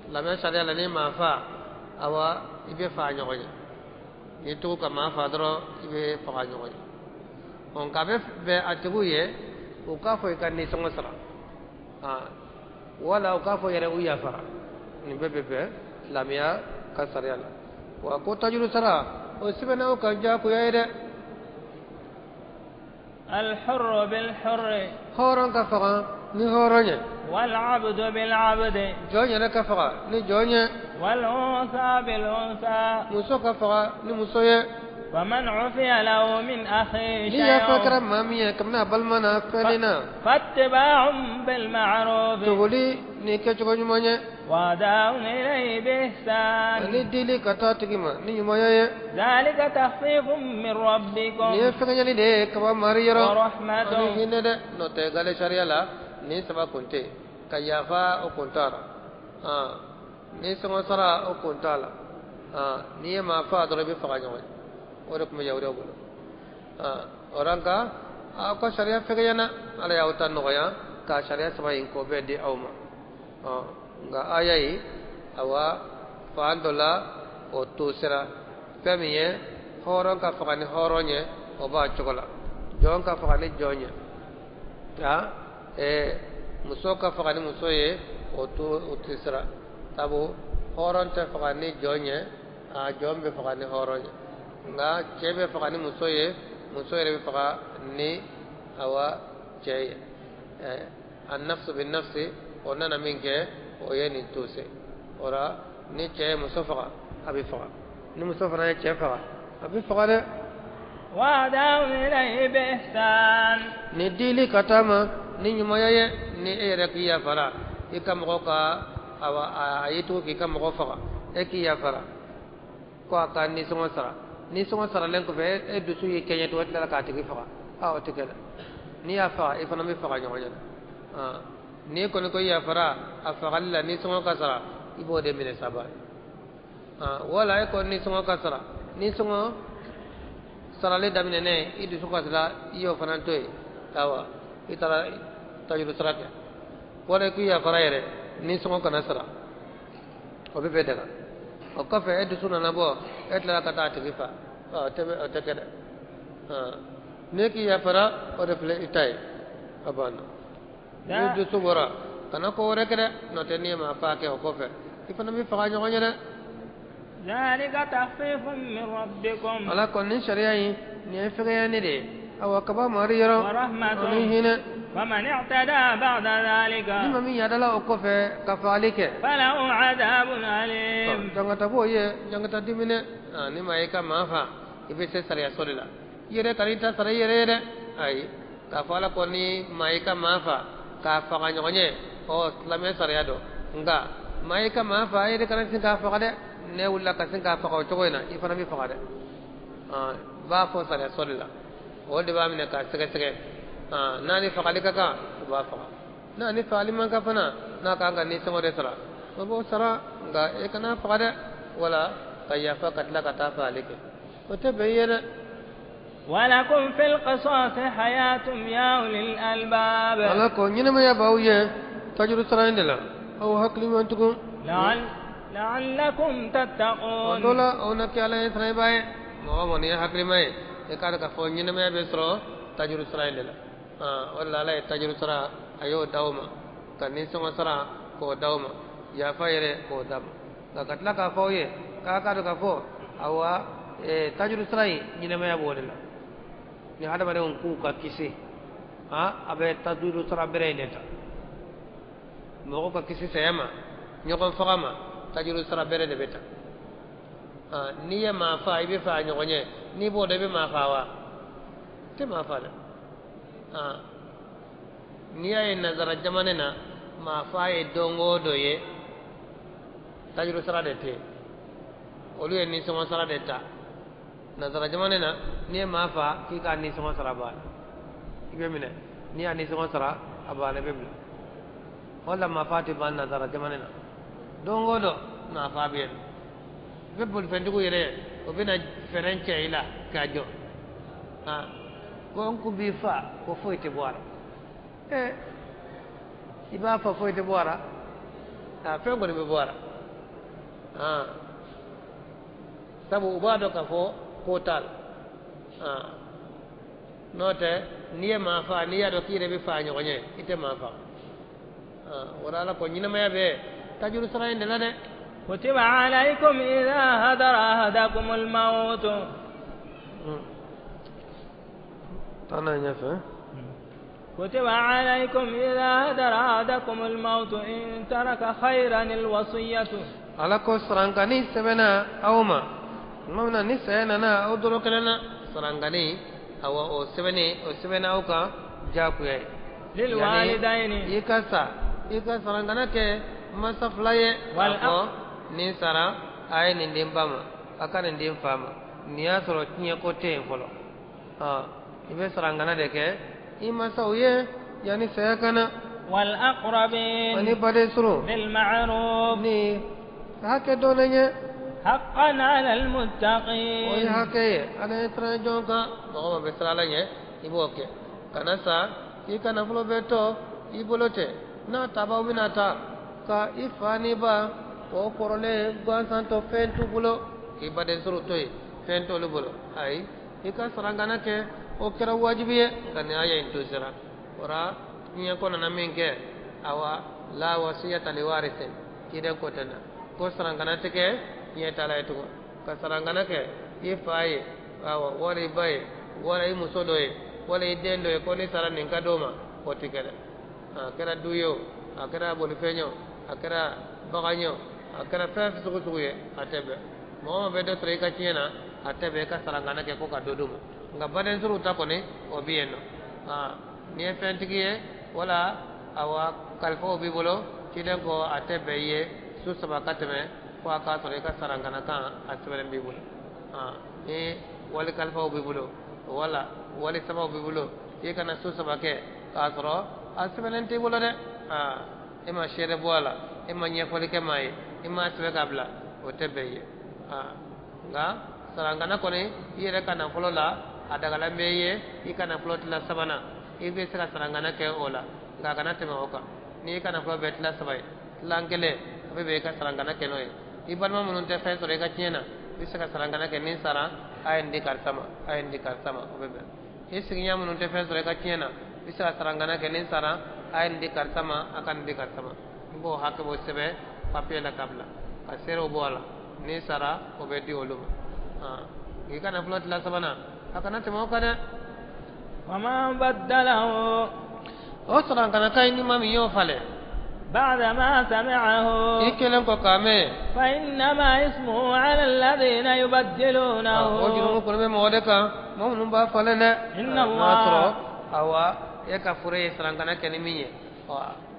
silamɛya sariya la n'i ye maa faa awa i bɛ faga ɲɔgɔn ye n'i tugu ka maa faa dɔrɔn i bɛ faga ɲɔgɔn ye ɔ nka a bɛ bɛn a tigiw ye u k'a fɔ i ka nisɔngɔ sara wala u k'a fɔ yɛrɛ u yafara nin bɛɛ bɛ bɛn silamɛya ka sariya la wa ko tajuru sara o sɛbɛnna o kan diyagoya ye dɛ. الحر بالحر hɔrɔn ka faga ni hɔrɔn ye. والعبد بالعبد jɔn yɛrɛ ka faga ni jɔn ye. والأنثى بالأنثى muso ka faga ni muso ye. فمن عفي له من أخيه شيء فاتباع بالمعروف وأداء إليه بإحسان ذلك تخفيف من ربكم ورحمة o de tun bɛ yahudiyaw bolo o la nka aw ka sariya fɛgɛyana ala y'aw ta nɔgɔya k'a sariya saba in k'o bɛɛ di aw ma nka aya ye awa fan dɔ la o to sera fɛn min ye hɔrɔn ka faga ni hɔrɔn ye o b'a cogo la jɔn ka faga ni jɔn ye muso ka faga ni muso ye o to o tɛ sira sabu hɔrɔn tɛ faga ni jɔn ye jɔn bɛ faga ni hɔrɔn ye nka cɛ bɛ faga ni muso ye muso yɛrɛ bɛ faga ni awa cɛ ye a nafsu bi nafsi o nana min kɛ o ye nin to se o la ni cɛ ye muso faga a bɛ faga ni muso fana ye cɛ faga a bɛ faga dɛ. Ni dili ka taa ma ni ɲumanya ye ni e yɛrɛ k'i yafara i ka mɔgɔ ka awa a y'i tugu k'i ka mɔgɔ faga e k'i yafara ko a ka nisɔngɔ sara nisɔngɔ saralen kɔfɛ e dusu y'i kɛɲɛ tugun e tilala k'a tigi faga o tɛ kɛ dɛ n'i y'a faga i fana bɛ faga ɲɔgɔn ɲɛna n'i kɔni ko i yafara a fagali la nisɔngɔ ka sara i b'o de minɛ saba wala e ko nisɔngɔ ka sara nisɔngɔ Sarali daminɛnen i dusu kasira i y'o fana to yen awa i taara tajuru sara kɛ wala i k'i yafara yɛrɛ ni sɔngɔ kana sara o bɛ bɛɛ daga o kɔfɛ e dusu nana bɔ e tilala ka taa a tigi fa o tɛ kɛ dɛ n'e k'i yafara o de filɛ i ta ye a banna n'i dusu bɔra kana ko wɛrɛ kɛ dɛ n'o tɛ n'i ye maa fa kɛ o kɔfɛ i fana bɛ faga ɲɔgɔn ye dɛ. ذلك تخفيف من ربكم ala ko nin sariya in nin ye fɛgɛyani de ye awa kaba mari yɔrɔ ani hinɛ. فمن اعتدى بعد ذلك ni maa min yadala o kɔfɛ ka fagali kɛ. فله عذاب أليم. jangata b'o ye jangata diminɛ ni maa y'i ka maa fa i bɛ se sariya sɔ de la i yɛrɛ kan'i ta sara i yɛrɛ ye dɛ ayi k'a fɔ ala ko ni maa y'i ka maa fa k'a faga ɲɔgɔn ye ɔ silamɛ sariya dɔn nka maa y'i ka maa fa i yɛrɛ kana sin k'a faga dɛ ne wulila ka sin k'a faga o cogo in na i fana bɛ faga dɛ i b'a fɔ sariya sɔ de la o de b'a minɛ k'a sɛgɛsɛgɛ n'a ni fagali ka kan u b'a faga n'a ni fagali man kan fana n'a kan ka nisɔngɔ de sara o b'o sara nka e kana faga dɛ wala ka yafa ka tila ka taa fagali kɛ o tɛ bɛn i ye dɛ. ولكم في القصاص حياة يا أولي الألباب. ala ko ɲɛnamaya b'aw ye tajuru sara in de la aw hakili man tugun. لعلكم تتقون. o dɔ la aw na kɛ ala ye siraba ye mɔgɔ mɔgɔ n'i ye hakilima ye i k'a dɔn k'a fɔ ɲɛnamaya bɛ sɔrɔ tajuru sara in de la o de la ala ye tajuru sara a y'o d'aw ma ka nisɔngɔ sara k'o d'aw ma yafa yɛrɛ k'o d'a ma nka ka tila k'a fɔ aw ye k'a k'a dɔn k'a fɔ awa tajuru sara in ɲɛnamaya b'o de la ni hadamadenw k'u ka kisi a bɛ tajuru sara bɛrɛ in de ta mɔgɔw ka kisi saya ma ɲɔgɔn faga ma tajuru sara bɛrɛ de bɛ ta n'i ye maa fa i bɛ fa ɲɔgɔn ye n'i b'o dɔn i bɛ maa fa wa i tɛ maa fa dɛ n'i y'a ye nanzara jamana na maa fa ye don o don ye tajuru sara de tɛ yen olu ye nisɔngɔ sara de ta nanzara jamana na n'i ye maa fa k'i k'a nisɔngɔ sara a banna i bɛ minɛ n'i y'a nisɔngɔ sara a banna i bɛ bila o la maa fa tɛ ban nanzara jamana na don o don maa fa bɛ yen i bɛ bolifɛntigiw yɛrɛ ye o bɛ na fɛɛrɛ cɛ i la k'a jɔ ko n kun b'i fa ko foyi tɛ bɔ a la i b'a fɔ foyi tɛ bɔ a la fɛn kɔni bɛ bɔ a la sabu u b'a dɔn k'a fɔ ko t'a la n'o tɛ n'i ye maa fa n'i y'a dɔn k'i yɛrɛ bɛ fa ɲɔgɔn ye i tɛ maa fa o la ala ko ɲɛnamaya bɛ tajuru sara in de la dɛ. كتب عليكم إذا هدر أحدكم الموت. كتب عليكم إذا هدر أحدكم الموت إن ترك خيرا الوصية. ala ko sarankani sɛbɛnna aw ma tuma min na ni saya nana aw dɔrɔ kelen na sarankani awa o sɛbɛnni o sɛbɛnna aw kan diyagoya ye. للوالدين. I ka sa i ka sarankana kɛ mansa fila ye k'a fɔ nin sara a ye nin den ba ma a ka nin den fa ma nin y'a sɔrɔ tiɲɛko tɛ yen fɔlɔ i bɛ sarankana de kɛ i mansaw ye yanni saya ka na. والأقربين. ani baden surun. بالمعروف. ni hakɛ dɔnnen ye. حقا على المتقين. o ye hakɛ ye ala ye siran jɔn kan mɔgɔ ma bɛ siran ala ɲɛ i b'o kɛ kana sa i ka nafolo bɛɛ to i bolo tɛ n'a tabaw bɛna ta ka i fa n'i ba o kɔrɔlen gansan to fɛn t'u bolo k'i baden sɔrɔ to yen fɛn t'olu bolo ayi i ka sarankana kɛ o kɛra wajibi ye nka nin aya in to sera o la diɲɛ ko nana min kɛ awa la wasiyata li warisin ciden ko tɛ na ko sarankana tɛ kɛ diɲɛ taala ye tugun ka sarankana kɛ i fa ye awa wala i ba ye wala i muso dɔ ye wala i den dɔ ye ko ni sara nin ka d'o ma o tɛ kɛ dɛ a kɛra du ye o a kɛra bolifɛn ye o a kɛra bagan ye o a kɛra fɛn sugu sugu ye a tɛ bɛn mɔgɔ ma bɛ dɔ sɔrɔ i ka tiɲɛ na a tɛ bɛn i ka sarankana kɛ ko ka dɔ d'o ma nka baden sɔrɔ ta kɔni o bɛ yen nɔ n'i ye fɛntigi ye wala awa kalifaw b'i bolo ciden ko a tɛ bɛn i ye su saba ka tɛmɛ fo a k'a sɔrɔ i ka sarankana kan a sɛbɛnnen b'i bolo ni wali kalifaw b'i bolo wala wali sabaw b'i bolo i kana su saba kɛ k'a sɔrɔ a sɛbɛnnen t'i bolo dɛ e ma seere bɔ a la e ma ɲɛfɔli kɛ maa ye i ma sɛbɛn k'a bila o tɛ bɛn i ye nka Sarankana kɔni i yɛrɛ ka nafolo la a dagalan bɛ i ye i ka nafolo tila sabanan i bɛ se ka sarankana kɛ o la nka a kana tɛmɛ o kan n'i ka nafolo bɛɛ tila saba ye tilan kelen a bɛ bɛn i ka sarankana kɛ n'o ye i balima minnu tɛ fɛn sɔrɔ i ka tiɲɛ na i bɛ se ka sarankana kɛ ni sara a ye nin di karisa ma a ye nin di karisa ma o bɛ bɛn i sigiɲɔgɔn minnu tɛ fɛn sɔrɔ i ka tiɲɛ na i bɛ se ka sarankana kɛ ni sara a ye nin di karisa ma a ka nin di karisa ma i b'o hakɛ b'o sɛbɛn papiye la ka bila ka seerew bɔ a la n'i sara o bɛ di olu ma i ka nafolo tila sabanan a kana tɛmɛ o kan dɛ. ومن بدله o sarankana ka ɲi ni maa min y'o falen. بعد ما سمعه i kɛlen kɔ k'a mɛn. فإنما اسمه على الذين يبدلونه. o jurumu kɔni bɛ mɔgɔ de kan mɔgɔ minnu b'a falen dɛ. إن الله n'a sɔrɔ awa e ka fure ye sarankana kɛ ni min ye ɔ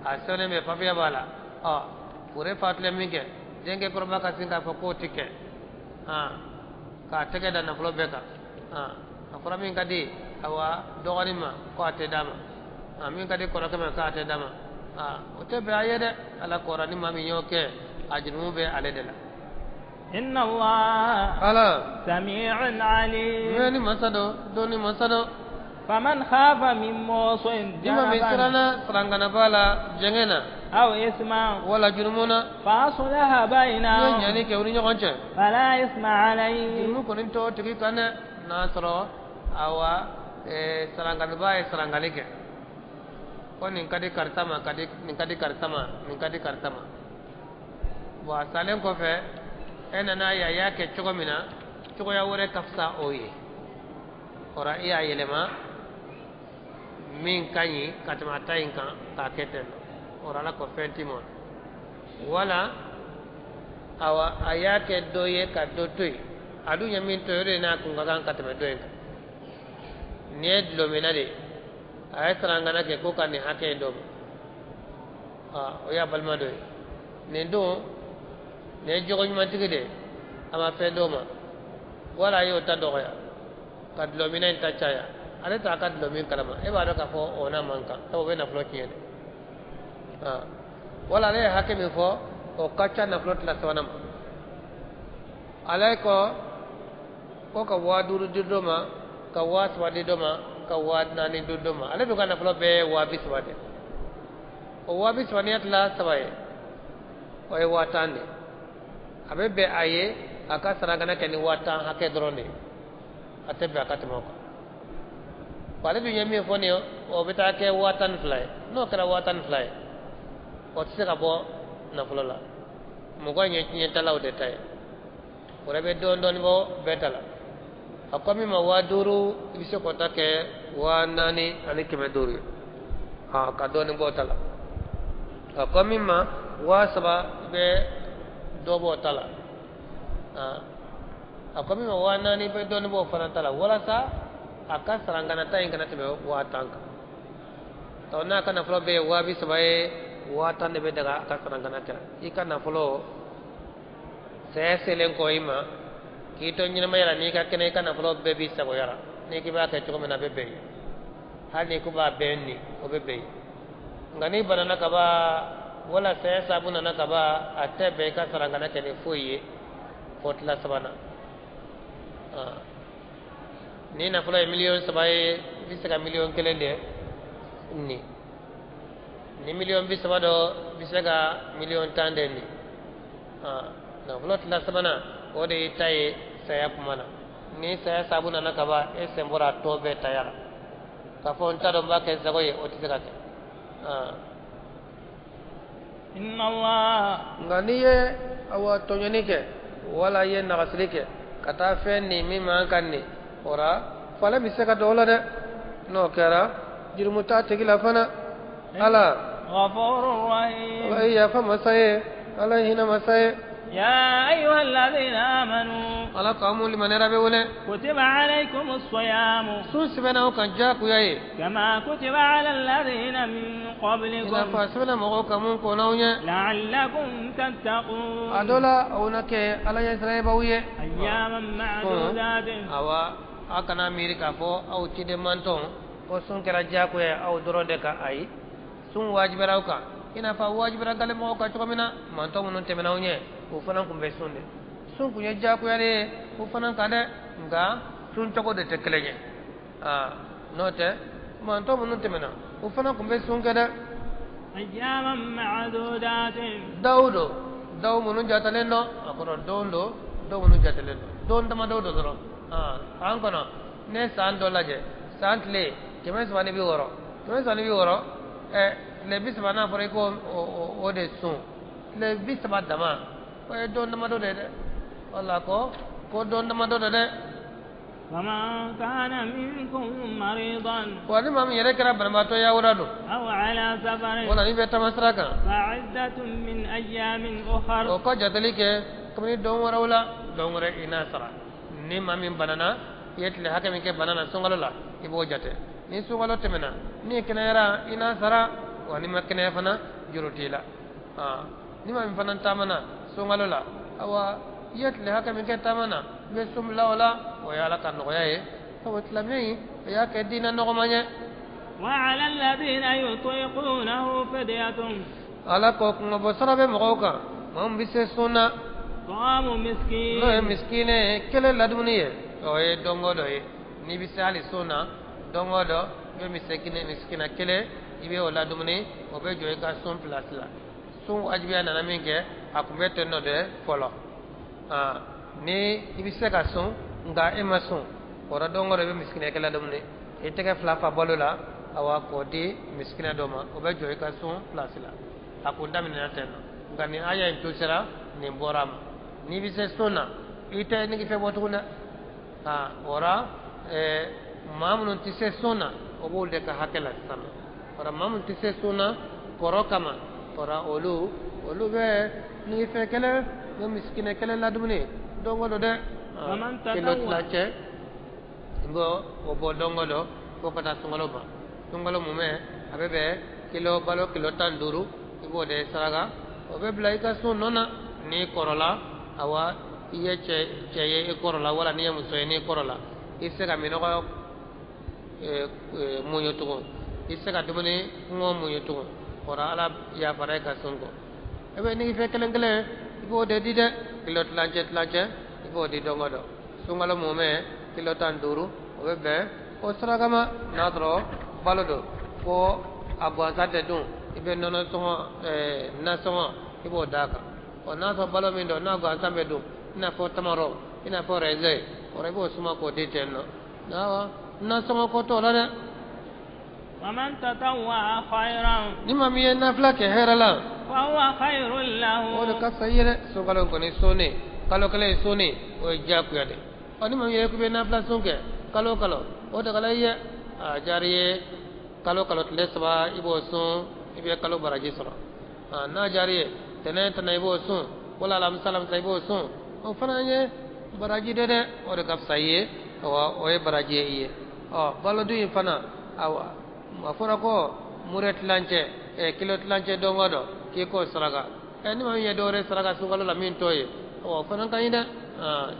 a sɛbɛnnen bɛ papiye b'a la ɔ fure fatulen min kɛ denkɛ kɔrɔba ka sin k'a fɔ k'o ti kɛ k'a tɛgɛ da nafolo bɛɛ kan a fɔra min ka di awa dɔgɔnin ma ko a tɛ d'a ma min ka di kɔrɔkɛ ma k'a tɛ d'a ma o tɛ bɛn a ye dɛ ala kɔrɔ ni maa min y'o kɛ a jurumu bɛ ale de la. إن الله ala سميع عليم. mɛnni masa dɔ dɔnni masa dɔ. فمن خاف من موص ni maa min جنفا siranna sarankanaba la jɛngɛ na أو إثما wala jurumu na فأصلح n'i ye بينهم ɲani kɛ u ni ɲɔgɔn cɛ. فلا إثم عليه. jurumu kɔni t'o tigi kan dɛ n'a sɔrɔ awa sarankanaba ye sarankali kɛ ko nin ka di karisa ma ka di nin ka di karisa ma nin ka di karisa ma bon a salen kɔfɛ e nana ye a y'a kɛ cogo min na cogoya wɛrɛ ka fisa o ye o la i y'a yɛlɛma min ka ɲi ka tɛmɛ a ta in kan k'a kɛ ten o la ala ko fɛn t'i ma wala awa a y'a kɛ dɔ ye ka dɔ to yen a dun ye min to yen o de n'a kun ka kan ka tɛmɛ dɔ in kan nin ye dulɔminna de ye a ye sarankana kɛ ko ka nin hakɛ in d'o ma o y'a balima dɔ ye nin dun nin ye jogo ɲumantigi de ye a ma fɛn d'o ma wala a y'o ta dɔgɔya ka dulɔminna in ta caya ale t'a ka dulɔmin kalama e b'a dɔn k'a fɔ o n'a man kan sabu o bɛ nafolo tiɲɛ de wala ale ye hakɛ min fɔ o ka ca nafolo tila sabanan ma ale ko ka 5000 di dɔ ma ka 3000 di dɔ ma ka 4000 di dɔ ma ale dun ka nafolo bɛɛ ye 30,000 de o 30,000 n'i y'a tila saba ye o ye 10,000 de a bɛ bɛn a ye a ka sarankana kɛ ni 10,000 hakɛ dɔrɔn de ye a tɛ bɛn a ka tɛmɛ o kan ale dun ye min fɔ nin ye o bɛ taa kɛ 12,000 ye n'o kɛra 12,000 ye o tɛ se ka bɔ nafolo la mɔgɔ in ye tiɲɛtalaw de ta ye o de bɛ dɔɔnin dɔɔnin bɔ bɛɛ ta la a ko min ma 5,000 i bɛ se k'o ta kɛ 4,500 ye ka dɔɔnin bɔ o ta la a ko min ma 3,000 i bɛ dɔ bɔ o ta la a ko min ma 4,000 i bɛ dɔɔnin bɔ o fana ta la walasa a ka sarankana ta in kana tɛmɛ 10,000 kan tɔ n'a ka nafolo bɛɛ ye 30,000 ye 10,000 de bɛ daga a ka sarankana kɛ i ka nafolo saya selen kɔ i ma k'i to ɲɛnamaya la n'i ka kɛnɛ i ka nafolo bɛɛ b'i sagoya la n'i k'i b'a kɛ cogo min na a bɛ bɛn ye hali n'i ko b'a bɛɛ ni o bɛ bɛn ye nka n'i banana ka ban wala saya sabu nana ka ban a tɛ bɛn i ka sarankana kɛ ni foyi ye fo tila sabanan ni nafolo ye 3,000,000 ye i bɛ se ka 1,000,000 de ni ni 30,000,000 dɔ i bɛ se ka 10,000,000 de ni nafolo tila sabanan o de y'i ta ye saya kuma na ni saya sabu nana ka ban e sen bɔra a tɔ bɛɛ taya la k'a fɔ n t'a dɔn n b'a kɛ n sago ye o tɛ se ka kɛ. إن الله nka n'i ye awa tɔɲɔni kɛ wala i ye nagasili kɛ ka taa fɛn nin min man kan nin o la falen bɛ se ka don o la dɛ n'o kɛra jurumu t'a tigi la fana ala غفور رحيم. ala ye yafa masa ye ala ye hinɛ masa ye. يا أيها الذين آمنوا ala k'aw mun limaniyara bɛ wele كتب عليكم الصيام sun sɛbɛnna aw kan diyagoya ye كما كتب على الذين من i n'a قبلكم fɔ a sɛbɛnna mɔgɔw kan mun kɔnna aw ɲɛ لعلكم تتقون a dɔ la aw na kɛ ala ɲɛsiranɲɛbaw ye. أياما معدودات awa aw kana miiri k'a fɔ aw ciden mantɔn ko sun kɛra diyagoya ye aw dɔrɔn de kan ayi sun wajibiyara aw kan i n'a fɔ a wajibiyara gale mɔgɔw kan cogo min na mantɔn minnu tɛmɛna aw ɲɛ o fana tun bɛ sun de Sun kun ye diyagoya de ye o fana kan dɛ, nka sun cogo de tɛ kelen ye. Aa n'o tɛ mantɔ minnu tɛmɛna o fana tun bɛ sun kɛ dɛ. Daw don, daw minnu jatelen don, a kɔrɔ don don, dɔw minnu jatelen don, don damadɔ don dɔrɔn. San kɔnɔ ne san dɔ lajɛ, san tile 360, 360, tile 30 n'a fɔra i ko o de sun, tile 30 dama, o ye don damadɔ de ye dɛ. Wala ko don damadɔ de dɛ. فمن كان منكم مريضا wa ni maa min yɛrɛ kɛra banabaatɔ yawura don أو على سفر wala n'i bɛ taama sira kan فعدة من أيام أخر o ka jateli kɛ kabini don wɛrɛw la, don wɛrɛ i n'a sara. Ni maa min banana, i ye tile hakɛ min kɛ bana na sunkalo la, i b'o jate. Ni sunkalo tɛmɛna, n'i kɛnɛyara i n'a sara, wa n'i ma kɛnɛya fana juru t'i la. Ni maa min fana taamana sunkalo la, awa i ye tile hakɛ min kɛ taama na, i bɛ sun bila o la, o ye Ala ka nɔgɔya ye. Sabu silamɛya in a y'a kɛ diinɛ nɔgɔman ye. وعلى الذين يطيقونه فدية Ala ko kunmabɔ sara bɛ mɔgɔw kan, maa min bɛ se sun na طعام مسكين n'o ye misikine kelen ladumuni ye, o ye dongo dɔ ye. N'i bɛ se hali sun na, dongo dɔ i bɛ misikina kelen i bɛ o ladumuni, o bɛ jɔ i ka sun pilasi la. Sun wajibiya nana min kɛ, a kun bɛ ten nɔ de fɔlɔ. Ni i bɛ se ka sun nka e ma sun, o la don o don i bɛ misikina kelen ladumuni, i tɛgɛ fila fa balo la, awa k'o di misikina dɔ ma, o bɛ jɔ i ka sun pilasi la. A kun daminɛna ten nɔ, nka nin aya in tosera, nin bɔra a ma. N'i bɛ se sun na, i tɛ nigifɛn bɔ tuguni dɛ. O la maa minnu tɛ se sun na, o b'olu de ka hakɛ la sisan nɔ. O la maa minnu tɛ se sun na kɔrɔ kama, o la olu bɛ nigifɛn kelen, u bɛ misikina kelen ladumuni don o don dɛ. Kilo tilancɛ i b'o bɔ don o don fo ka taa sunkalo ban. Sunkalo mumɛ a bɛ bɛn kilo balo kilo 15, i b'o de saraka, o bɛ bila i ka sun nɔ na. N'i kɔrɔla, awa i ye cɛ ye i kɔrɔla, wala n'i ye muso ye n'i kɔrɔla, i tɛ se ka minɔgɔ muɲu tugun, i tɛ se ka dumuni kɔngɔ muɲu tugun, o la Ala yafara i ka sun kɔ. I bɛ nigifɛn kelen kelen i b'o de di dɛ, kilo tilancɛ tilancɛ i b'o di don o don. Sunkalo mumɛ kilo 15, o bɛ bɛn o saraka ma. N'a sɔrɔ balo don ko a gansan tɛ dun, i bɛ nɔnɔ sɔngɔ nasɔngɔ i b'o d'a kan. Ɔ n'a sɔrɔ balo min don n'a gansan bɛ dun, i n'a fɔ tamaro, i n'a fɔ rɛzɛn, o la i b'o suma k'o di ten nɔ. Nasɔngɔ ko t'o la dɛ. ومن تطوع خيرا ni maa min ye nafila kɛ hɛrɛ la, فهو خير له o de ka fisa i ye dɛ. Sunkalo in kɔni sunni, kalo kelen ye sunni, o ye diyagoya de. Ɔ ni maa min yɛrɛ k'i bɛ nafila sun kɛ kalo o kalo, o de ka i ye. A diyara i ye kalo kalo tile 3 i b'o sun, i bɛ kalo baraji sɔrɔ. N'a diyara i ye tɛnɛn tɛnɛn i b'o sun, wala alamisa alamisa i b'o sun, o fana ye baraji de dɛ, o de ka fisa i ye, o ye baraji ye i ye. Ɔ balo dun in fana, awa a fɔra ko mure tilancɛ, kilo tilancɛ don o don k'i k'o saraka. Ni maa min ye dɔwɛrɛ saraka sunkalo la min t'o ye, o fana ka ɲi dɛ.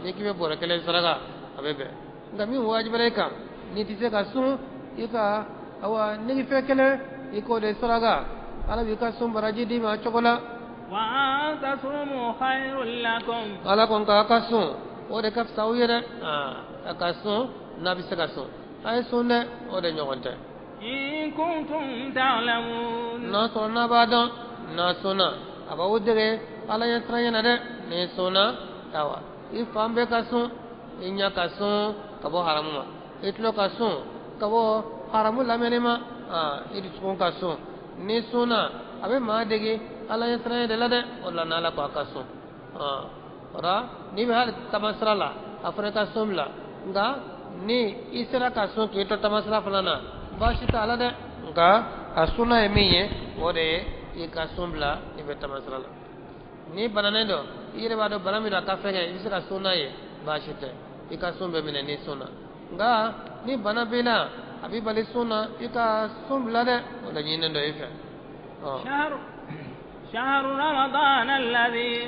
N'i k'i bɛ bɔrɛ kelen saraka, a bɛ bɛn. Nka min wajibiyara i kan, n'i tɛ se ka sun, i ka awa nigifɛn kelen i k'o de saraka, Ala b'i ka sun baraji d'i ma cogo la. وأن تصوموا خير لكم Ala ko nka a ka sun, o de ka fisa aw ye dɛ. A ka sun n'a bɛ se ka sun, a ye sun dɛ, o de ɲɔgɔn tɛ. إن كنتم تعلمون N'a sɔrɔ n'a b'a dɔn, n'a sunna, a b'aw dege Ala ɲɛ siranɲɛ na dɛ. N'i sunna, awa i fan bɛɛ ka sun, i ɲɛ ka sun ka bɔ haramu ma, i tulo ka sun ka bɔ haramu lamɛnni ma, i dusukun ka sun. N'i sunna, a bɛ maa dege Ala ɲɛ siranɲɛ de la dɛ. O la n'Ala ko a ka sun. O la n'i bɛ hali taama sira la, a fana ka sun bila. Nka ni i sera ka sun k'i to taama sira fana na, baasi t'a la dɛ. Nka a sunna ye min ye, o de ye i ka sun bila i bɛ taama sira la. Ni bananen don, i yɛrɛ b'a dɔn bana min don a ka fɛgɛn, i bɛ se ka sun n'a ye, baasi tɛ, i ka sun bɛ minɛ n'i sunna. Nka ni bana b'i la, a b'i bali sun na, i ka sun bila dɛ, o de ɲininen don i fɛ. شهر رمضان الذي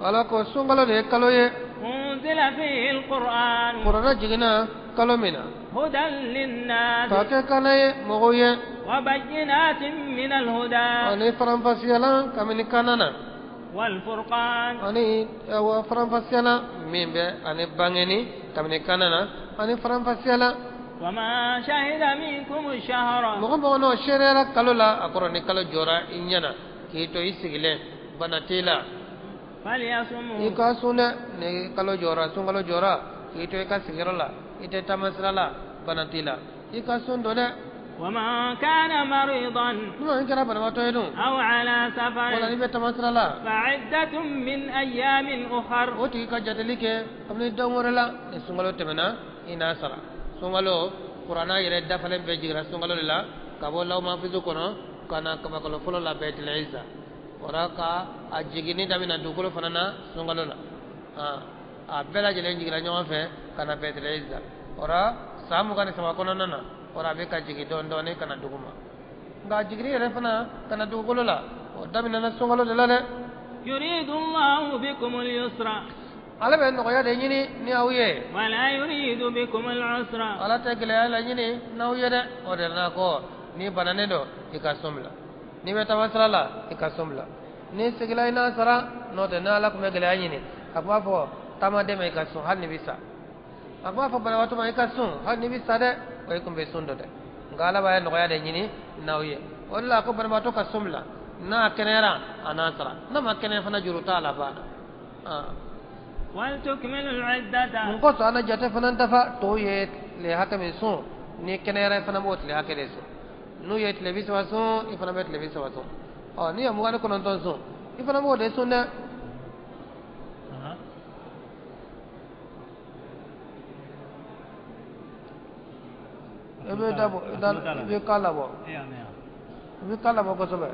Ala ko sunkalo de ye kalo ye أنزل فيه القرآن kuranɛ jiginna kalo min na هدى للناس k'a kɛ kana ye mɔgɔw ye وبينات من الهدى ani faranfasiyalan kabini kana na. والفرقان ani awa faranfasiyala min bɛ ani bangeni kabini kana na ani faranfasiyala وما شهد منكم الشهر mɔgɔ mɔgɔ n'o seereyara kalo la a kɔrɔ ni kalo jɔra i ɲɛna k'i to i sigilen bana t'i la فليصمه i ka sun dɛ ni kalo jɔra sunkalo jɔra k'i to i ka sigiyɔrɔ la i tɛ taama sira la bana t'i la i ka sun don dɛ ومن كان مريضا ni maa min kɛra banabaatɔ ye dun أو على wala n'i سفر bɛ taama sira la فعدة من أيام أخر o tigi ka jateli kɛ kabini don wɛrɛ la ni sunkalo tɛmɛna i n'a sara sunkalo kuranna yɛrɛ dafalen bɛɛ jiginna sunkalo de la ka bɔ lawmafizu kɔnɔ ka na kabakalo fɔlɔ la Baitul Izza o ka a jiginni daminɛ dugukolo fana na sunkalo la a bɛɛ lajɛlen jiginna ɲɔgɔn fɛ ka na Baitul Izza o san 23 kɔnɔna na o a bɛ ka jigin dɔɔni dɔɔni ka na dugu ma nka a jiginni yɛrɛ fana ka na dugukolo la o daminɛna sunkalo de la dɛ. يريد الله بكم اليسر ala bɛ nɔgɔya de ɲini ni aw ye. ولا يريد بكم العسر ala tɛ gɛlɛya laɲini n'aw ye dɛ o de la ko n'i bananen don i ka sun bila n'i bɛ taama sira la i ka sun bila n'i sigila i n'a sara n'o tɛ n'ala tun bɛ gɛlɛya ɲini a tun b'a fɔ taamaden ma i ka sun hali n'i bɛ sa a tun b'a fɔ banabaatɔ ma i ka sun hali n'i bɛ sa dɛ o i kun bɛ sun dɔ dɛ nka ala b'a nɔgɔya de ɲini n'aw ye o de la ko banabaatɔ ka sun bila n'a kɛnɛyara a n'a sara n'a ma kɛnɛya fana juru t'a la banna. ولتكملوا العدة mun kosɔn an na jate fana dafa tɔw ye tile hakɛ min sun ni kɛnɛyara i fana b'o tile hakɛ de sun n'u ye tile 30 sun i fana bɛ tile 30 sun ɔ n'i ye 29 sun i fana b'o de sun dɛ. I bɛ dabɔ i bɛ kan labɔ i bɛ kan labɔ kosɛbɛ.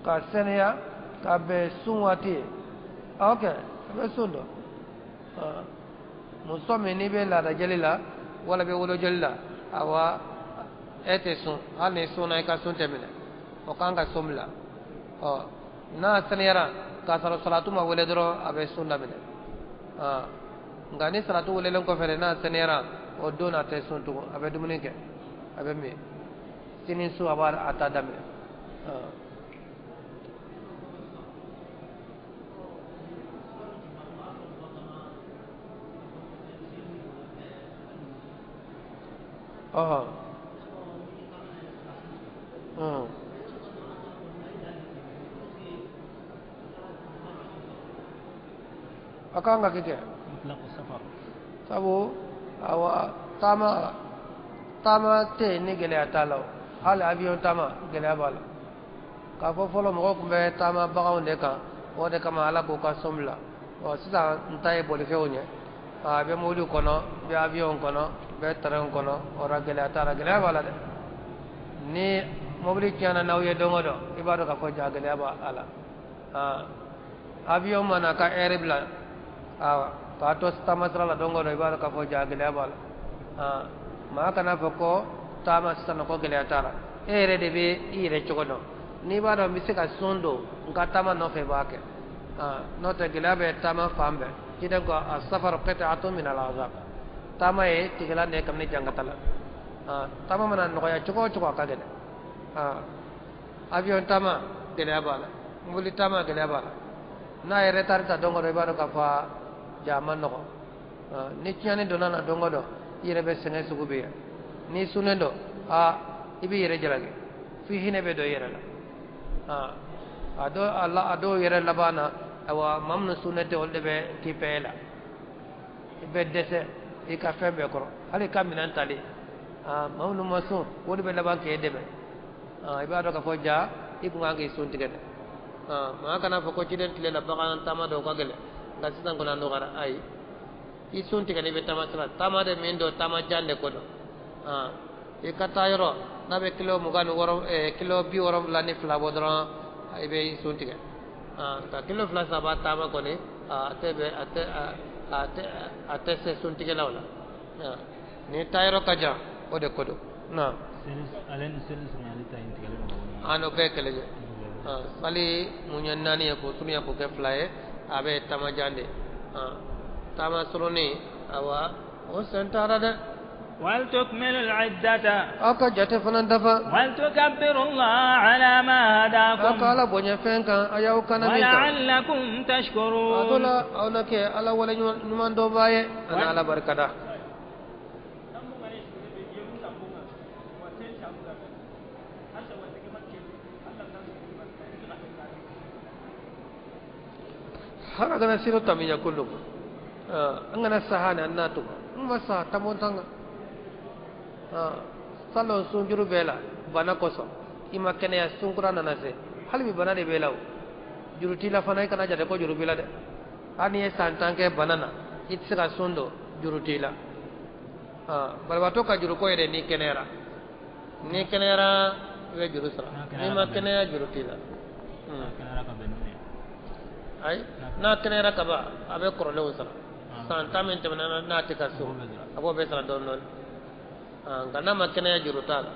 Ka sɛnɛya ka bɛn sun waati ye ok i bɛ sun dɔn muso min n'i bɛ laadajeli la wala bɛ wolojeli la awa e tɛ sun hali ni sunna i ka sun tɛ minɛ o kan ka sun bila ɔ n'a sɛnɛyara k'a sɔrɔ salatu ma wele dɔrɔn a bɛ sun daminɛ nka ni salatu welelen kɔfɛ de n'a sɛnɛyara o don a tɛ sun tugun a bɛ dumuni kɛ a bɛ min sini su a b'a a ta daminɛ. A kan ka kɛ sabu awa taama taama tɛ yen ni gɛlɛya t'a la o hali avion taama gɛlɛya b'a la k'a fɔ fɔlɔ mɔgɔw tun bɛ taama baganw de kan o de kama ala k'u ka sun bila ɔ sisan n ta ye bolifɛnw ye a bɛ mobili kɔnɔ bɛ avion kɔnɔ bɛ train kɔnɔ o la gɛlɛya t'a la gɛlɛya b'a la dɛ ni mobili tiɲɛna n'aw ye don o don i b'a dɔn k'a fɔ ja gɛlɛya b'a la avion mana ka heure bila k'a to taama sira la don o don i b'a dɔn k'a fɔ ja gɛlɛya b'a la maa kana fɔ ko taama sisan ko gɛlɛya t'a la e yɛrɛ de bɛ i yɛrɛ cogo dɔn n'i b'a dɔn n bɛ se ka sun don n ka taama nɔfɛ i b'a kɛ n'o tɛ gɛlɛya bɛ taama fan bɛɛ ciden ko as-safaru qit'atun min al-'azab taama ye tigɛlan de ye kabini jankata la taama mana nɔgɔya cogo o cogo a ka gɛlɛn avion taama gɛlɛya b'a la mobili taama gɛlɛya b'a la n'a ye retard ta don o don i b'a dɔn k'a fɔ ja a ma nɔgɔn ni tiɲɛni donna na don o don i yɛrɛ bɛ sɛgɛn sugu bɛ yen n'i sunnen don i b'i yɛrɛ jalaki f'i hinɛ bɛ don i yɛrɛ la a dɔw yɛrɛ laban na awa maa minnu sunnen tɛ olu de bɛ k'i pɛ e la i bɛ dɛsɛ i ka fɛn bɛɛ kɔrɔ hali i ka minɛn tali maa minnu ma sun o de bɛ laban k'e dɛmɛ i b'a dɔn k'a fɔ ja i kun kan k'i sun tigɛ dɛ maa kana fɔ ko ciden tile la bagan taama dɔw ka gɛlɛn nka sisan kɔni a nɔgɔyara ayi i sun tigɛ n'i bɛ taama sira taama de min don taama jan de ko don i ka taa yɔrɔ n'a bɛ kilo 26 kilo 72 bɔ dɔrɔn i bɛ i sun tigɛ nka kilo 2 3 taama kɔni a tɛ bɛ a tɛ se suntigɛlaw la ni taa yɔrɔ ka jan o de ko don na ale ni seli surunyali ta in tigɛlen don an n'o bɛɛ ye kelen ye sali mun ye 4 ye k'o surunya k'o kɛ 2 ye a bɛ taama jan de taama surunin awa o sen taara dɛ ولتكملوا العدة Aw ka jate fana dafa. ولتكبروا الله على ما Aw ka هداكم Ala bonya fɛn kan a y'aw kana min kan. ولعلكم A dɔ تشكرون. la aw na kɛ Ala wale ɲuman dɔnbaa ye ani Ala barikada. Har a gana siro tamiya kullum. An gana saha ne an na tugu. N ma saha tamon tanga. Salon sunjuru bɛɛ la bana kosɔn i ma kɛnɛya sunkura nana se hali bi bana de b'e la o juru t'i la fana i kana jate ko juru b'i la dɛ hali n'i ye san 10 kɛ bana na i tɛ se ka sun don juru t'i la. Banabaatɔ ka juruko yɛrɛ n'i kɛnɛyara n'i kɛnɛyara i bɛ juru sara n'i ma kɛnɛya juru t'i la. Ayi n'a kɛnɛyara ka ban a bɛ kɔrɔlenw sara san 10 min tɛmɛna n'a tɛ ka so a b'o bɛɛ sara dɔɔni dɔɔni. Nka n'a ma kɛnɛya juru t'a la.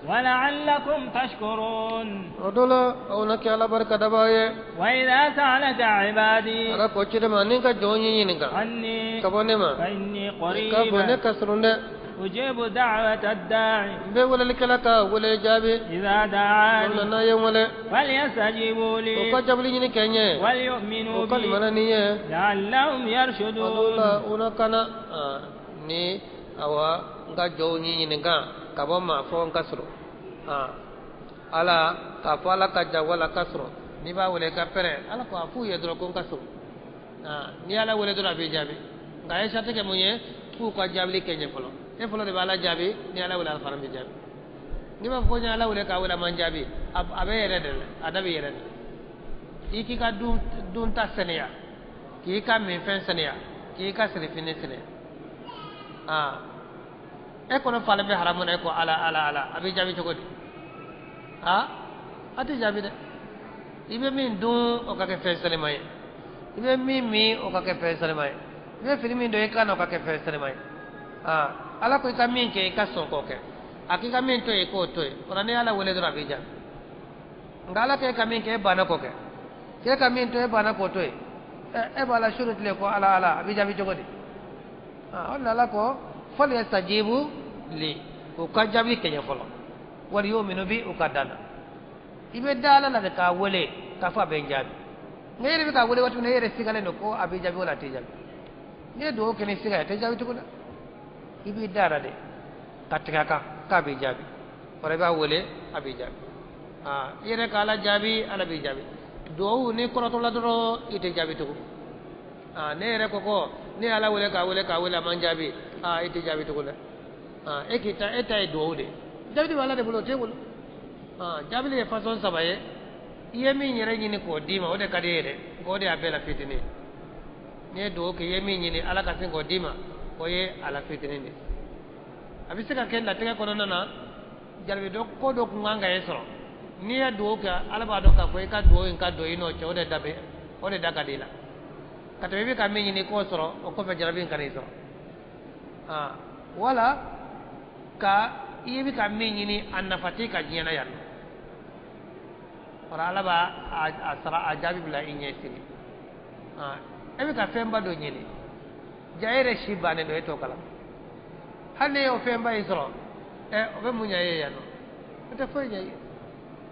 ولعلكم تشكرون. O dɔ la aw na kɛ Ala barika dabaa ye. وإذا سألك عبادي Ala ko ciden ma ni ka jɔn y'i ɲininka عني ka bɔ ne ma فإني k'a fɔ ne قريب ka surun dɛ أجيب دعوة الداعي n bɛ welelikɛla ka wele jaabi إذا o la دعاني n'a ye n wele فليستجيبوا o لي ka jaabili ɲini kɛ n ye وليؤمنوا o ka بي limana ni n ye لعلهم o dɔ يرشدون. la u na kana ni awa n ka jɔnw y'i ɲininka ka bɔ ma fɔ n ka surun Ala k'a fɔ Ala ka jan wala ka surun n'i b'a wele ka pɛrɛn Ala ko a f'u ye dɔrɔn ko n ka surun n'i y'Ala wele dɔrɔn a b'i jaabi nka a ye sarati kɛ mun ye k'u ka jaabili kɛ n ye fɔlɔ e fɔlɔ de bɛ Ala jaabi ni Ala wele Ala fana bɛ jaabi n'i b'a fɔ ko n ye Ala wele k'a wele a ma n jaabi a bɛ yɛrɛ de la a da bɛ yɛrɛ de la i k'i ka dunta sɛnɛya k'i ka minfɛn sɛnɛya k'i ka sirifini sɛnɛya e kɔnɔ falen bɛ haramu na e ko Ala Ala Ala a b'i jaabi cogo di a tɛ jaabi dɛ i bɛ min dun o ka kɛ fɛn sɛnɛma ye i bɛ min min o ka kɛ fɛn sɛnɛma ye i bɛ fini min don i kan na o ka kɛ fɛn sɛnɛma ye Ala ko i ka min kɛ i ka sɔn k'o kɛ a k'i ka min to yen i k'o to yen o la n'i y'Ala wele dɔrɔn a b'i jaabi nka Ala k'e ka min kɛ e banna k'o kɛ k'e ka min to e banna k'o to yen e b'a la su ni tile ko Ala Ala a b'i jaabi cogo di o de la Ala ko falyastajibu li u ka jaabi kɛ n ye fɔlɔ wali yu'minu bi u ka da n na i bɛ da Ala la de k'a wele k'a fɔ a bɛ n jaabi nka e yɛrɛ bɛ k'a wele waati min na e yɛrɛ sigalen don ko a b'i jaabi wala a t'i jaabi n'i ye dugawu kɛ ni siga ye a tɛ jaabi tugun dɛ i b'i da la de ka tigɛ a kan k'a b'i jaabi o la i b'a wele a b'i jaabi i yɛrɛ ka Ala jaabi Ala b'i jaabi dugawu n'i kɔrɔtɔla dɔrɔn i tɛ jaabi tugun ne yɛrɛ ko ne ye Ala wele k'a wele k'a wele a ma n jaabi i tɛ jaabi tugun dɛ e k'i ta e ta ye dugawu de jaabili bɛ Ala de bolo o t'e bolo jaabili ye façon 3 ye i ye min yɛrɛ ɲini k'o d'i ma o de ka di e ye dɛ nka o de y'a bɛɛ la fitinin ye n'i ye dugawu kɛ i ye min ɲini Ala ka se k'o d'i ma o ye a la fitinin de ye a bɛ se ka kɛ latigɛ kɔnɔna na jarabi dɔ ko dɔ kun kan ka e sɔrɔ n'i ye dugawu kɛ Ala b'a dɔn k'a fɔ i ka dugawu in ka don i n'o cɛ o de da bɛ o de da ka di i la ka tɛmɛ i bɛ ka min ɲini k'o sɔrɔ o kɔfɛ jarabi in ka n'i sɔrɔ wala ka i bɛ ka min ɲini a nafa t'i ka diɲɛ na yan nɔ o la Ala b'a a sara a jaabi bila i ɲɛ sini e bɛ ka fɛnba dɔ ɲini ja e yɛrɛ si bannen don e t'o kalama hali n'e y'o fɛnba in sɔrɔ o bɛ mun ɲɛ e ye yan nɔ o tɛ foyi ɲɛ i ye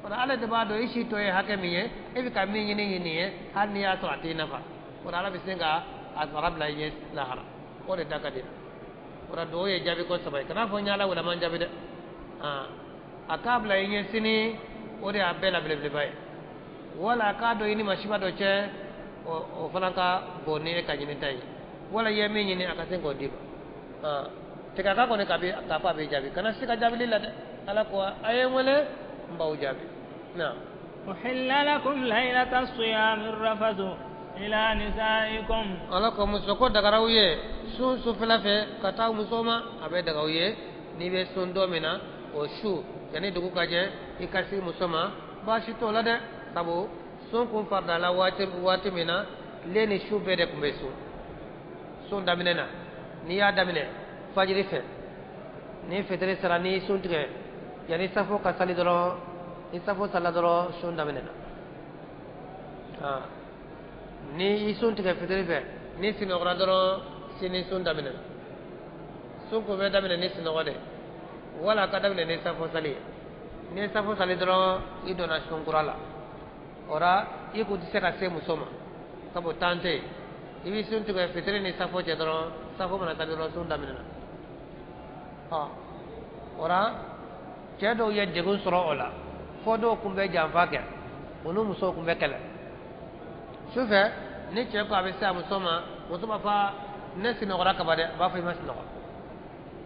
o la Ala de b'a dɔn i si tɔ ye hakɛ min ye e bɛ ka min ɲini nin ye hali n'i y'a sɔrɔ a t'i nafa o la Ala bɛ sin ka a sara bila i ɲɛ lahara o de da ka di o la dugawu ye jaabi ko 3 ye kana fɔ n ye Ala wele a ma n jaabi dɛ a k'a bila i ɲɛ sini o de y'a bɛɛ la belebeleba ye wala a k'a dɔn i ni masiba dɔ cɛ o fana ka bon ni e ka ɲinita ye wala i ye min ɲini a ka se k'o d'i ma tigɛ a ka kɔni k'a fɔ a b'i jaabi kana se ka jaabili la dɛ Ala ko a ye n wele n b'aw jaabi naam. أحل لكم ليلة الصيام الرفث إلى نسائكم. Ala ko muso ko dagaraw ye sun sufɛla fɛ ka taa muso ma a bɛ dagaw ye n'i bɛ sun don min na o su yanni dugu ka jɛ i ka se muso ma baasi t'o la dɛ sabu sun kun faridala waati min na tile ni su bɛɛ de tun bɛ sun sun daminɛ na n'i y'a daminɛ fajiri fɛ ni fitiri sera n'i sun tigɛ yanni safo ka sali dɔrɔn ni safo salila dɔrɔn sun daminɛ na ni i sun tigɛ fitiri fɛ ni sunɔgɔra dɔrɔn sini sun daminɛ na Sun kun bɛ daminɛ ni sunɔgɔ de wala ka daminɛ ni safo sali ye. N'i ye safo sali dɔrɔn i donna sun kura la. O la i kun tɛ se ka se muso ma sabu tan tɛ yen. I bɛ sun tigɛ fitiri ni safo cɛ dɔrɔn, safo mana sali dɔrɔn sun daminɛna. Ɔ o la cɛ dɔw ye degun sɔrɔ o la fo dɔw kun bɛ janfa kɛ, u ni musow kun bɛ kɛlɛ. Sufɛ ni cɛ ko a bɛ se a muso ma, muso b'a fɔ ne sunɔgɔra kaban dɛ, a b'a fɔ i ma sunɔgɔ,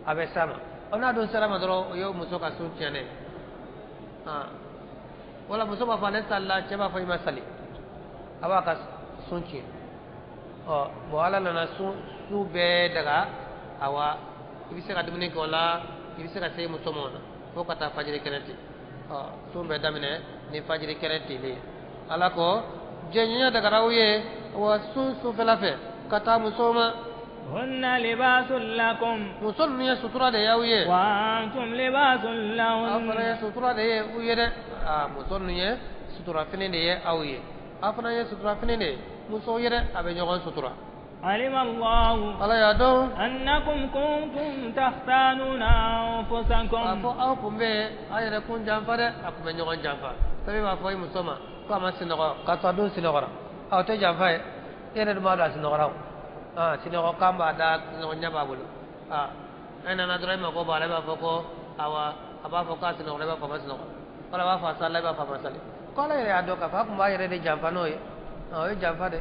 a bɛ s'a ma. Ɔ n'a dun sera ma dɔrɔn o ye muso ka sun tiɲɛnen ye. Wala muso b'a fɔ ale salila, cɛ b'a fɔ i ma sali, a b'a ka sun tiɲɛ. Ɔ bon Ala nana sun bɛɛ daga, awa i bɛ se ka dumuni kɛ o la, i bɛ se ka se muso ma o la fo ka taa fajiri kɛnɛ ten. Ɔ sun bɛ daminɛ ni fajiri kɛnɛ tilen ye. Ala ko jɛɲɔgɔnya dagara aw ye wa sun sufɛla fɛ ka taa muso ma. Hunna libasun lakum. Muso ninnu ye sutura de y'aw ye. Wa antum libasun lahun. Aw fana ye sutura de ye u ye dɛ. Aa muso ninnu ye suturafini de ye aw ye. Aw fana ye suturafini de ye musow ye dɛ, a bɛ ɲɔgɔn sutura. علم الله ala y'a dɔn أنكم كنتم تختانون أنفسكم. A fɔ aw kun bɛ aw yɛrɛ kun janfa dɛ, a kun bɛ ɲɔgɔn janfa. Sabu b'a fɔ i muso ma ko a ma sunɔgɔ k'a sɔrɔ a dun sunɔgɔra. Aw tɛ janfa ye, e yɛrɛ dun b'a dɔn a sunɔgɔra o. Sunɔgɔ kan b'a da, sunɔgɔ ɲɛ b'a bolo. E nana dɔrɔn e mako b'a la, e b'a fɔ ko awa, a b'a fɔ k'a sunɔgɔra, e b'a fɔ a ma sunɔgɔ. Wala a b'a fɔ a salila, e b'a fɔ a ma sali. Ko ala yɛrɛ y'a dɔn k'a fɔ a kun b'a yɛrɛ de janfa n'o ye. O ye janfa de.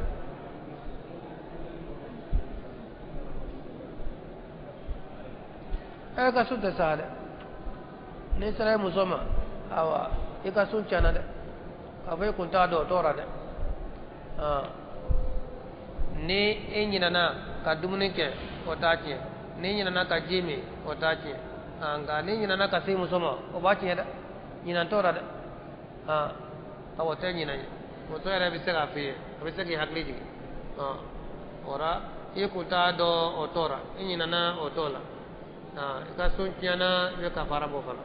E ka sun tɛ sa dɛ, n'i sera i muso ma awa i ka sun tiɲɛna dɛ, k'a fɔ i kun t'a dɔn o t'o la dɛ. Ni i ɲinɛna ka dumuni kɛ o t'a tiɲɛ, n'i ɲinɛna ka ji min o t'a tiɲɛ, nka n'i ɲinɛna ka se i muso ma o b'a tiɲɛ dɛ, ɲinɛn t'o la dɛ. Awɔ o tɛ ɲinɛ ye, muso yɛrɛ bɛ se k'a f'i ye, a bɛ se k'i hakili jigin. O la i kun t'a dɔn o t'o la, i ɲinɛna o t'o la. I ka sun tiɲɛna, i bɛ kafara bɔ fana.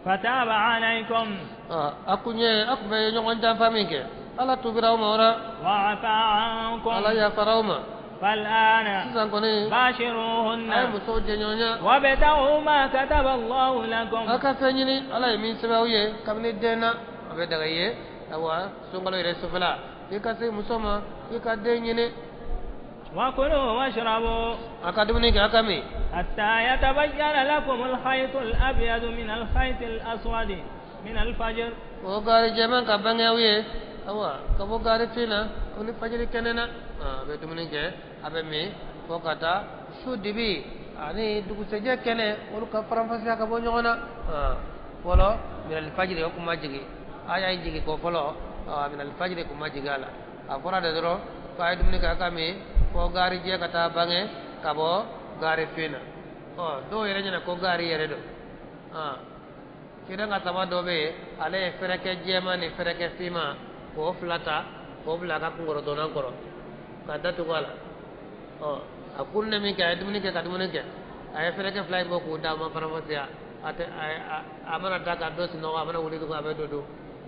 Fataba alaykum. A kun ye a kun bɛ ɲɔgɔn janfa min kɛ, Ala tubira aw ma o la. Wa afa ankum. Ala yafara aw ma. Fal'ana. Sisan kɔni. Bashiruhunna. A ye musow jɛɲɔgɔnya. Wabtaghu ma kataba Allahu lakum. A ka fɛn ɲini Ala ye min sɛbɛn aw ye kabini den na, a bɛ daga i ye. Awa sunkalo yɛrɛ sufɛla i ka se muso ma, i ka den ɲini. وكلوا واشربوا. A ka dumuni kɛ, a ka min. حتى يتبين لكم الخيط الأبيض من الخيط الأسود من الفجر. O gaari jɛman ka bange aw ye, awa ka bɔ gaari fin na ni fajiri kɛnɛ na. A bɛ dumuni kɛ, a bɛ min fo ka taa su dibi ani dugusɛjɛ kɛnɛ olu ka faranfasiya ka bɔ ɲɔgɔn na. Fɔlɔ minal fajiri o kun ma jigin, a y'a jigin ko fɔlɔ minal fajiri kun ma jigin a la. A fɔra de dɔrɔn ko a ye dumuni kɛ, a ka min fo gaari jɛ ka taa bange ka bɔ gaari fin na. Dɔw yɛrɛ ɲɛna ko gaari yɛrɛ don. Ciden ka saba dɔ bɛ yen, ale ye fɛrɛkɛ jɛman ni fɛrɛkɛ finman k'o fila ta k'o bila a ka kunkɔrɔdonnan kɔrɔ ka datugu a la. A kurunnen min kɛ, a ye dumuni kɛ ka dumuni kɛ, a ye fɛrɛkɛ fila in bɔ k'o da, a ma faranfasiya. A tɛ a mana da ka dɔ sunɔgɔ, a mana wuli tugun a bɛ dɔ dun.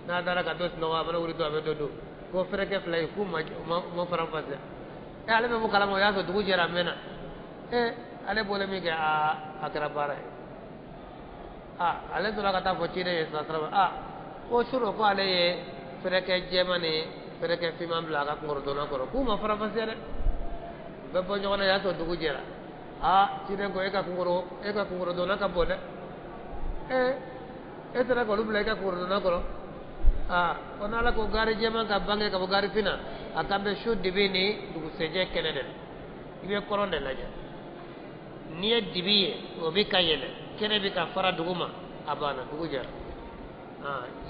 N'a dara ka dɔ sunɔgɔ, a mana wuli tugun a bɛ dɔ dun. Ko fɛrɛkɛ fila in k'u ma faranfasiya. Ale bɛ mun kalama, o y'a sɔrɔ dugu jɛra a mɛnna. Ale bɔlen min kɛ, a kɛra baara ye. Ale sɔrɔ ka taa fɔ ciden ye sira ko suro ko ale ye fɛrɛkɛ jɛman ni fɛrɛkɛ finman bila a ka kunkɔrɔdonnan kɔrɔ, k'u ma faranfasiya dɛ, u bɛ bɔ ɲɔgɔn na, y'a sɔrɔ dugu jɛra. Ciden ko e ka kunkɔrɔdonnan ka bon dɛ. E taara k'olu bila i ka kunkɔrɔdonnan kɔrɔ. Ko n'Ala ko gaari jɛman ka bange ka bɔ gaari fin na, a kan bɛ su dibi ni dugusɛjɛ kɛnɛ de la. I bɛ kɔrɔn de lajɛ, n'i ye dibi ye o bɛ ka yɛlɛ, kɛnɛ bɛ ka fara dugu ma, a banna, dugu jɛra.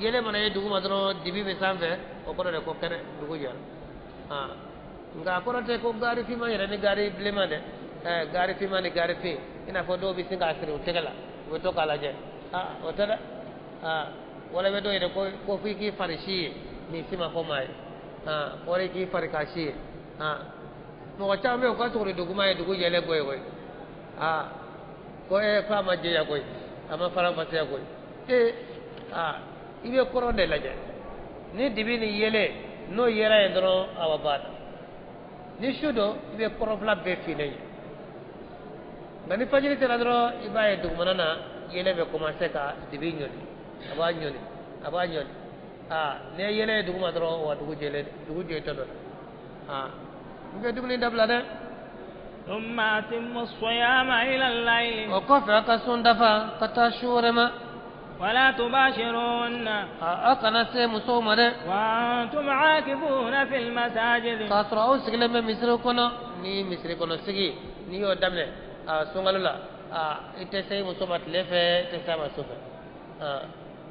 Yɛlɛ mana ye dugu ma dɔrɔn, dibi bɛ sanfɛ, o kɔrɔ de ko kɛnɛ, dugu jɛra. Nka a kɔrɔ tɛ ko gaari finman yɛrɛ ni gaari bilenman dɛ. Gaari finman ni gaari fin, i n'a fɔ dɔw bɛ sin k'a siri u tɛgɛ la, u bɛ to k'a lajɛ. O tɛ dɛ. Wala bɛ dɔw yɛrɛ ko f'i k'i fari si ye ni si ma fɔ maa ye. Wala i k'i fari k'a si ye. Mɔgɔ caman bɛ yen, u ka sɔgɔri duguma ye dugu jɛlen ko ye koyi. Ko k'a ma jɛya koyi, a ma faranfasiya koyi. I bɛ kɔrɔn de lajɛ, ni dibi ni yelen n'o yera yen dɔrɔn, awa banna. Ni su don, i bɛ kɔrɔnfila bɛɛ finnen ye. Nka ni fajiri sera dɔrɔn i b'a ye dugumana na yɛlɛ bɛ commencer ka dibi ɲɔni, a b'a ɲɔni, a b'a ɲɔni. Aa, n'i ye yɛlɛ ye duguma dɔrɔn, wa dugu jɛlen, dugu jɛtɔ dɔ. Aa, n bɛ dumuni dabila dɛ. ثم أتموا الصيام إلى الليل. O kɔfɛ a ka sun dafa ka taa su wɛrɛ ma. ولا تباشرون. A kana se musow ma dɛ. وأنتم عاكفون في المساجد. K'a sɔrɔ aw sigilen bɛ misiri kɔnɔ. Ni misiri kɔnɔ sigi, n'i y'o daminɛ a sunkalo la, a i tɛ se muso ma tile fɛ, i tɛ se a ma su fɛ.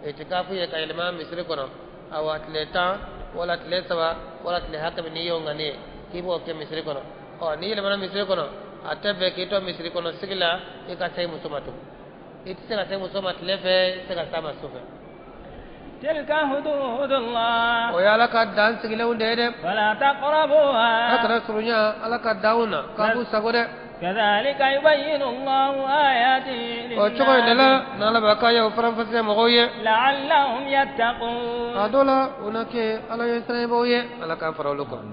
Itikafu ye ka yɛlɛma misiri kɔnɔ, awa tile 10 wala tile 3 wala tile hakɛ min n'i y'o ŋaniye ye k'i b'o kɛ misiri kɔnɔ. Ɔ, n'i yɛlɛmana misiri kɔnɔ, a tɛ bɛn k'i to misiri kɔnɔ sigi la i ka se muso ma tugun. I tɛ se ka se muso ma tile fɛ, i tɛ se ka s'a ma su fɛ. تلك حدود الله. O ye Ala ka dan sigilenw de ye dɛ. فلا تقربوها. A kana surunya Ala ka danw na k'a b'u sago dɛ. كذلك يبين الله آياته O cogo in de la للناس n'Ala b'a ka y'o faranfasiya mɔgɔw ye. لعلهم يتقون. A dɔ la u na kɛ Ala ye siranɲɛbaw ye. Ala k'an fara olu kan.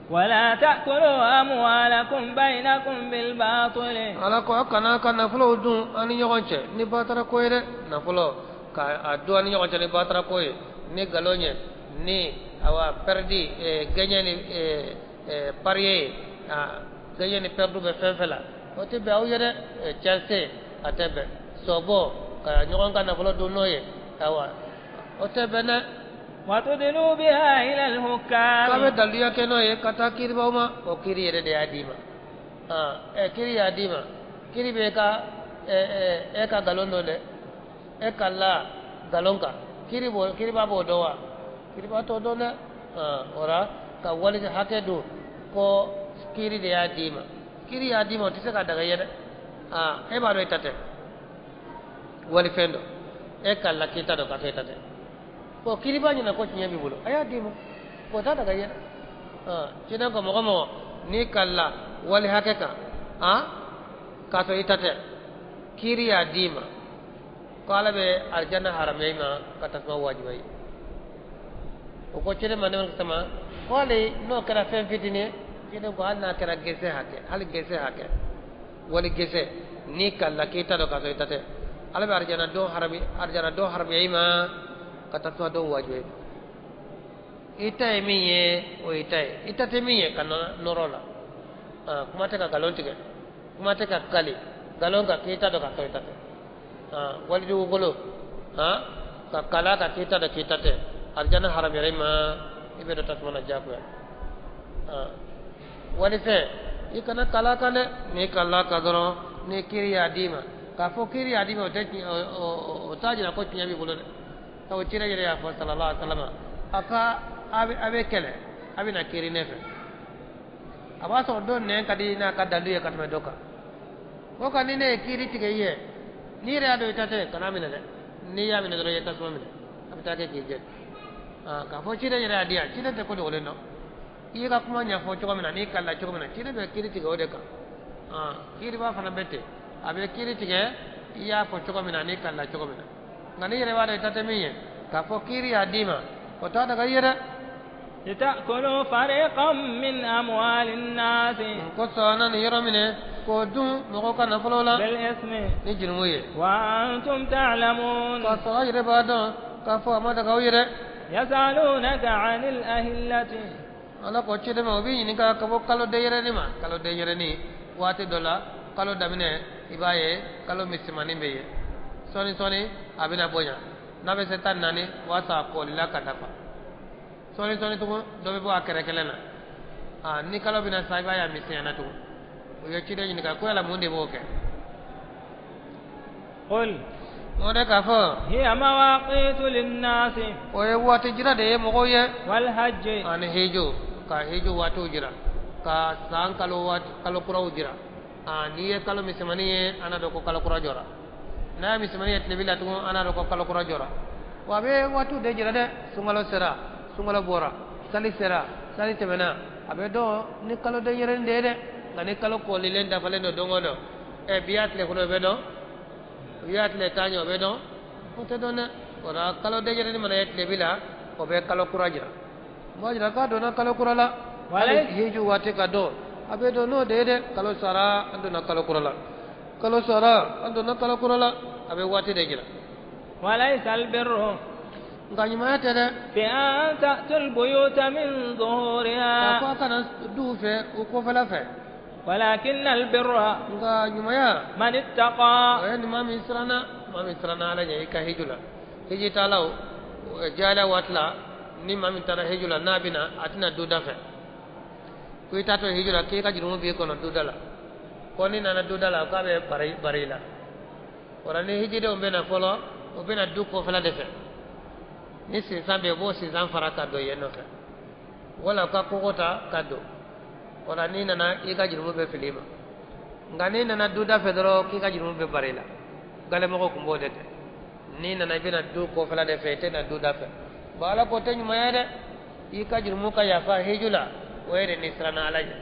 ولا تأكلوا أموالكم بينكم بالباطل. Ala ko a kana ka nafolow dun an ni ɲɔgɔn cɛ ni batara ko ye dɛ. Nafolo ka a dun an ni ɲɔgɔn cɛ ni batara ko ye, ni nkalon ye, ni awa perdi gagné ni parier ye, gagné ni perdu bɛ fɛn fɛn la, o tɛ bɛn aw ye dɛ. Cɛnse a tɛ bɛn, sɔbɔ ka ɲɔgɔn ka nafolo dun n'o ye, awa o tɛ bɛn dɛ. وتدلوا بها إلى K'a bɛ الحكام. daluya kɛ n'o ye ka taa kiiribaw ma, o kiiri yɛrɛ de y'a d'i ma. Kiiri y'a d'i ma, kiiri bɛ ka e ka nkalon dɔn dɛ, e ka la nkalon kan, kiiri b'o, kiiriba b'o dɔn wa? Kiiriba t'o dɔn dɛ. O la ka wali hakɛ don ko kiiri de y'a d'i ma, kiiri y'a d'i ma, o tɛ se ka daga i ye dɛ. E b'a dɔn i ta tɛ walifɛn dɔ, e ka la k'i ta dɔn k'a sɔrɔ i ta tɛ. Bon, kiiriba ɲɛna ko tiɲɛ b'i bolo, a y'a d'i ma, o t'a daga i ye dɛ. Ciden ko mɔgɔ mɔgɔ n'i ka la wali hakɛ kan, k'a sɔrɔ i ta tɛ, kiiri y'a d'i ma, ko Ala bɛ alijanna haramuya i ma ka tasuma wajibiya i ye. O ko ciden ma, ne sama ko hali n'o kɛra fɛn fitinin ye? Ciden ko hali n'a kɛra gese hakɛ, hali gese hakɛ, wali gese, n'i ka la k'i ta dɔn k'a sɔrɔ i ta tɛ, Ala bɛ alijanna don harami, alijanna don haramuya i ma ka tasuma don wajibiya i ma. I ta ye min ye, o y'i ta ye. I ta tɛ min ye, ka nɔrɔ la. Kuma tɛ ka nkalon tigɛ, kuma tɛ ka kali nkalon kan k'i ta dɔn k'a sɔrɔ i ta tɛ. Wali dugukolo ka kala ka k'i ta dɔn k'i ta tɛ, alijana haramuyara i ma, i bɛ don tasuma na diyagoya. Walifɛn i kana kala kan dɛ. N'i kala kan dɔrɔn, ni kiiri y'a d'i ma, k'a fɔ kiiri y'a d'i ma, o tɛ tiɲɛ, o t'a jira ko tiɲɛ b'i bolo dɛ. O ciden yɛrɛ y'a fɔ sallallahu alaihi wa sallam, a ka a bɛ kɛlɛ, a bɛ na kiiri ne fɛ, a b'a sɔrɔ dɔ nɛn ka di n'a ka dalu ye ka tɛmɛ dɔ kan. O kan ni ne ye kiiri tigɛ i ye, n'i yɛrɛ y'a dɔn i ta tɛ, kana minɛ dɛ. N'i y'a minɛ dɔrɔn, i ye tasuma minɛ, a bɛ taa kɛ k'i jɛ. K'a fɔ ciden yɛrɛ y'a di yan, ciden tɛ ko dogolen dɔn. I y'i ka kuma ɲɛfɔ cogo min na, n'i kalila cogo min na, ciden bɛ kiiri tigɛ o de kan. Kiiriba fana bɛ ten, a bɛ kiiri tigɛ i y'a fɔ cogo min na, n'i kalila cogo min na. Nka n'i yɛrɛ b'a dɔn i ta tɛ min ye, k'a fɔ kiiri y'a d'i ma, o t'a daga i ye dɛ. لتأكلوا فريقا من أموال الناس. Ko sɔn na nin yɔrɔ minɛ k'o dun mɔgɔw ka nafolo la بالإثم. ni jurumu ye. وأنتم تعلمون. K'a sɔrɔ aw yɛrɛ b'a dɔn k'a fɔ a ma daga aw ye dɛ. يسألونك عن الأهلة. Ala ko ciden ma, o b'i ɲininka ka bɔ kalo denyɛrɛni ma. Kalo denyɛrɛni, waati dɔ la kalo daminɛ, i b'a ye kalo misɛnmanin bɛ ye, sɔɔni sɔɔni a bɛna bonya, n'a bɛ se 14, o b'a sɔrɔ a kɔlila ka dafa. Sɔɔni sɔɔni tugun dɔ bɛ bɔ a kɛrɛ kelen na. Ni kalo bɛna sa, i b'a ye a misɛnyana tugun. O ye ciden ɲininka ko yala mun de b'o kɛ? قل. O de k'a fɔ هي مواقيت للناس. O ye waati jira de ye mɔgɔw ye. والحج. Ani hiju, ka hiju waatiw jira, ka san kalo waati, kalo kuraw jira. N'i ye kalo misɛnmanin ye, an n'a dɔn ko kalo kura jɔra. N'a ye misɛnmanin ye tilebi la tugun, an n'a dɔn ko kalo kura jɔra. Wa a bɛ waatiw de jira dɛ. Sunkalo sera, sunkalo bɔra, sali sera, sali tɛmɛna, a bɛ dɔn ni kalo denyɛrɛnin de ye dɛ. Nka ni kalo kɔlilen dafalen don don o don, bi y'a tile kɔnɔ, o bɛ dɔn, bi y'a tile 10 ye, o bɛ dɔn, o tɛ dɔn dɛ. O la kalo denyɛrɛnin mana ye tilebi la, o bɛ kalo kura jira. O b'a jira k'a donna kalo kura la. Hali hiju waati ka dɔn, a bɛ dɔn n'o de ye dɛ. Kalo sara, an donna kalo kura la. Kalo sara an donna kalo kura la a bɛ waati de jira. وليس البر nka ɲumanya tɛ dɛ. بأن تأتوا البيوت من ظهورها k'a fɔ a kana duw fɛ u kɔfɛla fɛ. ولكن البر nka ɲumanya من اتقى o ye ni maa min siranna ala ɲɛ i ka hiju la hiji taalaw jahiliya waati la ni maa min taara hiju la n'a bɛ na a tɛna du da fɛ ko i taatɔ hiju la k'i ka jurumu b'i kɔnɔ du da la ko n'i nana du da la k'a bɛ bari i la o la ni hijidenw bɛ na fɔlɔ u bɛ na du kɔfɛla de fɛ ni sinsan bɛ yen u b'o sinsan fara ka don yen nɔfɛ wala u ka kogo ta ka don o la n'i nana i ka jurumu bɛ fili i ma nka n'i nana du da fɛ dɔrɔn k'i ka jurumu bɛ bari i la galemɔgɔw tun b'o de kɛ n'i nana i bɛna du kɔfɛla de fɛ i tɛ na du da fɛ bon ala k'o tɛ ɲuman ye dɛ i ka jurumu ka yafa hiju la o ye de n'i siranna ala ɲɛ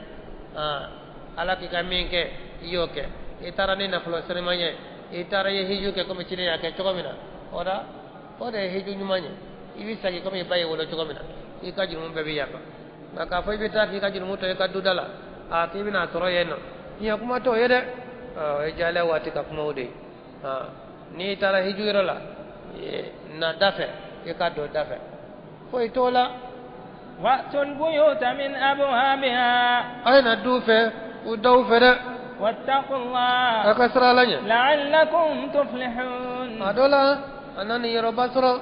ala k'i ka min kɛ i y'o kɛ i taara ni nafolo siriman ye i taara i ye hiju kɛ komi ciden y'a kɛ cogo min na o la o de ye hiju ɲuman ye i bɛ segin komi i ba y'i wolo cogo min na i ka jurumu bɛɛ bɛ yafa nka k'a fɔ i bɛ taa k'i ka jurumu to i ka du da la a k'i bɛna sɔrɔ yen nɔ ɲɛ kuma t'o ye dɛ o ye jahiliya waati ka kumaw de ye n'i taara hiju yɔrɔ la na da fɛ i ka don da fɛ foyi t'o la. وأتوا البيوت من أبوابها a ye na du fɛ u daw fɛ dɛ. واتقوا الله a ka siran ala ɲɛ. لعلكم تفلحون a dɔ la a na nin yɔrɔba sɔrɔ.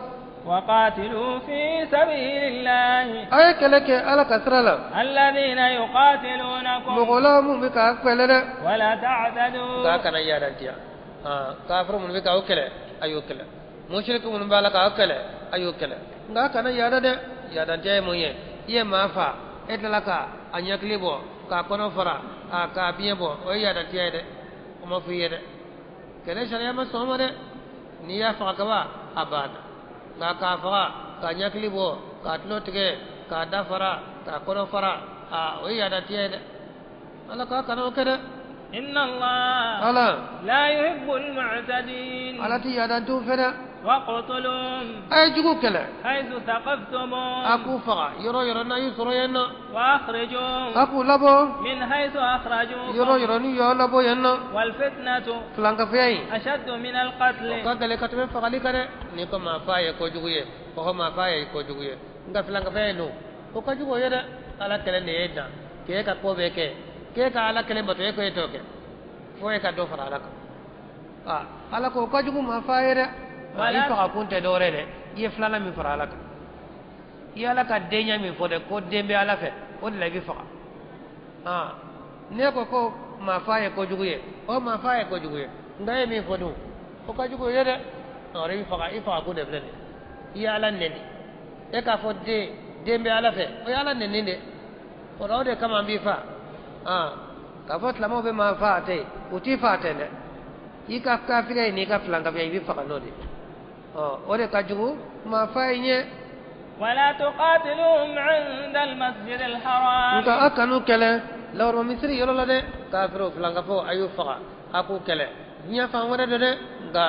وقاتلوا في سبيل الله a ye kɛlɛ kɛ ala ka sira la. الذين يقاتلونكم mɔgɔ la mun bɛ k'a kɛlɛ dɛ. ولا تعتدوا nka a kana yaada diya kafiri minnu bɛ k'aw kɛlɛ a y'o kɛlɛ musiriki minnu b'a la k'aw kɛlɛ a y'o kɛlɛ nka a kana yaada dɛ yaadantiya ye mun ye i ye maa fa e tilala ka a ɲɛkili bɔ k'a kɔnɔ fara a k'a biɲɛ bɔ o ye yaadantiya ye dɛ o ma f'i ye dɛ kɛlɛ sariya ma sɔn o ma dɛ n'i y'a faga kaban a banna nka k'a faga k'a ɲɛkili bɔ k'a tulo tigɛ k'a da fara k'a kɔnɔ fara a o ye yaadantiya ye dɛ ala k'a kana o kɛ dɛ. إن الله ala لا يحب المعتدين ala ti yaadantiw fɛ dɛ. وقتلوهم a ye jugu kɛlɛ حيث ثقفتموهم a k'u faga yɔrɔ yɔrɔ n'a y'u sɔrɔ yen nɔ وأخرجوهم a k'u labɔ من حيث أخرجوكم yɔrɔ yɔrɔ n'u y'aw labɔ yen nɔ والفتنة filankafoya in أشد من o القتل ka gɛlɛn ka tɛmɛ fagali kan dɛ n'i ko maa fa ye kojugu ye kɔgɔ maa fa ye kojugu ye nka filankafoya in dun o ka jugu o ye dɛ ala kɛlɛ de y'e dan k'e ka ko bɛɛ kɛ k'e ka ala kelen bato e ko e t'o kɛ fo e ka dɔ fara ala kan ala ko o ka jugu maa fa ye dɛ i faga kun tɛ dɔwɛrɛ dɛ i ye filanan min fara ala kan i ye ala ka denya min fɔ dɛ ko den bɛ ala fɛ o de la i bɛ faga n'e ko ko maa fa ye kojugu ye o maa fa ye kojugu ye nka e ye min fɔ dun o ka jugu o ye dɛ i bɛ faga i faga kun de filɛ nin ye i ye ala nɛni e k'a fɔ den bɛ ala fɛ o ye ala nɛni de o la o de kama an b'i fa k'a fɔ silamɛw bɛ maa fa tɛ yen u t'i fa tɛ dɛ i ka kafiriya n'i ka filankafoya i bɛ faga n'o de ye o de ka jugu maa fa ye ɲɛ. ولا تقاتلوهم عند المسجد الحرام nka a kan'u kɛlɛ lawurama misiri yɔrɔ la dɛ kafiriw filankafo a y'u faga a k'u kɛlɛ diɲɛ fan wɛrɛ de dɛ nka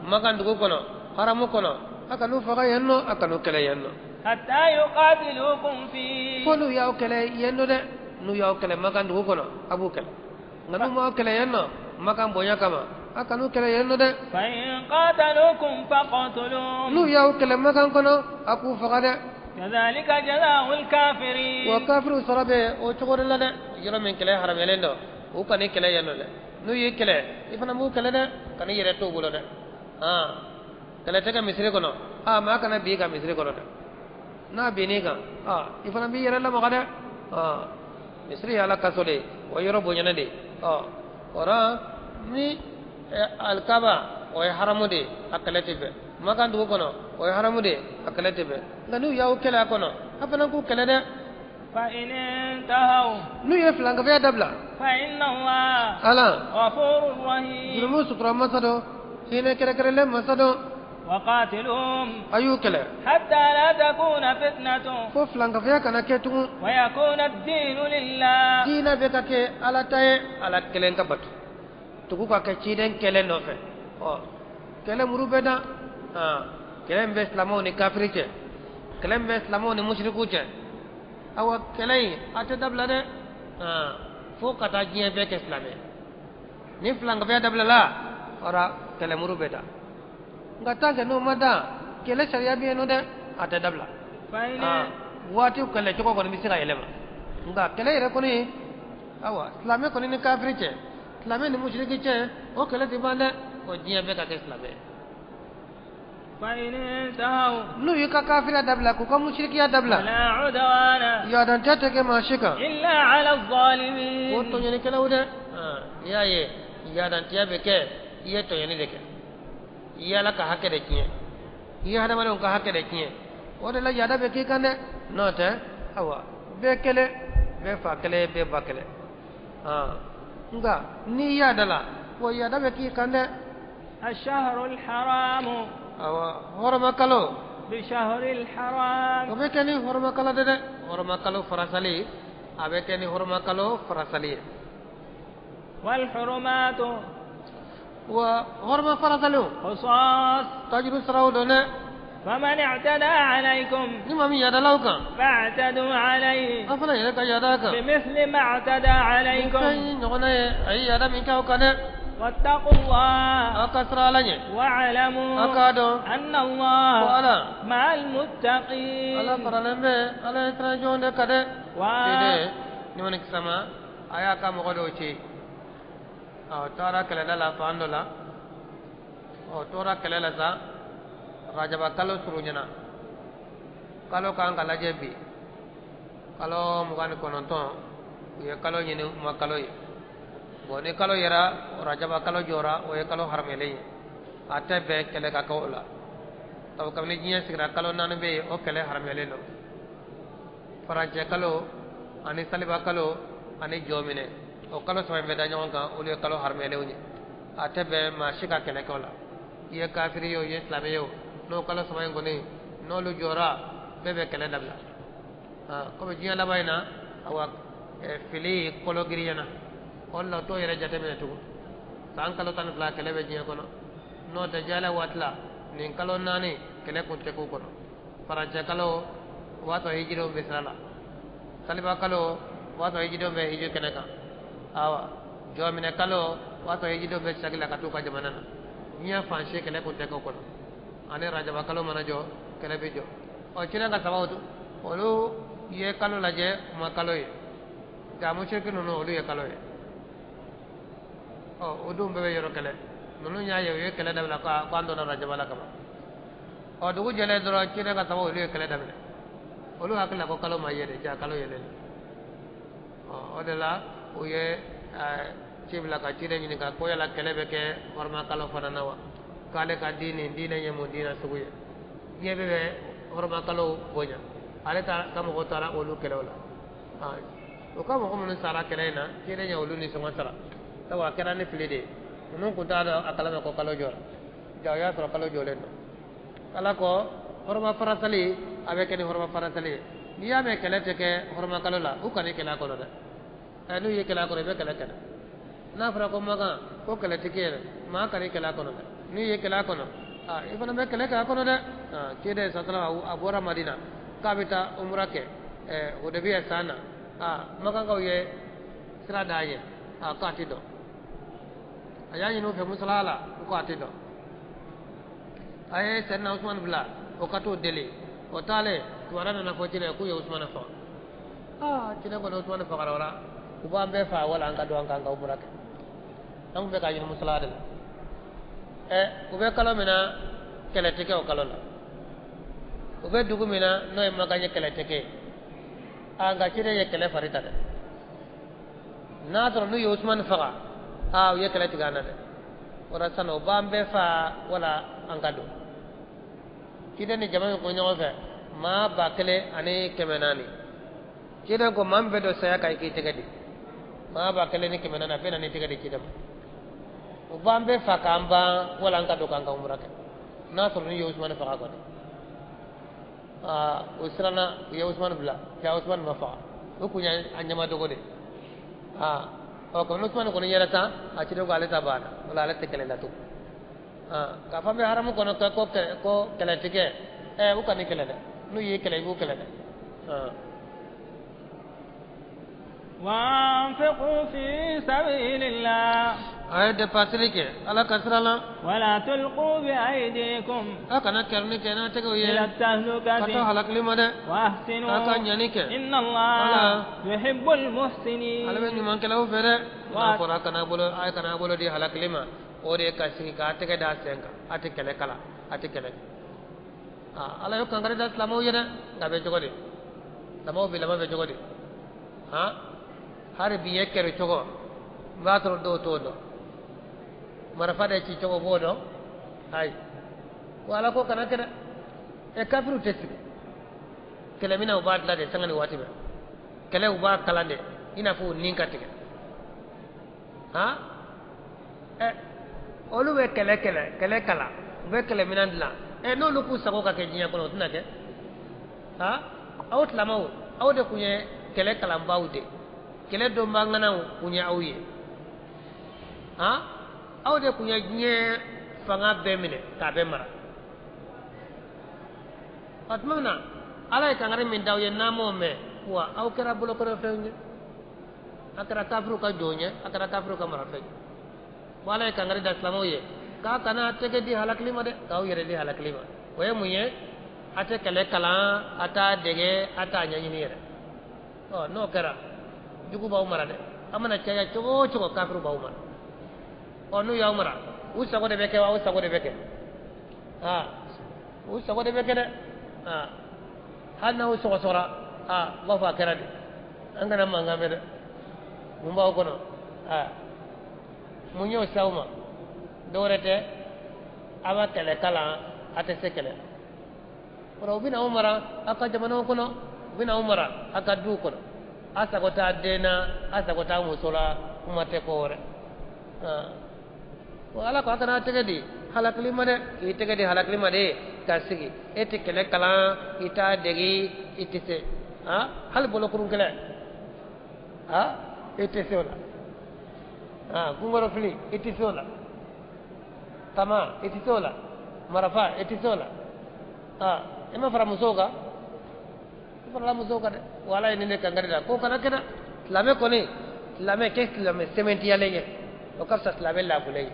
makan dugu kɔnɔ haramu kɔnɔ a kan'u faga yen nɔ a kan'u kɛlɛ yen nɔ. حتى يقاتلوكم فيه fo n'u y'aw kɛlɛ yen nɔ dɛ n'u y'aw kɛlɛ makan dugu kɔnɔ a b'u kɛlɛ nka n'u m'aw kɛlɛ yen nɔ makan bonya kama a kan'u kɛlɛ yen nɔ dɛ. فإن قاتلوكم فاقتلوهم n'u y'aw kɛlɛ makan kɔnɔ a k'u faga dɛ. كذلك جزاء الكافرين wa kafiriw sɔrɔ bɛ o cogo de la dɛ yɔrɔ min kɛlɛ haramuyalen don u kan'i kɛlɛ yen nɔ dɛ n'u y'i kɛlɛ i fana b'u kɛlɛ dɛ kan'i yɛrɛ t'u bolo dɛ kɛlɛ tɛ kɛ misiri kɔnɔ maa kana bin i kan misiri kɔnɔ dɛ n'a binn'i kan i fana b'i yɛrɛ lamaga dɛ misiri ye ala kaso de ye o yɔrɔ bonyana de o la ni alikaba o ye haramu de ye a kɛlɛ tɛ bɛn makan dugu kɔnɔ o ye haramu de ye a kɛlɛ tɛ bɛn nka n'u y'aw kɛlɛ a kɔnɔ a fana k'u kɛlɛ dɛ. فإن انتهوا n'u ye filankafoya dabila. فإن الله ala غفور رحيم jurumu sutura masa dɔ hinɛ kɛrɛnkɛrɛnlen masa dɔ. وقاتلوهم a y'u kɛlɛ. حتى لا تكون فتنة fo filankafoya kana kɛ tugun. ويكون الدين لله diinɛ bɛ ka kɛ ala ta ye ala kelen ka bato tugu ka kɛ ciden kɛlɛ nɔfɛ kɛlɛ muru bɛ da kɛlɛ min bɛ silamɛw ni kafiri cɛ kɛlɛ min bɛ silamɛw ni musiriku cɛ awa kɛlɛ in a tɛ dabila dɛ fo ka taa diɲɛ bɛɛ kɛ silamɛ Ni filankafoya dabilala ora kɛlɛmuru bɛ da nka tant que n'o ma da kɛlɛ sariya bɛ yen nɔ dɛ a tɛ dabila waati kɛlɛ cogo kɔni bɛ se ka yɛlɛma nka kɛlɛ yɛrɛ kɔni awa silamɛ kɔni ni kafiri cɛ silamɛ ni musiriki cɛ o kɛlɛ tɛ ban dɛ o diɲɛ bɛɛ ka kɛ silamɛ ye. N'u y'i ka kafiriya dabila k'u ka musirikiya dabila yaadantɛ tɛ kɛ maa si kan o tɔɲɔnikɛlaw dɛ n'i y'a ye yaadantiya bɛ kɛ i ye tɔɲɔni de kɛ i ye Ala ka hakɛ de tiɲɛ i ye hadamadenw ka hakɛ de tiɲɛ o de la yaada bɛ k'i kan dɛ n'o tɛ awa bɛɛ kelen bɛɛ fa kelen bɛɛ ba kelen nka n'i yaadala wa yaada bɛ k'i kan dɛ. Awa hɔrɔma kalo o bɛ kɛ ni hɔrɔma kalo de dɛ hɔrɔma kalo farasali a bɛ kɛ ni hɔrɔma kalo farasali ye. Wa hɔrɔma farasaliw tajuru saraw don dɛ. Ni maa min yaadala aw kan aw fana yɛrɛ ka yaada a kan ni fɛn ye ɲɔgɔnna ye a ye yaada min kɛ aw kan dɛ. واتقوا الله واعلموا أن الله مع المتقين. Rajaba kalo surunyana kalo kan ka lajɛ bi kalo 29 u ye kalo ɲini u ma kalo ye. Bon ni kalo yera rajaba kalo jɔra o ye kalo haramuyalen ye a tɛ bɛn kɛlɛ ka kɛ o la sabu kabini diɲɛ sigira kalo 4 bɛ yen o kɛlɛ haramuyalen don farancɛ kalo ani saliba kalo ani jɔminɛ o kalo 3 in bɛ da ɲɔgɔn kan olu ye kalo haramuyalenw ye a tɛ bɛn maa si ka kɛlɛ kɛ o la i ye kafiri ye o i ye silamɛ ye o n'o kalo 3 in kɔni n'olu jɔra bɛɛ bɛ kɛlɛ dabila komi diɲɛ laban in na awa fili kolo girinyana o la t'o yɛrɛ jateminɛ tugun san kalo 12 kɛlɛ bɛ diɲɛ kɔnɔ n'o tɛ jala waati la nin kalo 4 kɛlɛ kun tɛ k'u kɔnɔ farancɛ kalo o b'a sɔrɔ hijidenw bɛ sira la saliba kalo o b'a sɔrɔ hijidenw bɛ hiji kɛnɛ kan awa jɔminɛ kalo o b'a sɔrɔ hijidenw bɛ sagi la ka t'u ka jamana na diɲɛ fan si kɛlɛ kun tɛ k'u kɔnɔ ani rajaba kalo mana jɔ kɛlɛ bɛ jɔ ɔ ciden ka sabaw olu ye kalo lajɛ u ma kalo ye nka musiriki ninnu olu ye kalo ye ɔ o dun bɛɛ bɛ yɔrɔ kɛlɛ ninnu y'a ye u ye kɛlɛ dabila k'an donna rajaba la kaban ɔ dugu jɛlen dɔrɔn ciden ka sabaw olu ye kɛlɛ daminɛ olu hakili la ko kalo ma ye de ja kalo yɛlɛlen ɔ o de la u ye ci bila ka ciden ɲininka ko yala kɛlɛ bɛ kɛ hɔrɔma kalo fana na wa k'ale ka diinɛ diinɛ ye mun diinɛ sugu ye diɲɛ bɛɛ bɛ hɔrɔma kalo bonya ale ta ka mɔgɔw taara olu kɛlɛ o la o ka mɔgɔ minnu sara kɛlɛ in na ciden ye olu nisɔngɔ sara sabu a kɛra ni fili de ye ninnu kun t'a dɔn a kalama ko kalo jɔra ja o y'a sɔrɔ kalo jɔlen don ala ko hɔrɔma farasali a bɛ kɛ ni hɔrɔma farasali ye n'i y'a mɛn kɛlɛ tɛ kɛ hɔrɔma kalo la u kan'i kɛlɛ a kɔnɔ dɛ n'u ye kɛlɛ a kɔnɔ i bɛ kɛlɛ kɛ dɛ n'a fɔra ko makan ko kɛlɛ tɛ kɛ yɛrɛ maa kan'i kɛlɛ a kɔnɔ dɛ n'i ye kɛlɛ a kɔnɔ i fana bɛ kɛlɛ kɛ a kɔnɔ dɛ ciden sasala a bɔra Madina k'a bɛ taa umura kɛ Hudabiya san na makankaw ye sira d'a ɲɛ k'a tɛ dɔn a y'a ɲini u fɛ musala la u ko a tɛ dɔn a ye Sɛdina Usumani bila o ka t'o deli o taalen kibaruya nana fɔ ciden k'u ye Usumani faga ciden kɔni Usumani fagara o la u b'an bɛɛ faga wala an ka don an kan ka umura kɛ an tun bɛ k'a ɲini musala de la u bɛ kalo min na kɛlɛ tɛ kɛ o kalo la u bɛ dugu min na n'o ye Makan ye kɛlɛ tɛ kɛ nka ciden ye kɛlɛ fari ta dɛ n'a sɔrɔ n'u ye Usumani faga u ye kɛlɛ tigɛ an na dɛ o la sisan u b'an bɛɛ faga wala an ka don ciden ni jama min kun ɲɔgɔn fɛ maa 1400 ciden ko maa min bɛ don saya kan i k'i tɛgɛ di maa 1400 a bɛɛ nana i tɛgɛ di ciden ma u b'an bɛɛ fa k'an ban wala an ka don k'an ka umura kɛ n'a sɔrɔ n'u ye Usumani faga kɔni o siranna u ye Usumani bila ja Usumani ma faga o kun ye a ɲɛmadogo de ɔ kabini Usumani kɔni yɛrɛ tan a ciden ko ale ta banna o la ale tɛ kɛlɛ la tugun k'a fɔ an bɛ haramu kɔnɔ ko kɛlɛ tɛ kɛ u kan'i kɛlɛ dɛ n'u y'i kɛlɛ i b'u kɛlɛ dɛ. وأنفقوا في سبيل الله. A ye depasili kɛ Ala ka sira la. ولا تلقوا بأيديكم A kana kɛrɛni kɛ n'a tɛgɛw ye. إلى Ka taa التهلكة halakili ma dɛ. وأحسنوا A ka ɲani kɛ. إن الله يحب Ala bɛ المحسنين. ɲumankɛlaw fɛ dɛ. N'a fɔra a kana bolo a kana bolo di halakili ma, o de ye ka sigi k'a tɛgɛ da sen kan, a tɛ kɛlɛ kala, a tɛ kɛlɛ kɛ. Aa, Ala y'o kankari da silamɛw ye dɛ, nka a bɛ cogo di? Silamɛw bi laban bɛ cogo di? Han, hali bi ye kɛrɛ cogo n b'a sɔrɔ dɔw t'o dɔn, marifa de ci cogo b'o dɔn. Ayi, ko Ala ko kana kɛ dɛ. Ɛ, kafiriw tɛ sigi kɛlɛminɛw b'a dilan de sanga ni waati bɛɛ, kɛlɛw b'a kalan de i n'a fɔ u ni ka tigɛ. Han, ɛ, olu bɛ kɛlɛ kɛlɛ kɛlɛ kalan, u bɛ kɛlɛminɛn dilan. Ɛ, n'olu k'u sago ka kɛ diɲɛ kɔnɔ, o tɛna kɛ. Han, aw silamɛw, aw de kun ye kɛlɛ kalanbaaw de, kɛlɛ dɔnbaa ŋanaw kun ye aw ye. Han, aw de kun ye diɲɛ fanga bɛɛ minɛ k'a bɛɛ mara. Ɔ, tuma min na Ala ye kankari min d'aw ye, n'a m'o mɛn, wa aw kɛra bolokɔrɔfɛnw ye, a kɛra kafiriw ka jɔnw ye, a kɛra kafiriw ka marafɛn ye. Ko Ala ye kankari da silamɛw ye k'a kana tɛgɛ di halakili ma dɛ, k'aw yɛrɛ di halakili ma. O ye mun ye? A tɛ kɛlɛ kalan, a t'a dege, a t'a ɲɛɲini yɛrɛ. Ɔ, n'o kɛra, jugu b'aw mara dɛ. A mana caya cogo o cogo, kafiriw b'aw mara. Ɔ, n'u y'aw mara, u sago de bɛ kɛ wa aw sago de bɛ kɛ? Aa, u sago de bɛ kɛ dɛ. Aa, hali n'aw sɔgɔsɔgɔra, aa, u b'a fɔ a kɛra de, an kana mankan mɛn dɛ. Mun b'aw kɔnɔ? Aa, mun y'o s'aw ma? Dɔwɛrɛ tɛ, a ma kɛlɛ kalan, a tɛ se kɛlɛ la. O u bɛna aw mara aw ka jamanaw kɔnɔ, u bɛna aw mara aw ka duw kɔnɔ. A sago t'a den na, a sago t'a muso la, kuma tɛ ko wɛrɛ. Aa, Ala ko a kana tɛgɛ di halakili ma dɛ. K'i tɛgɛ di halakili ma de ka sigi, e tɛ kɛlɛ kalan, i t'a degi, i tɛ se. Han, hali bolokurun kɛlɛ, han, i tɛ se o la. Han, kunkɔrɔ fili, i tɛ se o la. Tama, i tɛ se o la. Marafa, i tɛ se o la. Han, i ma fara musow kan, i farala musow kan dɛ. Wa Ala ye nin de kankari da ko kana kɛ dɛ. Silamɛ kɔni, silamɛ kɛ silamɛ sɛmɛntiyalen ye, o ka fisa silamɛ laafulen ye.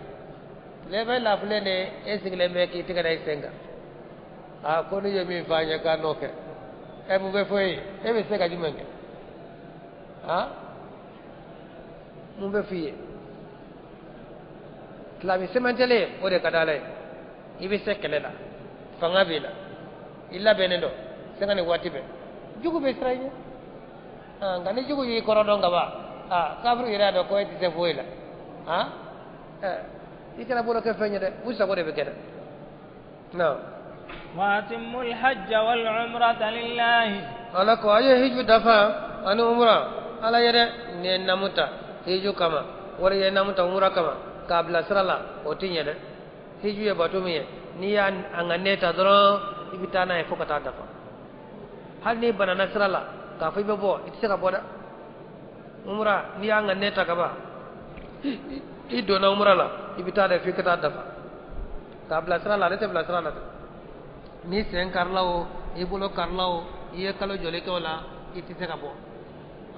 Silamɛ laafulen de, e sigilen bɛ k'i tɛgɛ da i sen kan. Aa, ko ne ye min fɔ an ye k'an n'o kɛ. Ɛ, mun bɛ fɔ e ye? E bɛ se ka jumɛn kɛ? Han, mun bɛ f'i ye? Silamɛ sɛmɛntiyalen, o de ka di Ala ye. I bɛ se kɛlɛ la, fanga b'i la, i labɛnnen don sanga ni waati bɛɛ, jugu bɛ siran i ɲɛ. Nka ni jugu y'i kɔrɔ dɔn ka ban, aa, kafiri yɛrɛ y'a dɔn ko e tɛ se foyi la. Han, ɛ, i kɛra bolo kɛ fɛn ye dɛ, u sago de bɛ kɛ dɛ. Naam. وأتموا الحج والعمرة لله. Ala ko a ye hiju dafa ani umra Ala ye dɛ. Nin ye namu ta hiju kama, wari ye namu ta umra kama k'a bila sira la, o ti ɲɛ dɛ. Hiju ye bato min ye, n'i y'a a ŋaniya ta dɔrɔn, i bɛ taa n'a ye fo ka taa dafa. Hali n'i banana sira la k'a fɔ i bɛ bɔ, i tɛ se ka bɔ dɛ. Umra, n'i y'a ŋaniya ta ka ban, i donna umra la, i bɛ taa dɛ f'i ka taa dafa. K'a bila sira la, ale tɛ bila sira la dɛ. N'i sen karila o, i bolo karila o, i ye kalo joli kɛ o la, i tɛ se ka bɔ.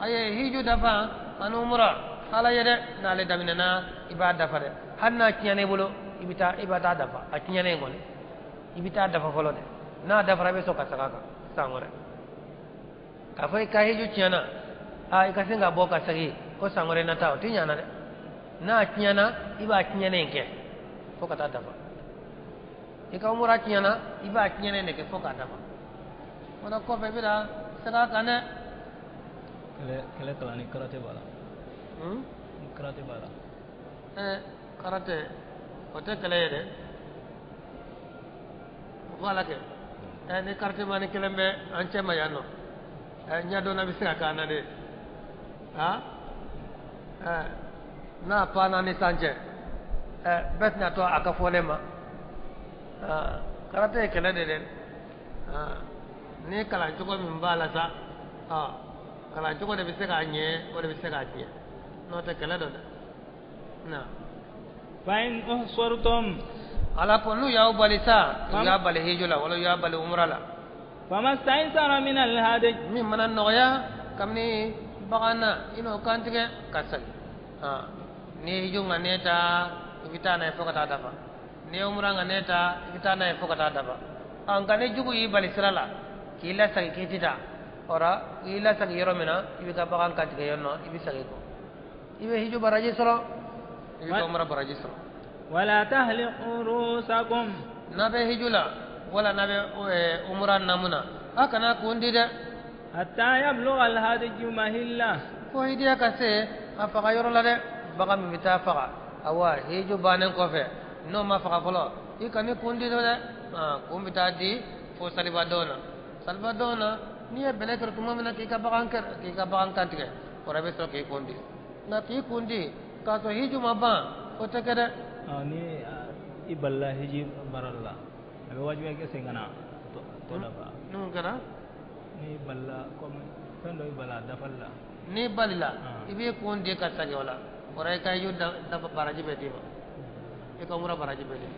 A ye hiju dafa ani umra Ala ye dɛ. N'ale daminɛna, i b'a dafa dɛ. Hali n'a tiɲɛna i bolo, i bɛ taa, i bɛ taa dafa. A tiɲɛnen kɔni, i bɛ taa dafa fɔlɔ dɛ. N'a dafara, i bɛ sɔrɔ ka segin a kan san wɛrɛ. K'a fɔ i ka hiju tiɲɛna, aa, i ka sin ka bɔ ka segin ko san wɛrɛ na taa, o tɛ ɲana dɛ. N'a tiɲɛna, i b'a tiɲɛnen kɛ fo ka taa dafa. I ka umura tiɲɛna, i b'a tiɲɛnen de kɛ fo k'a dafa. O la kɔfɛ, i bɛna segin a kan dɛ. Kɛlɛ kɛlɛ kalan ni karate b'a la. Ni karate b'a la. Ɛ, karate o tɛ kɛlɛ ye dɛ. O b'a la kɛ. Ɛ, ni karate mani kelen bɛ an cɛ ma yan nɔ, ɛ, ɲɛdɔnna bɛ se ka k'an na dɛ. Han, ɛ, n'a panna ni san cɛ, ɛ, bɛɛ tɛna to a ka fɔlen ma. Aa, karate ye kɛlɛ de dɛ. Aa, ni kalan cogo min b'a la sa, aa, kalan cogo de bɛ se k'a ɲɛ, o de bɛ se k'a tiɲɛ. N'o tɛ, kɛlɛ don dɛ na. فإن أحصرتم Ala ko n'u y'aw bali sa, u y'a bali hiju la wala u y'a bali umra la, فما استيسر من الهدي. Min mana nɔgɔya kabini bagan na, i n'o kantigɛ ka segin. Aa. N'i ye hiju ŋaniya ta i bɛ taa n'a ye fo ka taa dafa. N'i ye umura ŋaniya ta i bɛ taa n'a ye fo ka taa dafa. Nka ni jugu y'i bali sira la k'i lasagi k'i tɛ taa, ɔra i lasagi yɔrɔ min na i bɛ ka bagan kantigɛ yen nɔ, i bɛ segin kɔ, i bɛ hiju baraji sɔrɔ, i bɛ ka umura baraji sɔrɔ. Wala tahliqu ru'usakum. N'a bɛ hiju la wala n'a bɛ umura naamu na, a kana kun di dɛ. Hatta yablugha al-hadyu mahilla. Fo hidiya ka se a faga yɔrɔ la dɛ. Bagan min bɛ taa faga, awa hiju bannen kɔfɛ n'o ma faga fɔlɔ, i kana kun di dɛ. Kun bɛ taa di fo saliba don na. Saliba don na n'i ye bɛlɛ kɛ tuma min na k'i ka bagan kantigɛ, o la i bɛ sɔrɔ k'i kun di. Nka k'i kun di k'a sɔrɔ hiju ma ban, o tɛ kɛ dɛ. Ni i balila hiji baara la, a bɛ wajibiya kɛ segin ka na tɔ dafa. Ni mun kɛra? N'i balila komi fɛn dɔ i balila a dafali la. N'i balila i b'i kun di ka segin o la, o la i ka hiju dafa baraji bɛ d'i ma, i ka umura baraji bɛ d'i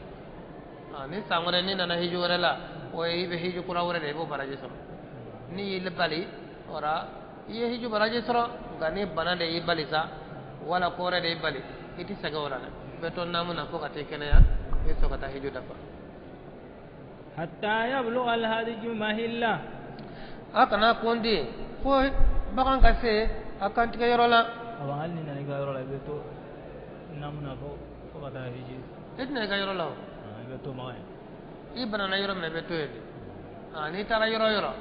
ma. Ni san wɛrɛ n'i nana hiju wɛrɛ la, o ye i bɛ hiju kura wɛrɛ de, i b'o baraji sɔrɔ. N'i y'i bali, o la i ye hiju baraji sɔrɔ. Nka ni bana de y'i bali sa, wala ko wɛrɛ de y'i bali, i tɛ segin o la dɛ. I bɛ to naamu na fo ka t'i kɛnɛya, i bɛ sɔrɔ ka taa hiju dafa. Hatta yablugha al-hadyu mahilla. A kana kun di fo bagan ka se a kantigɛ yɔrɔ la. Awa, hali n'i nana i ka yɔrɔ la, i bɛ to naamu na fo ka taa hiji. I tɛna i ka yɔrɔ la o. I bɛ to maga yen. I banana yɔrɔ min na, i bɛ to yen de. N'i taara yɔrɔ o yɔrɔ,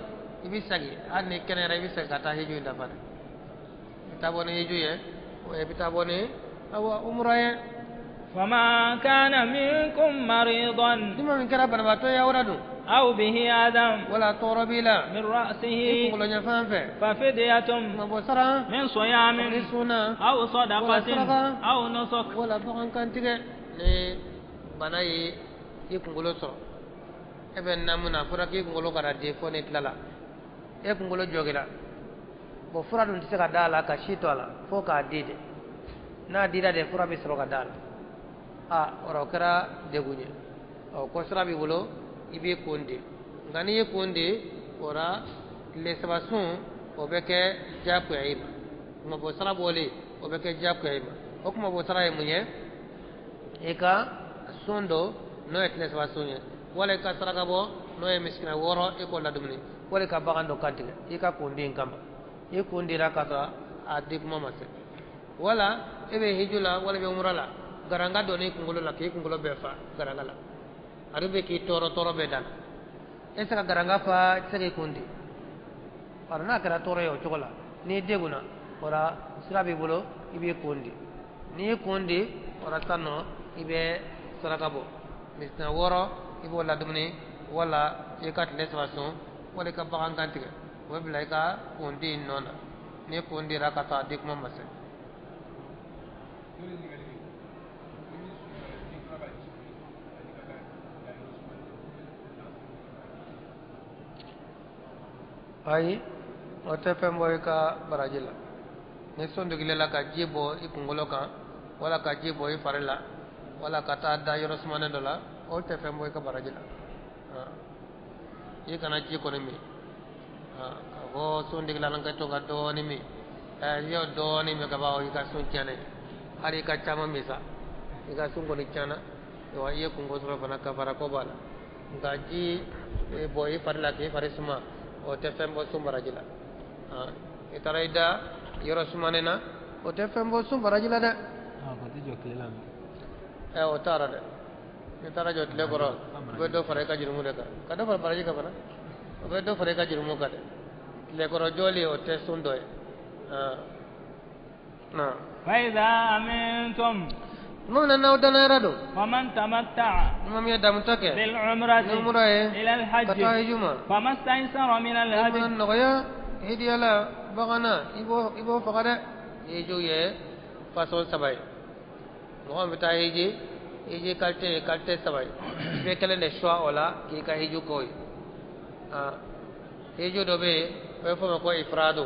i bɛ segin. Hali n'i kɛnɛyara, i bɛ segin ka taa hiju in dafa dɛ. I bɛ taa bɔ ni hiju ye, i bɛ taa bɔ ni awa umura ye. Faman kana minkum maridan. Ni maa min kɛra banabaatɔ ye awra dun. Aw bihi adam. Wala tɔɔrɔ b'i la. Min ra'sihi. I kunkolo ɲɛfan fɛ. Fa fidyatun. Mabɔ sara. Min siyamin. Ni sunna. Aw sadaqatin. Aw nusuk. Wala bagan kantigɛ. Ni bana ye i kunkolo sɔrɔ, e bɛ naamu na, a fɔra k'i kunkolo kana di fo n'i tilala. E kunkolo jɔgira. Bon, fura dun tɛ se ka d'a la ka si to a la fo k'a di de. N'a dira de, fura bɛ sɔrɔ ka d'a la. O kɛra degun ye. Ɔ, ko sira b'i bolo, i b'i kun di. Nka n'i y'i kun di, o la tile saba sun, o bɛ kɛ diyagoya i ma. Kumabɔ sara bɔlen, o bɛ kɛ diyagoya i ma. O kumabɔ sara ye mun ye? I ka sun don, n'o ye tile saba sun ye, wala i ka saraka bɔ, n'o ye misikina 6, i k'o ladumuni, wala i ka bagan dɔ kantigɛ i ka kun di in kama. I kun dira k'a sɔrɔ a di kuma ma se. Wala e bɛ hiju la, wala i bɛ umura la, garanga donna i kunkolo la k'i kunkolo bɛɛ fa garanga la, a dun bɛ k'i tɔɔrɔ tɔɔrɔ bɛɛ da la. E tɛ se ka garanga fa, i tɛ se k'i kun di. Bari n'a kɛra tɔɔrɔ ye o cogo la, n'i degunna, o la sira b'i bolo, i b'i kun di. N'i y'i kun di, o la sisan nɔ i bɛ saraka bɔ misikina 6, i b'o ladumuni, wala i ka tile saba sun, wala i ka bagan kantigɛ, o bɛ bila i ka kun di in nɔ na. N'i kun dira ka sɔrɔ a di kuma ma se. Ayi, o tɛ fɛn bɔ i ka baraji la. Ni sun degela la ka ji bɔ i kunkolo kan, wala ka ji bɔ i fari la, wala ka taa da yɔrɔ sumanen dɔ la, o tɛ fɛn bɔ i ka baraji la. I kana ji kɔni min. K'a fɔ sun degela la ka to ka dɔɔnin min, n'i y'o dɔɔnin min ka ban, i ka sun tiɲɛna. Hali i ka caman min sa, i ka sun kɔni tiɲɛna. Wa i ye kunko sɔrɔ fana, kafara ko b'a la. Nka ji bɔ i fari la k'i fari suma, o tɛ fɛn bɔ sun baraji la. I taara i da yɔrɔ sumanen na, o tɛ fɛn bɔ sun baraji la dɛ. K'o tɛ jɔ tile la. O taara dɛ. N'i taara jɔ tile kɔrɔ, o bɛ dɔ fara i ka jurumu de kan. Ka dɔ fara baraji kan fana, o bɛ dɔ fara i ka jurumu kan dɛ. Tile kɔrɔ jɔli, o tɛ sun dɔ ye. Fa idha amintum. Tuma min na n'aw danayara don. Faman tamatta'a. Ni maa min ye damuta kɛ. Bil umrati. Ni umura ye. Ila al hajj. Ka taa hiju ma. Famastaysara min al hadi. I mana nɔgɔya hidiya la bagan na, i b'o faga dɛ. Hiju ye façon 3 ye. Mɔgɔ min bɛ taa hiji, hiji qualité ye qualité 3 ye. I bɛ kelen de choix o la k'i ka hiju k'o ye. Hiju dɔ bɛ yen, o bɛ fɔ o ma ko ifradu,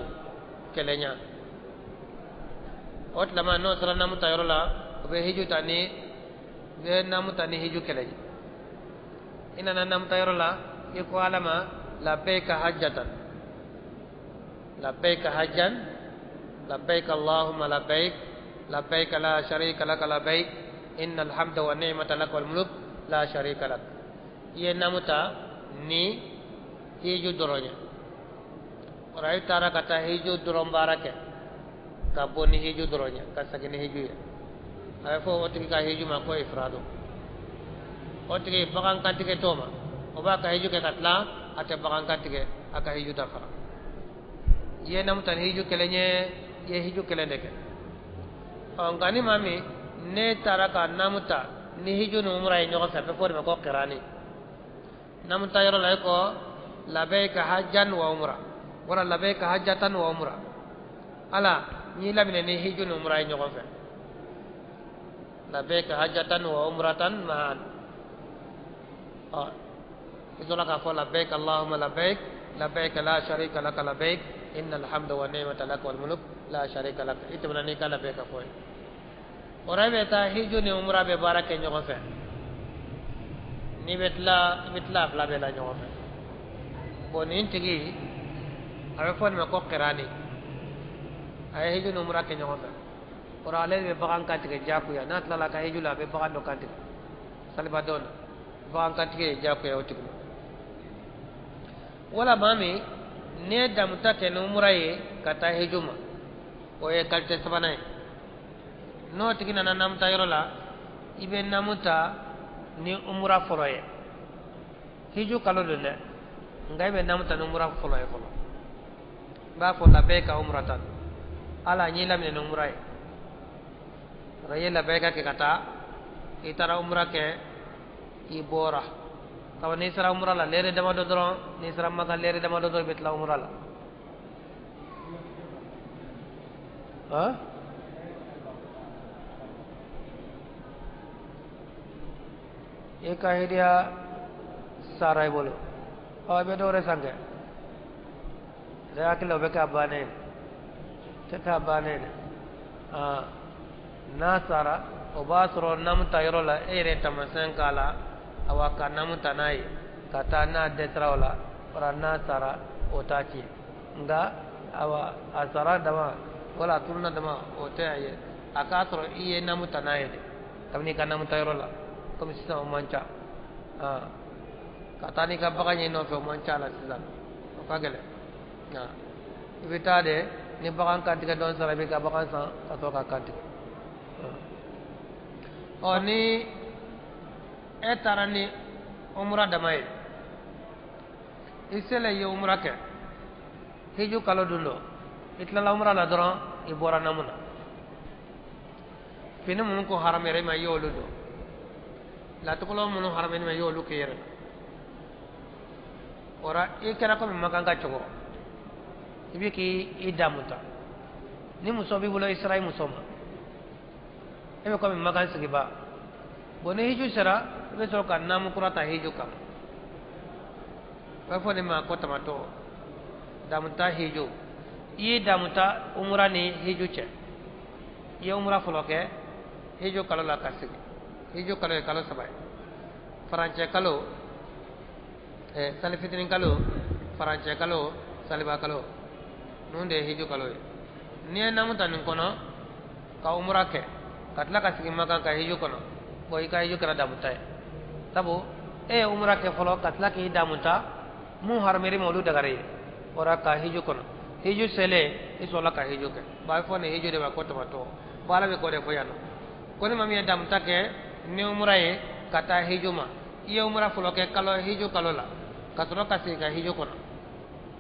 kelenya. O tilama n'o sera naamu ta yɔrɔ la, o bɛ hiju ta ni, bɛ naamu ta ni hiju kɛlɛ ye. I nana naamu ta yɔrɔ la, i ko Ala ma labbayka hajjatan, labbayka hajjan, labbayka Allahumma labbayk, Labbaik la sharika laka labbaik innal hamda wa ni'mata laka wal mulk la sharika lak. I ye namu ta ni hiju dɔrɔn ye. O la i taara ka taa hiju dɔrɔn baara kɛ ka bɔ ni hiju dɔrɔn ye ka segin ni hiju ye. A bɛ fɔ o tigi ka hiju ma ko ifrado. O tigi bagan kantigɛ t'o ma, o b'a ka hiju kɛ ka tila, a tɛ bagan kantigɛ, a ka hiju dafara. I ye namu ta ni hiju kelen ye, i ye hiju kelen de kɛ. Ɔ nka ni maa min ne taara ka namu ta ni hiju ni umra ye ɲɔgɔn fɛ, a bɛ fɔ o de ma ko kirani. Namu ta yɔrɔ la i ko labbaika hajjan wa umra wala labbaika hajjatan wa umra. Ala n y'i laminɛ ni hiju ni umra ye ɲɔgɔn fɛ. Labbaika hajjatan wa umratan ma'an. Ɔ i sɔrɔ k'a fɔ labbaik allahumma labbaik labbaik la sharika laka labbaik innal hamda wa ni'mata laka wal mulk la sharika lak. I tɛmɛna n'i ka labbaika fɔ ye. O la i bɛ taa hiju ni umra bɛ baara kɛ ɲɔgɔn fɛ. N'i bɛ tila, i bɛ tila a fila bɛɛ la ɲɔgɔn fɛ. Bon nin tigi a bɛ fɔ nin ma ko kirani. A ye hiju ni umra kɛ ɲɔgɔn fɛ. O la ale bɛ bagan kantigɛ diyagoya, n'a tilala a ka hiju la a bɛ bagan dɔ kantigɛ saliba dɔn na, bagan kantigɛ ye diyagoya o tigi ma. Wala maa min n'i ye damuta kɛ ni umra ye ka taa hiju ma, o ye kalite sabanan ye. N'o tigi nana namuta yɔrɔ la, i bɛ namu ta ni umra fɔlɔ ye. Hiju kalo don dɛ, nka i bɛ namu ta ni umra fɔlɔ ye fɔlɔ. I b'a fɔ labbaika umratan, ala n y'i laminɛ ni umra ye. I ye labbaika kɛ ka taa, i taara umra kɛ, i bɔra. Kaba n'i sera umra la lɛri damadɔ dɔrɔn, n'i sera Maka lɛri damadɔ dɔrɔn i bɛ tila umra la. Han? I ka hidiya sara i bolo, ɔ i bɛ dɔ wɛrɛ san kɛ. Ne hakili la o bɛ k'a bannen ye, tɛ k'a bannen ye dɛ. N'a sara o b'a sɔrɔ namu ta yɔrɔ la e yɛrɛ ye taamasiyɛn k'a la, awa ka namu ta n'a ye ka taa n'a dɛsɛra o la, wala n'a sara o t'a tiɲɛ. Nka awa a sara dama wala a tununa dama o tɛ a ye, a k'a sɔrɔ i ye namu ta n'a ye de kabini i ka namu ta yɔrɔ la. Komi sisan o man ca, ka taa n'i ka bagan ye nɔfɛ o man ca la sisan, o ka gɛlɛn. I bɛ taa de ni bagan kantigɛ dɔn sara, i bɛ ka bagan san ka sɔrɔ ka kantigɛ. Ɔ ni e taara ni umra dama ye, i selen i ye umra kɛ hiju kalo dun don, i tilala umra la dɔrɔn i bɔra namu na. Fini minnu ko haramuyara i ma, i y'olu don. Latigɛlaw minnu haramuyara i ma, i y'olu kɛ i yɛrɛ la. O la i kɛra komi makan ka cogo, i bɛ k'i damu ta. Ni muso b'i bolo, i sera i muso ma, e bɛ komi makan sigiba. Bon ni hiju sera, i bɛ sɔrɔ ka naamu kura ta hiju kama. U b'a fɔ nin ma ko tamatɔ, damuta hiju. I ye damuta umra ni hiju cɛ. I ye umra fɔlɔ kɛ hiju kalo la ka sigi. Hiju kalo ye kalo 3 ye. Farancɛ kalo, salifitinin kalo, farancɛ kalo, saliba kalo, ninnu de ye hiju kalo ye. N'i ye naamu ta nin kɔnɔ ka umra kɛ ka tila ka sigi Makan ka hiju kɔnɔ, bon i ka hiju kɛra damuta ye. Sabu e ye umra kɛ fɔlɔ ka tila k'i damuta, mun haramuyara i ma olu dagara i ye, o la ka hiju kɔnɔ. Hiju selen i sɔrɔla ka hiju kɛ. Bon a bɛ fɔ nin hiju de ma ko tamatɔ. Bon Ala bɛ k'o de fɔ yan nɔ, ko ni maa min ye damuta kɛ ni umra ye ka taa hiju ma, i ye umra fɔlɔ kɛ kalo hiju kalo la ka sɔrɔ ka segin ka hiju kɔnɔ.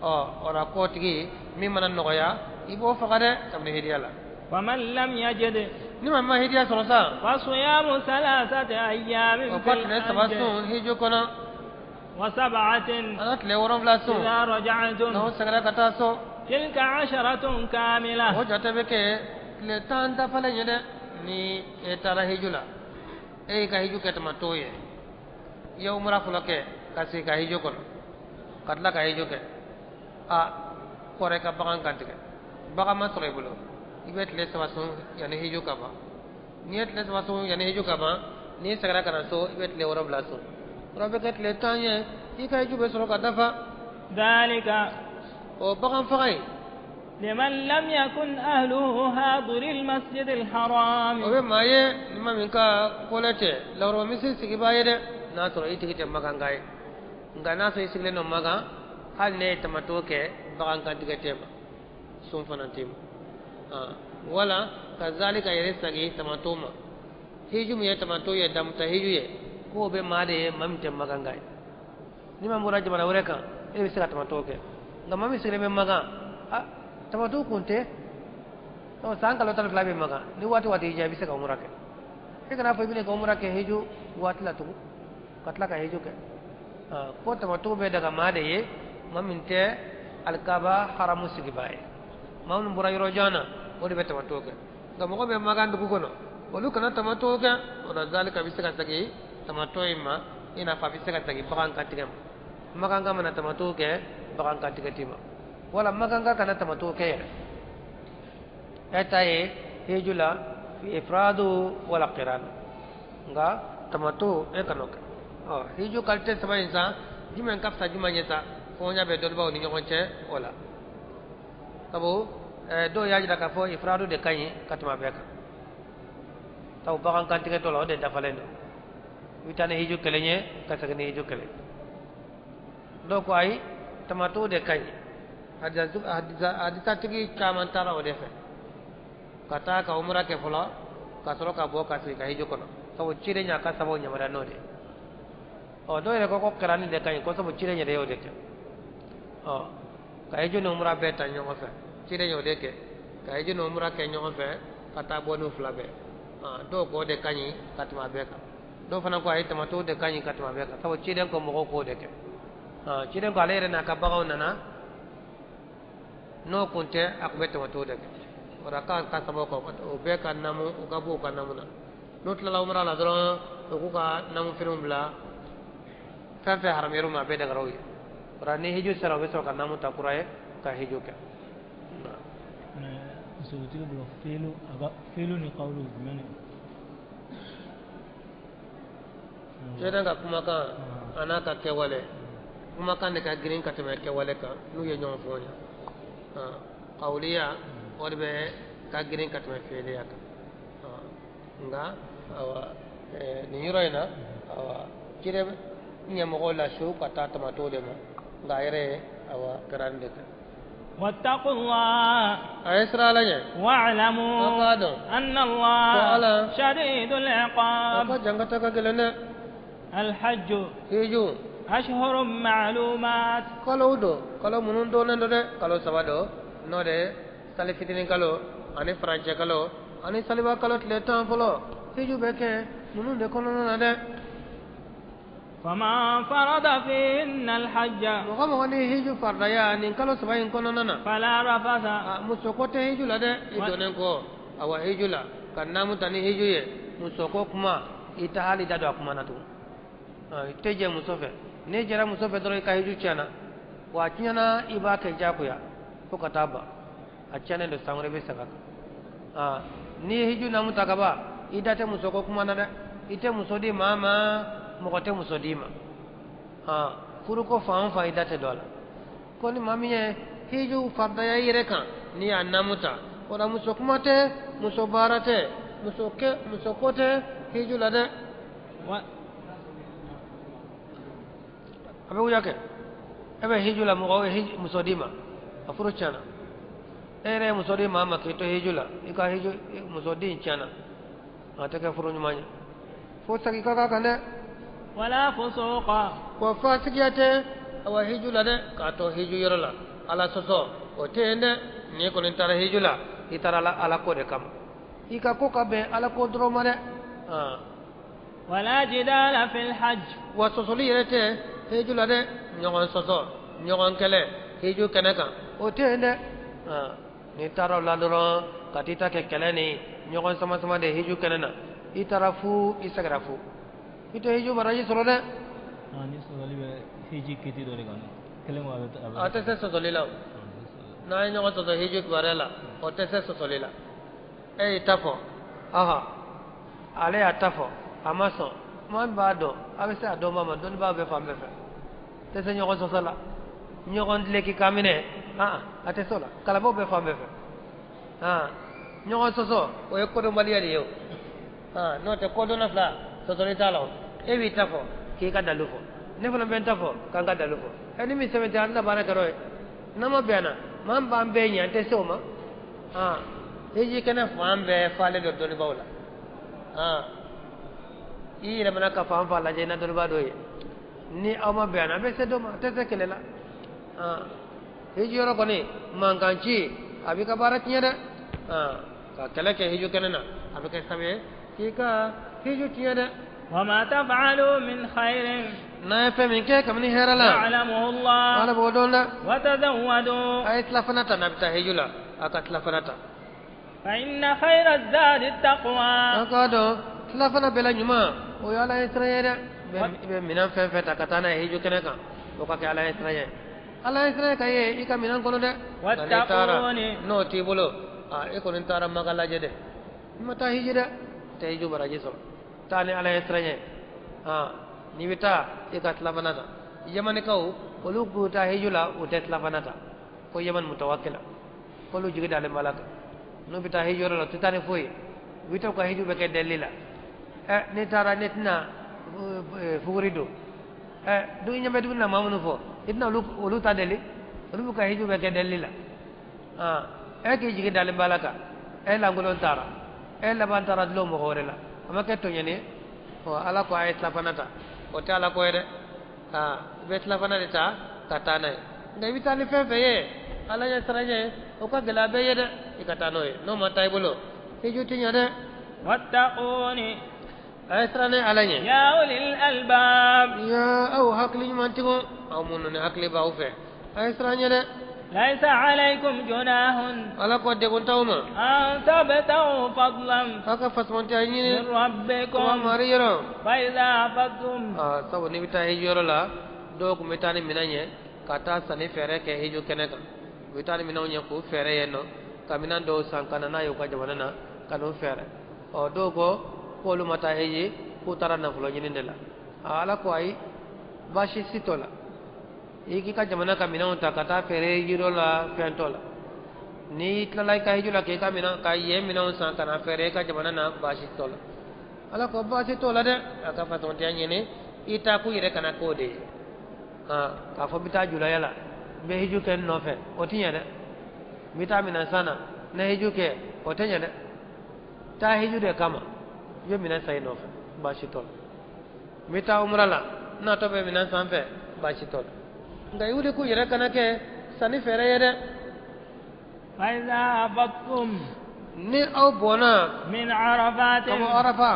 Ɔ o la k'o tigi min mana nɔgɔya i b'o faga dɛ kabini hidiya la. Faman lam yajid, ni maa ma hidiya sɔrɔ sa, fasiyamu salasati ayyamin o ka tile 3 sun hiju kɔnɔ, wa sab'atin, a ka tile 7 sun, idha raja'tum, n'aw seginna ka taa so, tilka asharatun kamila, o jate bɛ kɛ tile 10 dafalen ye dɛ. Ni e taara hiju la, e y'i ka hiju kɛ tamatɔ ye, i ye umra fɔlɔ kɛ ka segin ka hiju kɔnɔ ka tila ka hiju kɛ, a kɔrɔ i ka bagan kantigɛ, bagan ma sɔrɔ i bolo, i bɛ tile 3 sun yanni hiju ka ban. N'i ye tile 3 sun yanni hiju ka ban, n'i seginna ka na so, i bɛ tile 7 sun. O bɛ kɛ tile 10 ye, i ka hiju bɛ sɔrɔ ka dafa. Dhalika, o bagan faga in لمن لم يكن أهله حاضر المسجد الحرام. O bɛ maa ye ni maa min ka ko tɛ lahɔrɔma misiri sigibaa ye dɛ, n'a sɔrɔ i tigi tɛ makanka ye. Nka n'a sɔrɔ i sigilen don Makan, hali ne ye tamato kɛ, bagan kantigɛ tɛ ma, sun fana tɛ ma. Wala kazalika yɛrɛ sagi tamato ma. Hiju min ye tamato ye, damuta hiju ye, k'o bɛ maa de ye, maa min tɛ makanka ye. Ni maa bɔra jamana wɛrɛ kan, e bɛ se ka tamato kɛ. Nka maa min sigilen bɛ Makan, a tamato kun tɛ. San kalo 12 bɛ Makan, ni waati waati y'i diya, i bɛ se ka umura kɛ. E kana fɔ i bɛna ka umura kɛ hiju waati la tugun ka tila ka hiju kɛ. Ko tamato bɛ daga maa de ye, maa min tɛ alikaba haramu sigibaa ye. Maa minnu bɔra yɔrɔ jan na, o de bɛ tamato kɛ. Nka mɔgɔ bɛ Makan dugu kɔnɔ, olu kana tamato kɛ. O la zalika bɛ se ka segin tamato in ma, i n'a fɔ a bɛ se ka segin bagan kantigɛ ma. Makanka mana tamato kɛ, bagan kantigɛ t'i ma. Wala makanka kana tamato kɛ yɛrɛ. E ta ye hiju la ifradu wala qiran, nka tamato e kan'o kɛ. Hiju kalite saba in sa, jumɛn ka fisa jumɛn ye sa, fɔɲa bɛ dɔnnibaaw ni ɲɔgɔn cɛ o la. Sabu dɔw y'a jira k'a fɔ ifradu de ka ɲi ka tɛmɛ a bɛɛ kan. Sabu bagan kantigɛtɔ la, o de dafalen don. I bɛ taa ni hiju kelen ye ka segin ni hiju kelen. Dɔw ko ayi, tamato de ka ɲi. Hadisatigi caman taara o de fɛ, ka taa ka umura kɛ fɔlɔ, ka sɔrɔ ka bɔ ka sigi ka hiju kɔnɔ. Sabu ciden y'a ka sababu yamaruya n'o de ye. Dɔw yɛrɛ ko ko kirani de ka ɲi, ko sabu ciden yɛrɛ y'o de kɛ. Ka hiju ni umura bɛɛ ta ɲɔgɔn fɛ, ciden y'o de kɛ, ka hiju ni umura kɛ ɲɔgɔn fɛ ka taa bɔ n'u fila bɛɛ. Dɔw ko o de ka ɲi ka tɛmɛ a bɛɛ kan. Dɔw fana ko ayi, tamato de ka ɲi ka tɛmɛ a bɛɛ kan. Sabu ciden ko mɔgɔw k'o de kɛ. Ciden ko ale yɛrɛ n'a ka baganw nana, n'o kun tɛ, a tun bɛ tamato de kɛ. O la k'a ka sababu kɔ, o bɛɛ ka namu, u ka bɔ u ka namu na. N'u tilala umura la dɔrɔn, u k'u ka namu finiw bila. Fɛn fɛn haramuyar'u ma, a bɛɛ dagara u ye. O la ni hiju sera, u bɛ sɔrɔ ka namu ta kura ye ka hiju kɛ. Musotigi bolo felu, a ka felu ni kawulu jumɛn de? Ciden ka kumakan a n'a ka kɛwale, kumakan de ka girin ka tɛmɛ kɛwale kan n'u ye ɲɔgɔn fɔ. Kawuliya o de bɛ ka girin ka tɛmɛ feeleya kan. Nka awa nin yɔrɔ in na, awa ciden ɲɛmɔgɔw la su ka taa tamato de ma, nka a yɛrɛ ye awa kɛra de kɛ. واتقوا الله أي سرى لنا واعلموا أن الله شديد العقاب. الحج أشهر معلومات. kalo do, kalo minnu donnen don dɛ, kalo saba do, n'o de sali fitinin kalo ani farancɛ kalo ani saliba kalo tile 10 fɔlɔ, hiju bɛ kɛ ninnu de kɔnɔna na dɛ. فمن فرض فيهن الحج mɔgɔ mɔgɔ ni hiju faridaya nin kalo saba in kɔnɔna na, فلا رفث muso ko tɛ hiju la dɛ. I donnen kɔ awa hiju la ka naamu ta ni hiju ye, muso ko kuma i tɛ hali da don a kuma na tugun. I tɛ jɛ muso fɛ. N'i jɛra muso fɛ dɔrɔn, i ka hiju tiɲɛna. Wa a tiɲɛna, i b'a kɛ diyagoya fo ka taa ban. A tiɲɛnen don, san wɛrɛ bɛ segin a kan. N'i ye hiju naamu ta ka ban, i da tɛ muso ko kuma na dɛ. I tɛ muso di maa ma, mɔgɔ tɛ muso d'i ma. Furuko fan o fan, i da tɛ don a la. Ko ni maa min ye hiju faridaya i yɛrɛ kan, n'i y'a naamu ta, o la muso kuma tɛ, muso baara tɛ, muso kɛ muso ko tɛ hiju la dɛ. A bɛ wuya kɛ. E bɛ hiju la, mɔgɔ ye muso d'i ma, a furu tiɲɛna. E yɛrɛ ye muso di maa ma k'i to hiju la, i ka hiju muso di in tiɲɛna. A tɛ kɛ furu ɲuman ye. Fo segin ka k'a kan dɛ. ولا فسوق wa fasikiya tɛ awa hiju la dɛ, k'a to hiju yɔrɔ la, ala sɔsɔ o tɛ yen dɛ. N'i kɔni taara hiju la, i taara ala ko de kama. I ka ko ka bɛn ala ko dɔrɔn ma dɛ. ولا جدال في الحج wa sɔsɔli yɛrɛ tɛ hiju la dɛ. Ɲɔgɔn sɔsɔ, ɲɔgɔn kɛlɛ hiju kɛnɛ kan, o tɛ yen dɛ. N'i taara o la dɔrɔn, ka t'i ta kɛ kɛlɛ ni ɲɔgɔn sama sama de hiju kɛnɛ na, i taara fu, i sɛgɛra fu, i tɛ hiju baraji sɔrɔ dɛ. Ni sɔsɔli bɛ hiji kiti dɔ de kan, kelen ko a bɛ. A tɛ se sɔsɔli la o. N'a ye ɲɔgɔn sɔsɔ hiju kibaruya la, o tɛ se sɔsɔli la. E y'i ta fɔ, ale y'a ta fɔ, a ma sɔn. Maa min b'a dɔn, a bɛ se a dɔnbaa ma, dɔnnibaa bɛ fan bɛɛ fɛ. Tɛ se ɲɔgɔn sɔsɔ la, ɲɔgɔn dileki ka minɛ. A tɛ s'o la kalanbaaw bɛ fan bɛɛ fɛ ɲɔgɔn sɔsɔ o ye kodɔnbaliya de ye o n'o tɛ kodɔnna fila sɔsɔli t'a la o e b'i ta fɔ k'i ka dalu fɔ ne fana bɛ n ta fɔ k'an ka dalu fɔ ni min sɛbɛn tɛ an tɛna baara kɛ n'o ye n'an ma bɛn a na maa min b'an bɛɛ ɲɛ an tɛ se o ma hiji kɛnɛ fan bɛɛ falen don dɔnnibaaw la i yɛlɛmana ka fan fan lajɛ i na dɔnnibaa dɔ ye ni aw ma bɛn a na a bɛ se dɔ ma a tɛ se kɛlɛ la hiji yɔrɔ kɔni mankan ci a b'i ka baara tiɲɛ dɛ ka kɛlɛ kɛ hiji kɛnɛ na a bɛ kɛ sababu ye k'i ka hiji tiɲɛ dɛ. وما تفعلوا من خير n'a ye fɛn min kɛ kabini hɛrɛ la يعلمه الله Ala b'o dɔn dɛ. وتزودوا A ye tilafana ta n'a bɛ taa hiji la a ka tilafana ta. فإن خير الزاد التقوى An k'a dɔn tilafana bɛɛ la ɲuman o ye Ala ɲɛ siran ye dɛ. I bɛ minɛn fɛn fɛn ta ka taa n'a ye hiji kɛnɛ kan o ka kɛ Ala ɲɛ siran ye. Ala ɲɛ siran ka ye i ka minɛn kɔnɔ dɛ. Nka n'i taara n'o t'i bolo e kɔni taara Maka lajɛ dɛ. I ma taa hiji dɛ, i tɛ hiji baraji sɔrɔ. Taa ni Ala ɲɛ siran ye. N'i bɛ taa i ka tilafana ta. Yamanikaw olu k'u taa hiji la u tɛ tilafana ta. Ko Yaman mutawakila k'olu jigi dalen b'Ala kan. N'u bɛ taa hiji yɔrɔ la u tɛ taa ni foyi ye. U bɛ taa u ka hiji bɛ kɛ delili la. N'i taara ne tɛna fuguri don. Dun i ɲɛ bɛ dumuni na maa minnu fɔ i tɛna olu ta deli olu b'u ka hiji bɛ kɛ delili la. E k'i jigi dalen b'Ala kan e lankolon taara e laban taara dulon mɔgɔ wɛrɛ la a ma kɛ tɔɲɔni ye. Ala ko a ye tilafana ta o tɛ Ala ko ye dɛ. I bɛ tilafana de ta ka taa n'a ye nka i bɛ taa ni fɛn fɛn ye Ala ɲɛ siran ɲɛ o ka gɛlɛn a bɛɛ ye dɛ i ka taa n'o ye n'o ma taa i bolo hiji tɛ ɲɛ dɛ. واتقون A ye siran ne Ala ɲɛ. يا أولي الألباب Ya aw hakili ɲumantigiw aw minnu ni hakili b'aw fɛ a ye siran ɲɛ dɛ. ليس عليكم جناح Ala ko degun t'aw ma. أن تبتغوا فضلا A ka fasamantiya ɲini. من ربكم Kuma mari yɔrɔ. فإذا أفضتم Sabu n'i bɛ taa hiji yɔrɔ la dɔw tun bɛ taa ni minɛn ye ka taa sanni fɛɛrɛ kɛ hiji kɛnɛ kan. U bɛ taa ni minɛnw ye k'u fɛɛrɛ yen nɔ ka minɛn dɔw san ka na n'a ye u ka jamana na ka n'u fɛɛrɛ. Dɔw ko k'olu ma taa hiji k'u taara nafolo ɲini de la. Ala ko ayi baasi si t'o la. I k'i ka jamana ka minɛnw ta ka taa feere hiji yɔrɔ la fɛn t'o la. N'i tilala i ka hiji la k'i ka minɛn ka yen minɛnw san ka na feere i ka jamana na baasi t'o la. Ala ko baasi t'o la dɛ. A ka fasɔntiya ɲini i taa k'u yɛrɛ kana k'o de ye. K'a fɔ n bɛ taa julaya la n bɛ hiji kɛ n nɔfɛ o tɛ ɲɛ dɛ. N bɛ taa minɛn san na n bɛ hiji kɛ o tɛ ɲɛ dɛ. Taa hiji de kama i bɛ minɛn san i nɔfɛ baasi t'o la. N bɛ taa umra la n natɔ bɛ minɛn san fɛ baasi t'o la. Nka i wuli k'u yɛrɛ kana kɛ sanni fɛɛrɛ ye dɛ. فإذا أفضتم Ni aw bɔnna من عرفات ka bɔ Arafa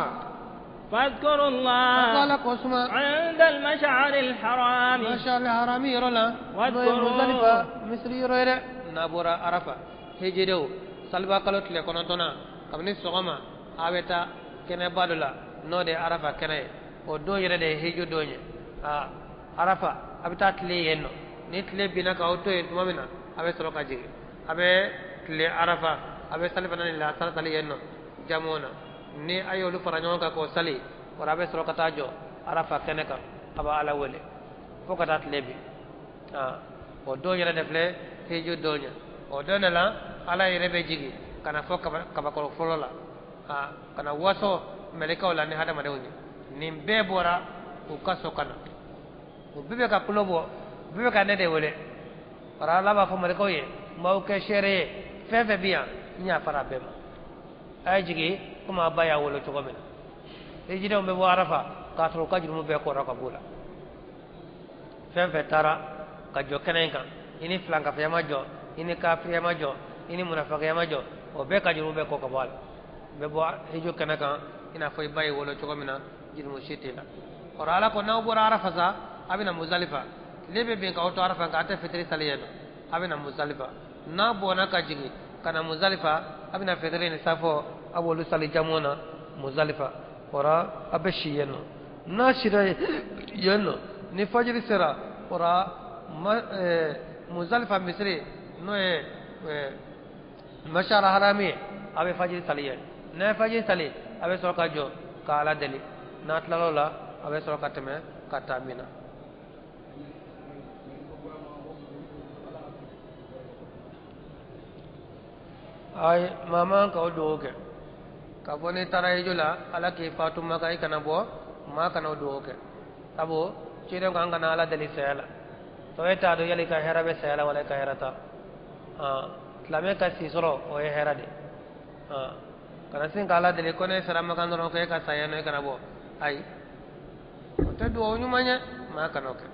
فاذكروا الله Ala ko suma عند المشعر الحرام Mashal harami yɔrɔ la n'o ye واذكروا Muzalifa misiri yɔrɔ ye dɛ. N'a bɔra Arafa hijidenw saliba kalo tile 9 kabini sɔgɔma a bɛ taa kɛnɛba dɔ la n'o de ye Arafa kɛnɛ ye o don yɛrɛ de ye hiji don ye. Arafa a bɛ taa tile yen nɔ ni tile binna k'aw to yen tuma min na a bɛ sɔrɔ ka jigin a bɛ tile Arafa a bɛ salifana ni lasara sali yen nɔ jamu na ni a y'olu fara ɲɔgɔn kan k'o sali o la a bɛ sɔrɔ ka taa jɔ Arafa kɛnɛ kan a b'a Ala wele fo ka taa tile bin. O don yɛrɛ de filɛ hiji don ye. O don de la Ala yɛrɛ bɛ jigin ka na fɔ kabakɔrɔ fɔlɔ la ka na waso mɛlɛkɛw la ni hadamadenw ye. Nin bɛɛ bɔra u ka so ka na u bɛɛ bɛ ka kulo bɔ u bɛɛ bɛ ka ne de wele. Wala Ala b'a fɔ mɛlɛkɛw ye n b'aw kɛ seere ye fɛn fɛn bɛ yan n yafara bɛɛ ma. A ye jigin komi a ba y'a wolo cogo min na. Hijidenw bɛ bɔ Arafa k'a sɔrɔ u ka jurumu bɛɛ kɔrɔ ka b'u la. Fɛn fɛn taara ka jɔ kɛnɛ in kan i ni filankafɛya ma jɔ i ni kafiriya ma jɔ i ni munafakiya ma jɔ o bɛɛ ka jurumu bɛɛ kɔ ka bɔ a la. U bɛ bɔ hiji kɛnɛ kan i n'a fɔ i ba y'i wolo cogo min na jurumu si t'i la. O la Ala ko n'aw bɔra Arafa sa a bɛ na Muzalifa tile bɛ bin k'aw to Arafa nka a tɛ fitiri sali yen nɔ a bɛ na Muzalifa n'a bɔnna ka jigin ka na Muzalifa a bɛ na fitiri ni safo a b'olu sali jamu na Muzalifa o la a bɛ si yen nɔ n'a sira yen nɔ ni fajiri sera o la Muzalifa misiri n'o ye Mashar harami ye a bɛ fajiri sali yen n'a ye fajiri sali a bɛ sɔrɔ ka jɔ ka Ala deli n'a tilal'o la a bɛ sɔrɔ ka tɛmɛ ka taa Mina. Ayi maa man ka o dugawu kɛ k'a fɔ n'i taara hiju la ala k'i fatu maka i kana bɔ maa kana o dugawu kɛ sabu ciden ko an kana ala deli saya la to e t'a dɔn yali ka hɛrɛ bɛ saya la wala i ka hɛrɛ t'a silamɛ ka si sɔrɔ o ye hɛrɛ de kana sin ka ala deli ko ne sera makan dɔrɔn ko e ka saya nɔ i kana bɔ ayi o tɛ dugawu ɲuman ye maa kana o kɛ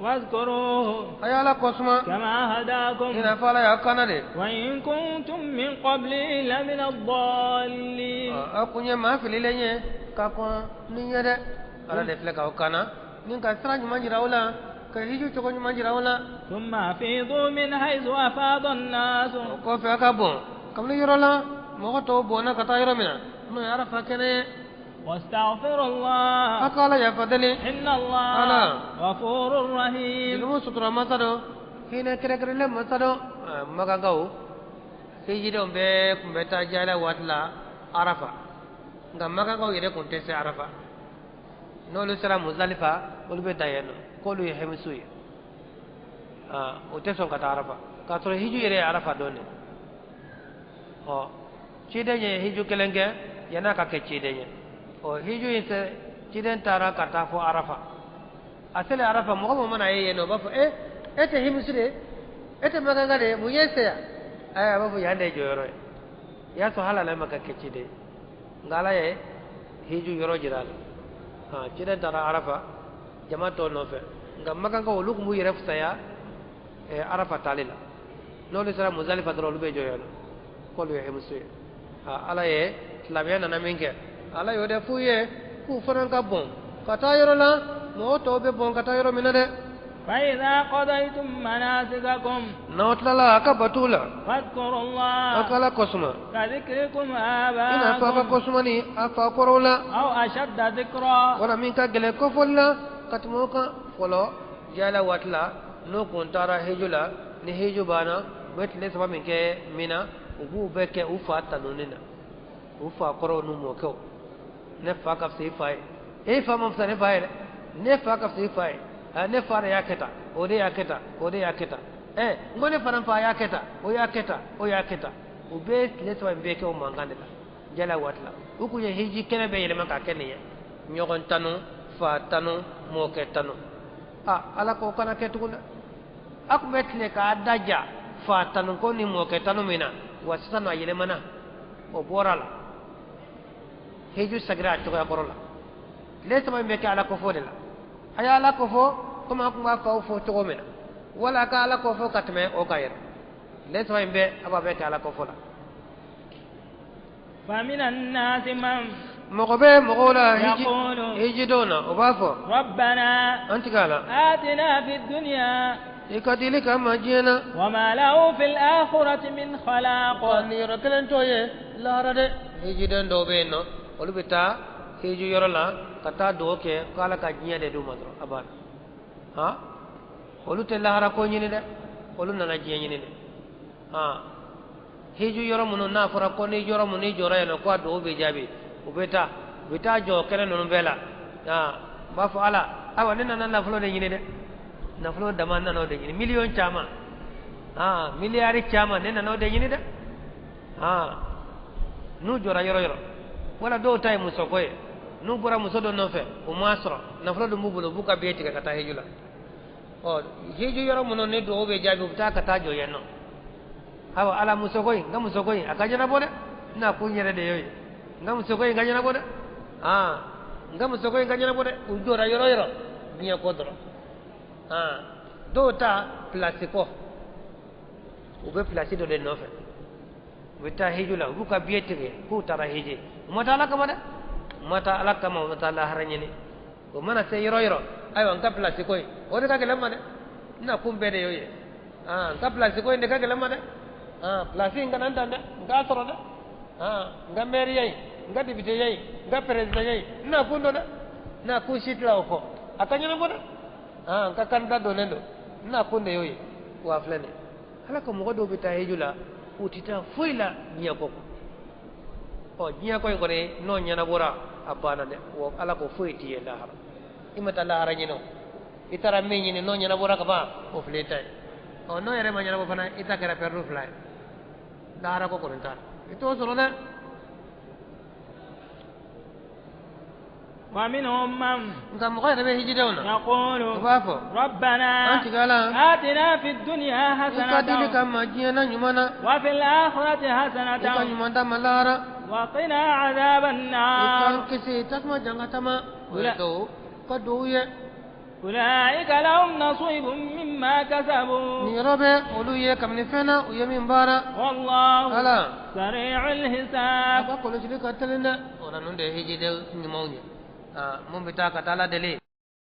واذكروه a ye ala kɔsuma كما هداكم i n'a fɔ ala y'a kana de وإن كنتم من قبله لمن الضالين aw kun ye maa fililen ye ka kɔn ni ɲɛ dɛ ala de filɛ k'aw kana ni ka sira ɲuman jira aw la ka hiju cogo ɲuman jira aw la ثم أفيضوا من حيث أفاض الناس o kɔfɛ a ka bɔn kabini yɔrɔ la mɔgɔ tɔw bɔnna ka taa yɔrɔ min na n'o ye arafa kɛnɛ ye واستغفروا الله a ka ala yafa deli إن الله ala غفور رحيم jurumu sutura masa dɔ hinɛ kɛrɛnkɛrɛnlen masa dɔ makankaw hijidenw bɛɛ tun bɛ taa jala waati la arafa nka makankaw yɛrɛ tun tɛ se arafa n'olu sera muzalifa olu bɛ dan yen nɔ k'olu ye hɛmisiw ye o tɛ sɔn ka taa arafa k'a sɔrɔ hiju yɛrɛ ye arafa dɔn de ɔ ciden ye hiju kelen kɛ yann'a ka kɛ ciden ye ɔ hiju in sɛ ciden taara ka taa fɔ arafa a selen arafa mɔgɔ mɔgɔ mana ye yen nɔ o b'a fɔ e e tɛ himisi de ye e tɛ makanka de ye mun ye se yan ayi a b'a fɔ yan de ye jɔyɔrɔ ye i y'a sɔrɔ hali ale ma kɛ ciden ye nka ala ye hiju yɔrɔ jira a la ciden taara arafa jama tɔw nɔfɛ nka makankaw olu tun b'u yɛrɛ fisaya arafa taali la n'olu sera muzalifa dɔrɔn olu bɛ jɔ yen nɔ k'olu ye himisi ye ala ye silamɛya nana min kɛ ala y'o de f'u ye k'u fana ka bɔn ka taa yɔrɔ la mɔgɔ tɔw bɛ bɔn ka taa yɔrɔ min na dɛ فإذا قضيتم مناسككم n'aw tilala a ka batu la فاذكروا a الله ka ala kɔsuma كذكركم i n'a fɔ a ka آباءكم kɔsuma ni a fa kɔrɔw la أو أشد ذكرا wala min ka gɛlɛn kɔfɔli la ka tɛmɛ o kan fɔlɔ jala waati la n'u kun taara hiju la ni hiju banna u bɛ tile saba min kɛ min na u b'u bɛɛ kɛ u fa tanuni na u fa kɔrɔw n'u mɔkɛw ne fa ka fisa i fa ye e fa ma fisa ne fa ye dɛ ne fa ka fisa i fa ye ne fa de y'a kɛ tan o de y'a kɛ tan o de y'a kɛ tan ɛ n ko ne fana fa y'a kɛ tan o y'a kɛ tan o y'a kɛ tan u bɛ tile saba in bɛɛ kɛ o mankan de la jala waati la u kun ye hiji kɛnɛ bɛɛ yɛlɛma k'a kɛ nin ye ɲɔgɔn tanu fa tanu mɔkɛ tanu a ala k'o kana kɛ tugun dɛ a kun bɛ tile k'a da ja fa tanu ko ni mɔkɛ tanu min na wa sisan nɔ a yɛlɛmana o bɔra la hiju sagira a cogoya kɔrɔ la tile saba in bɛ kɛ ala kofɔ de la a ye ala kofɔ komi an kun b'a faw fɔ cogo min na wala a ka ala kofɔ ka tɛmɛ o kan yɛrɛ tile saba in bɛɛ a b'a bɛɛ kɛ ala kofɔ la فمن الناس من mɔgɔ bɛ mɔgɔw la hiji يقول hijidenw na o b'a fɔ ربنا an tigɛ a la آتنا في الدنيا i ka dili k'an ma diɲɛ na وما له في الآخرة من خلاق ka niyɔrɔ kelen t'o ye lahara dɛ hijiden dɔw bɛ yen nɔ olu bɛ taa hiji yɔrɔ la ka taa dugawu kɛ ko ala ka diɲɛ de d'u ma dɔrɔn a banna han olu tɛ lahara ko ɲini dɛ olu nana diɲɛ ɲini de han hiji yɔrɔ minnu n'a fɔra ko ni yɔrɔ minnu jɔra yen nɔ ko a dugawu bɛ jaabi u bɛ taa u bɛ taa jɔ kɛnɛ ninnu bɛɛ la han u b'a fɔ ala ayiwa ne nana nafolo de ɲini dɛ nafolo dama n nana o de ɲini miliyɔn caman han miliyari caman ne nana o de ɲini dɛ han n'u jɔra yɔrɔ yɔrɔ wala dɔw ta ye musoko ye n'u bɔra muso dɔ nɔfɛ u m'a sɔrɔ nafolo dun b'u bolo u b'u ka biye tigɛ ka taa hiju la ɔ hiju yɔrɔ minnu ni dugawu bɛ jaabi u bɛ taa ka taa jɔ yen nɔ ayiwa ala musoko in n ka musoko in a ka ɲɛnabɔ dɛ n na kun yɛrɛ de y'o ye n ka musoko in ka ɲɛnabɔ dɛ aa n ka musoko in ka ɲɛnabɔ dɛ u jɔra yɔrɔ yɔrɔ diɲɛ ko dɔrɔn aa dɔw ta pilasi kɔ u bɛ pilasi dɔ de nɔfɛ u bɛ taa hiju la u b'u ka biye tigɛ k'u taara hiji u ma taa ala kama dɛ u ma taa ala kama u ma taa lahara ɲini o mana se yɔrɔ yɔrɔ ayiwa n ka pilasi ko in o de ka gɛlɛn n ma dɛ n na kun bɛɛ de y'o ye aa n ka pilasi ko in de ka gɛlɛn n ma dɛ aa pilasi in kana n dan dɛ n k'a sɔrɔ dɛ aa n ka mɛriya in n ka depiteya in n ka perezidanya in n na kun don dɛ n na kun si tila o kɔ a ka ɲɛnabɔ dɛ aa n ka kandida donnen don n na kun de y'o ye wa filɛ nin ye ala ka mɔgɔ dɔw bɛ taa hiju la u tɛ taa foyi la diɲɛ kɔ ɔ diɲɛ ko in kɔni n'o ɲɛnabɔra a banna dɛ wa ala ko foyi t'i ye lahara i ma taa lahara ɲini o i taara min ɲini n'o ɲɛnabɔra ka ban o filɛ i ta ye ɔ n'o yɛrɛ ma ɲɛnabɔ fana i ta kɛra pɛrɛdu fila ye. Lahara ko kɔni t'a la i t'o sɔrɔ dɛ. ومنهم من nka mɔgɔ yɛrɛ bɛ hijidenw na يقول u b'a fɔ ربنا an tigi ala آتنا في الدنيا i ka dili حسنة ka ma diɲɛ na ɲuman na وفي الآخرة i ka حسنة ɲuman d'a ma lahara وقنا عذاب i النار k'an kisi tasuma jankata ma o ye dɔw ka duwawu ye أولئك لهم نصيب مما كسبوا nin yɔrɔ bɛ olu ye kabini fɛn na u ye min baara والله ala سريع a الحساب ka kɔlɔsili ka teli dɛ o la ninnu de ye hijiden ɲumanw ye mun bɛ taa ka taa ala deli.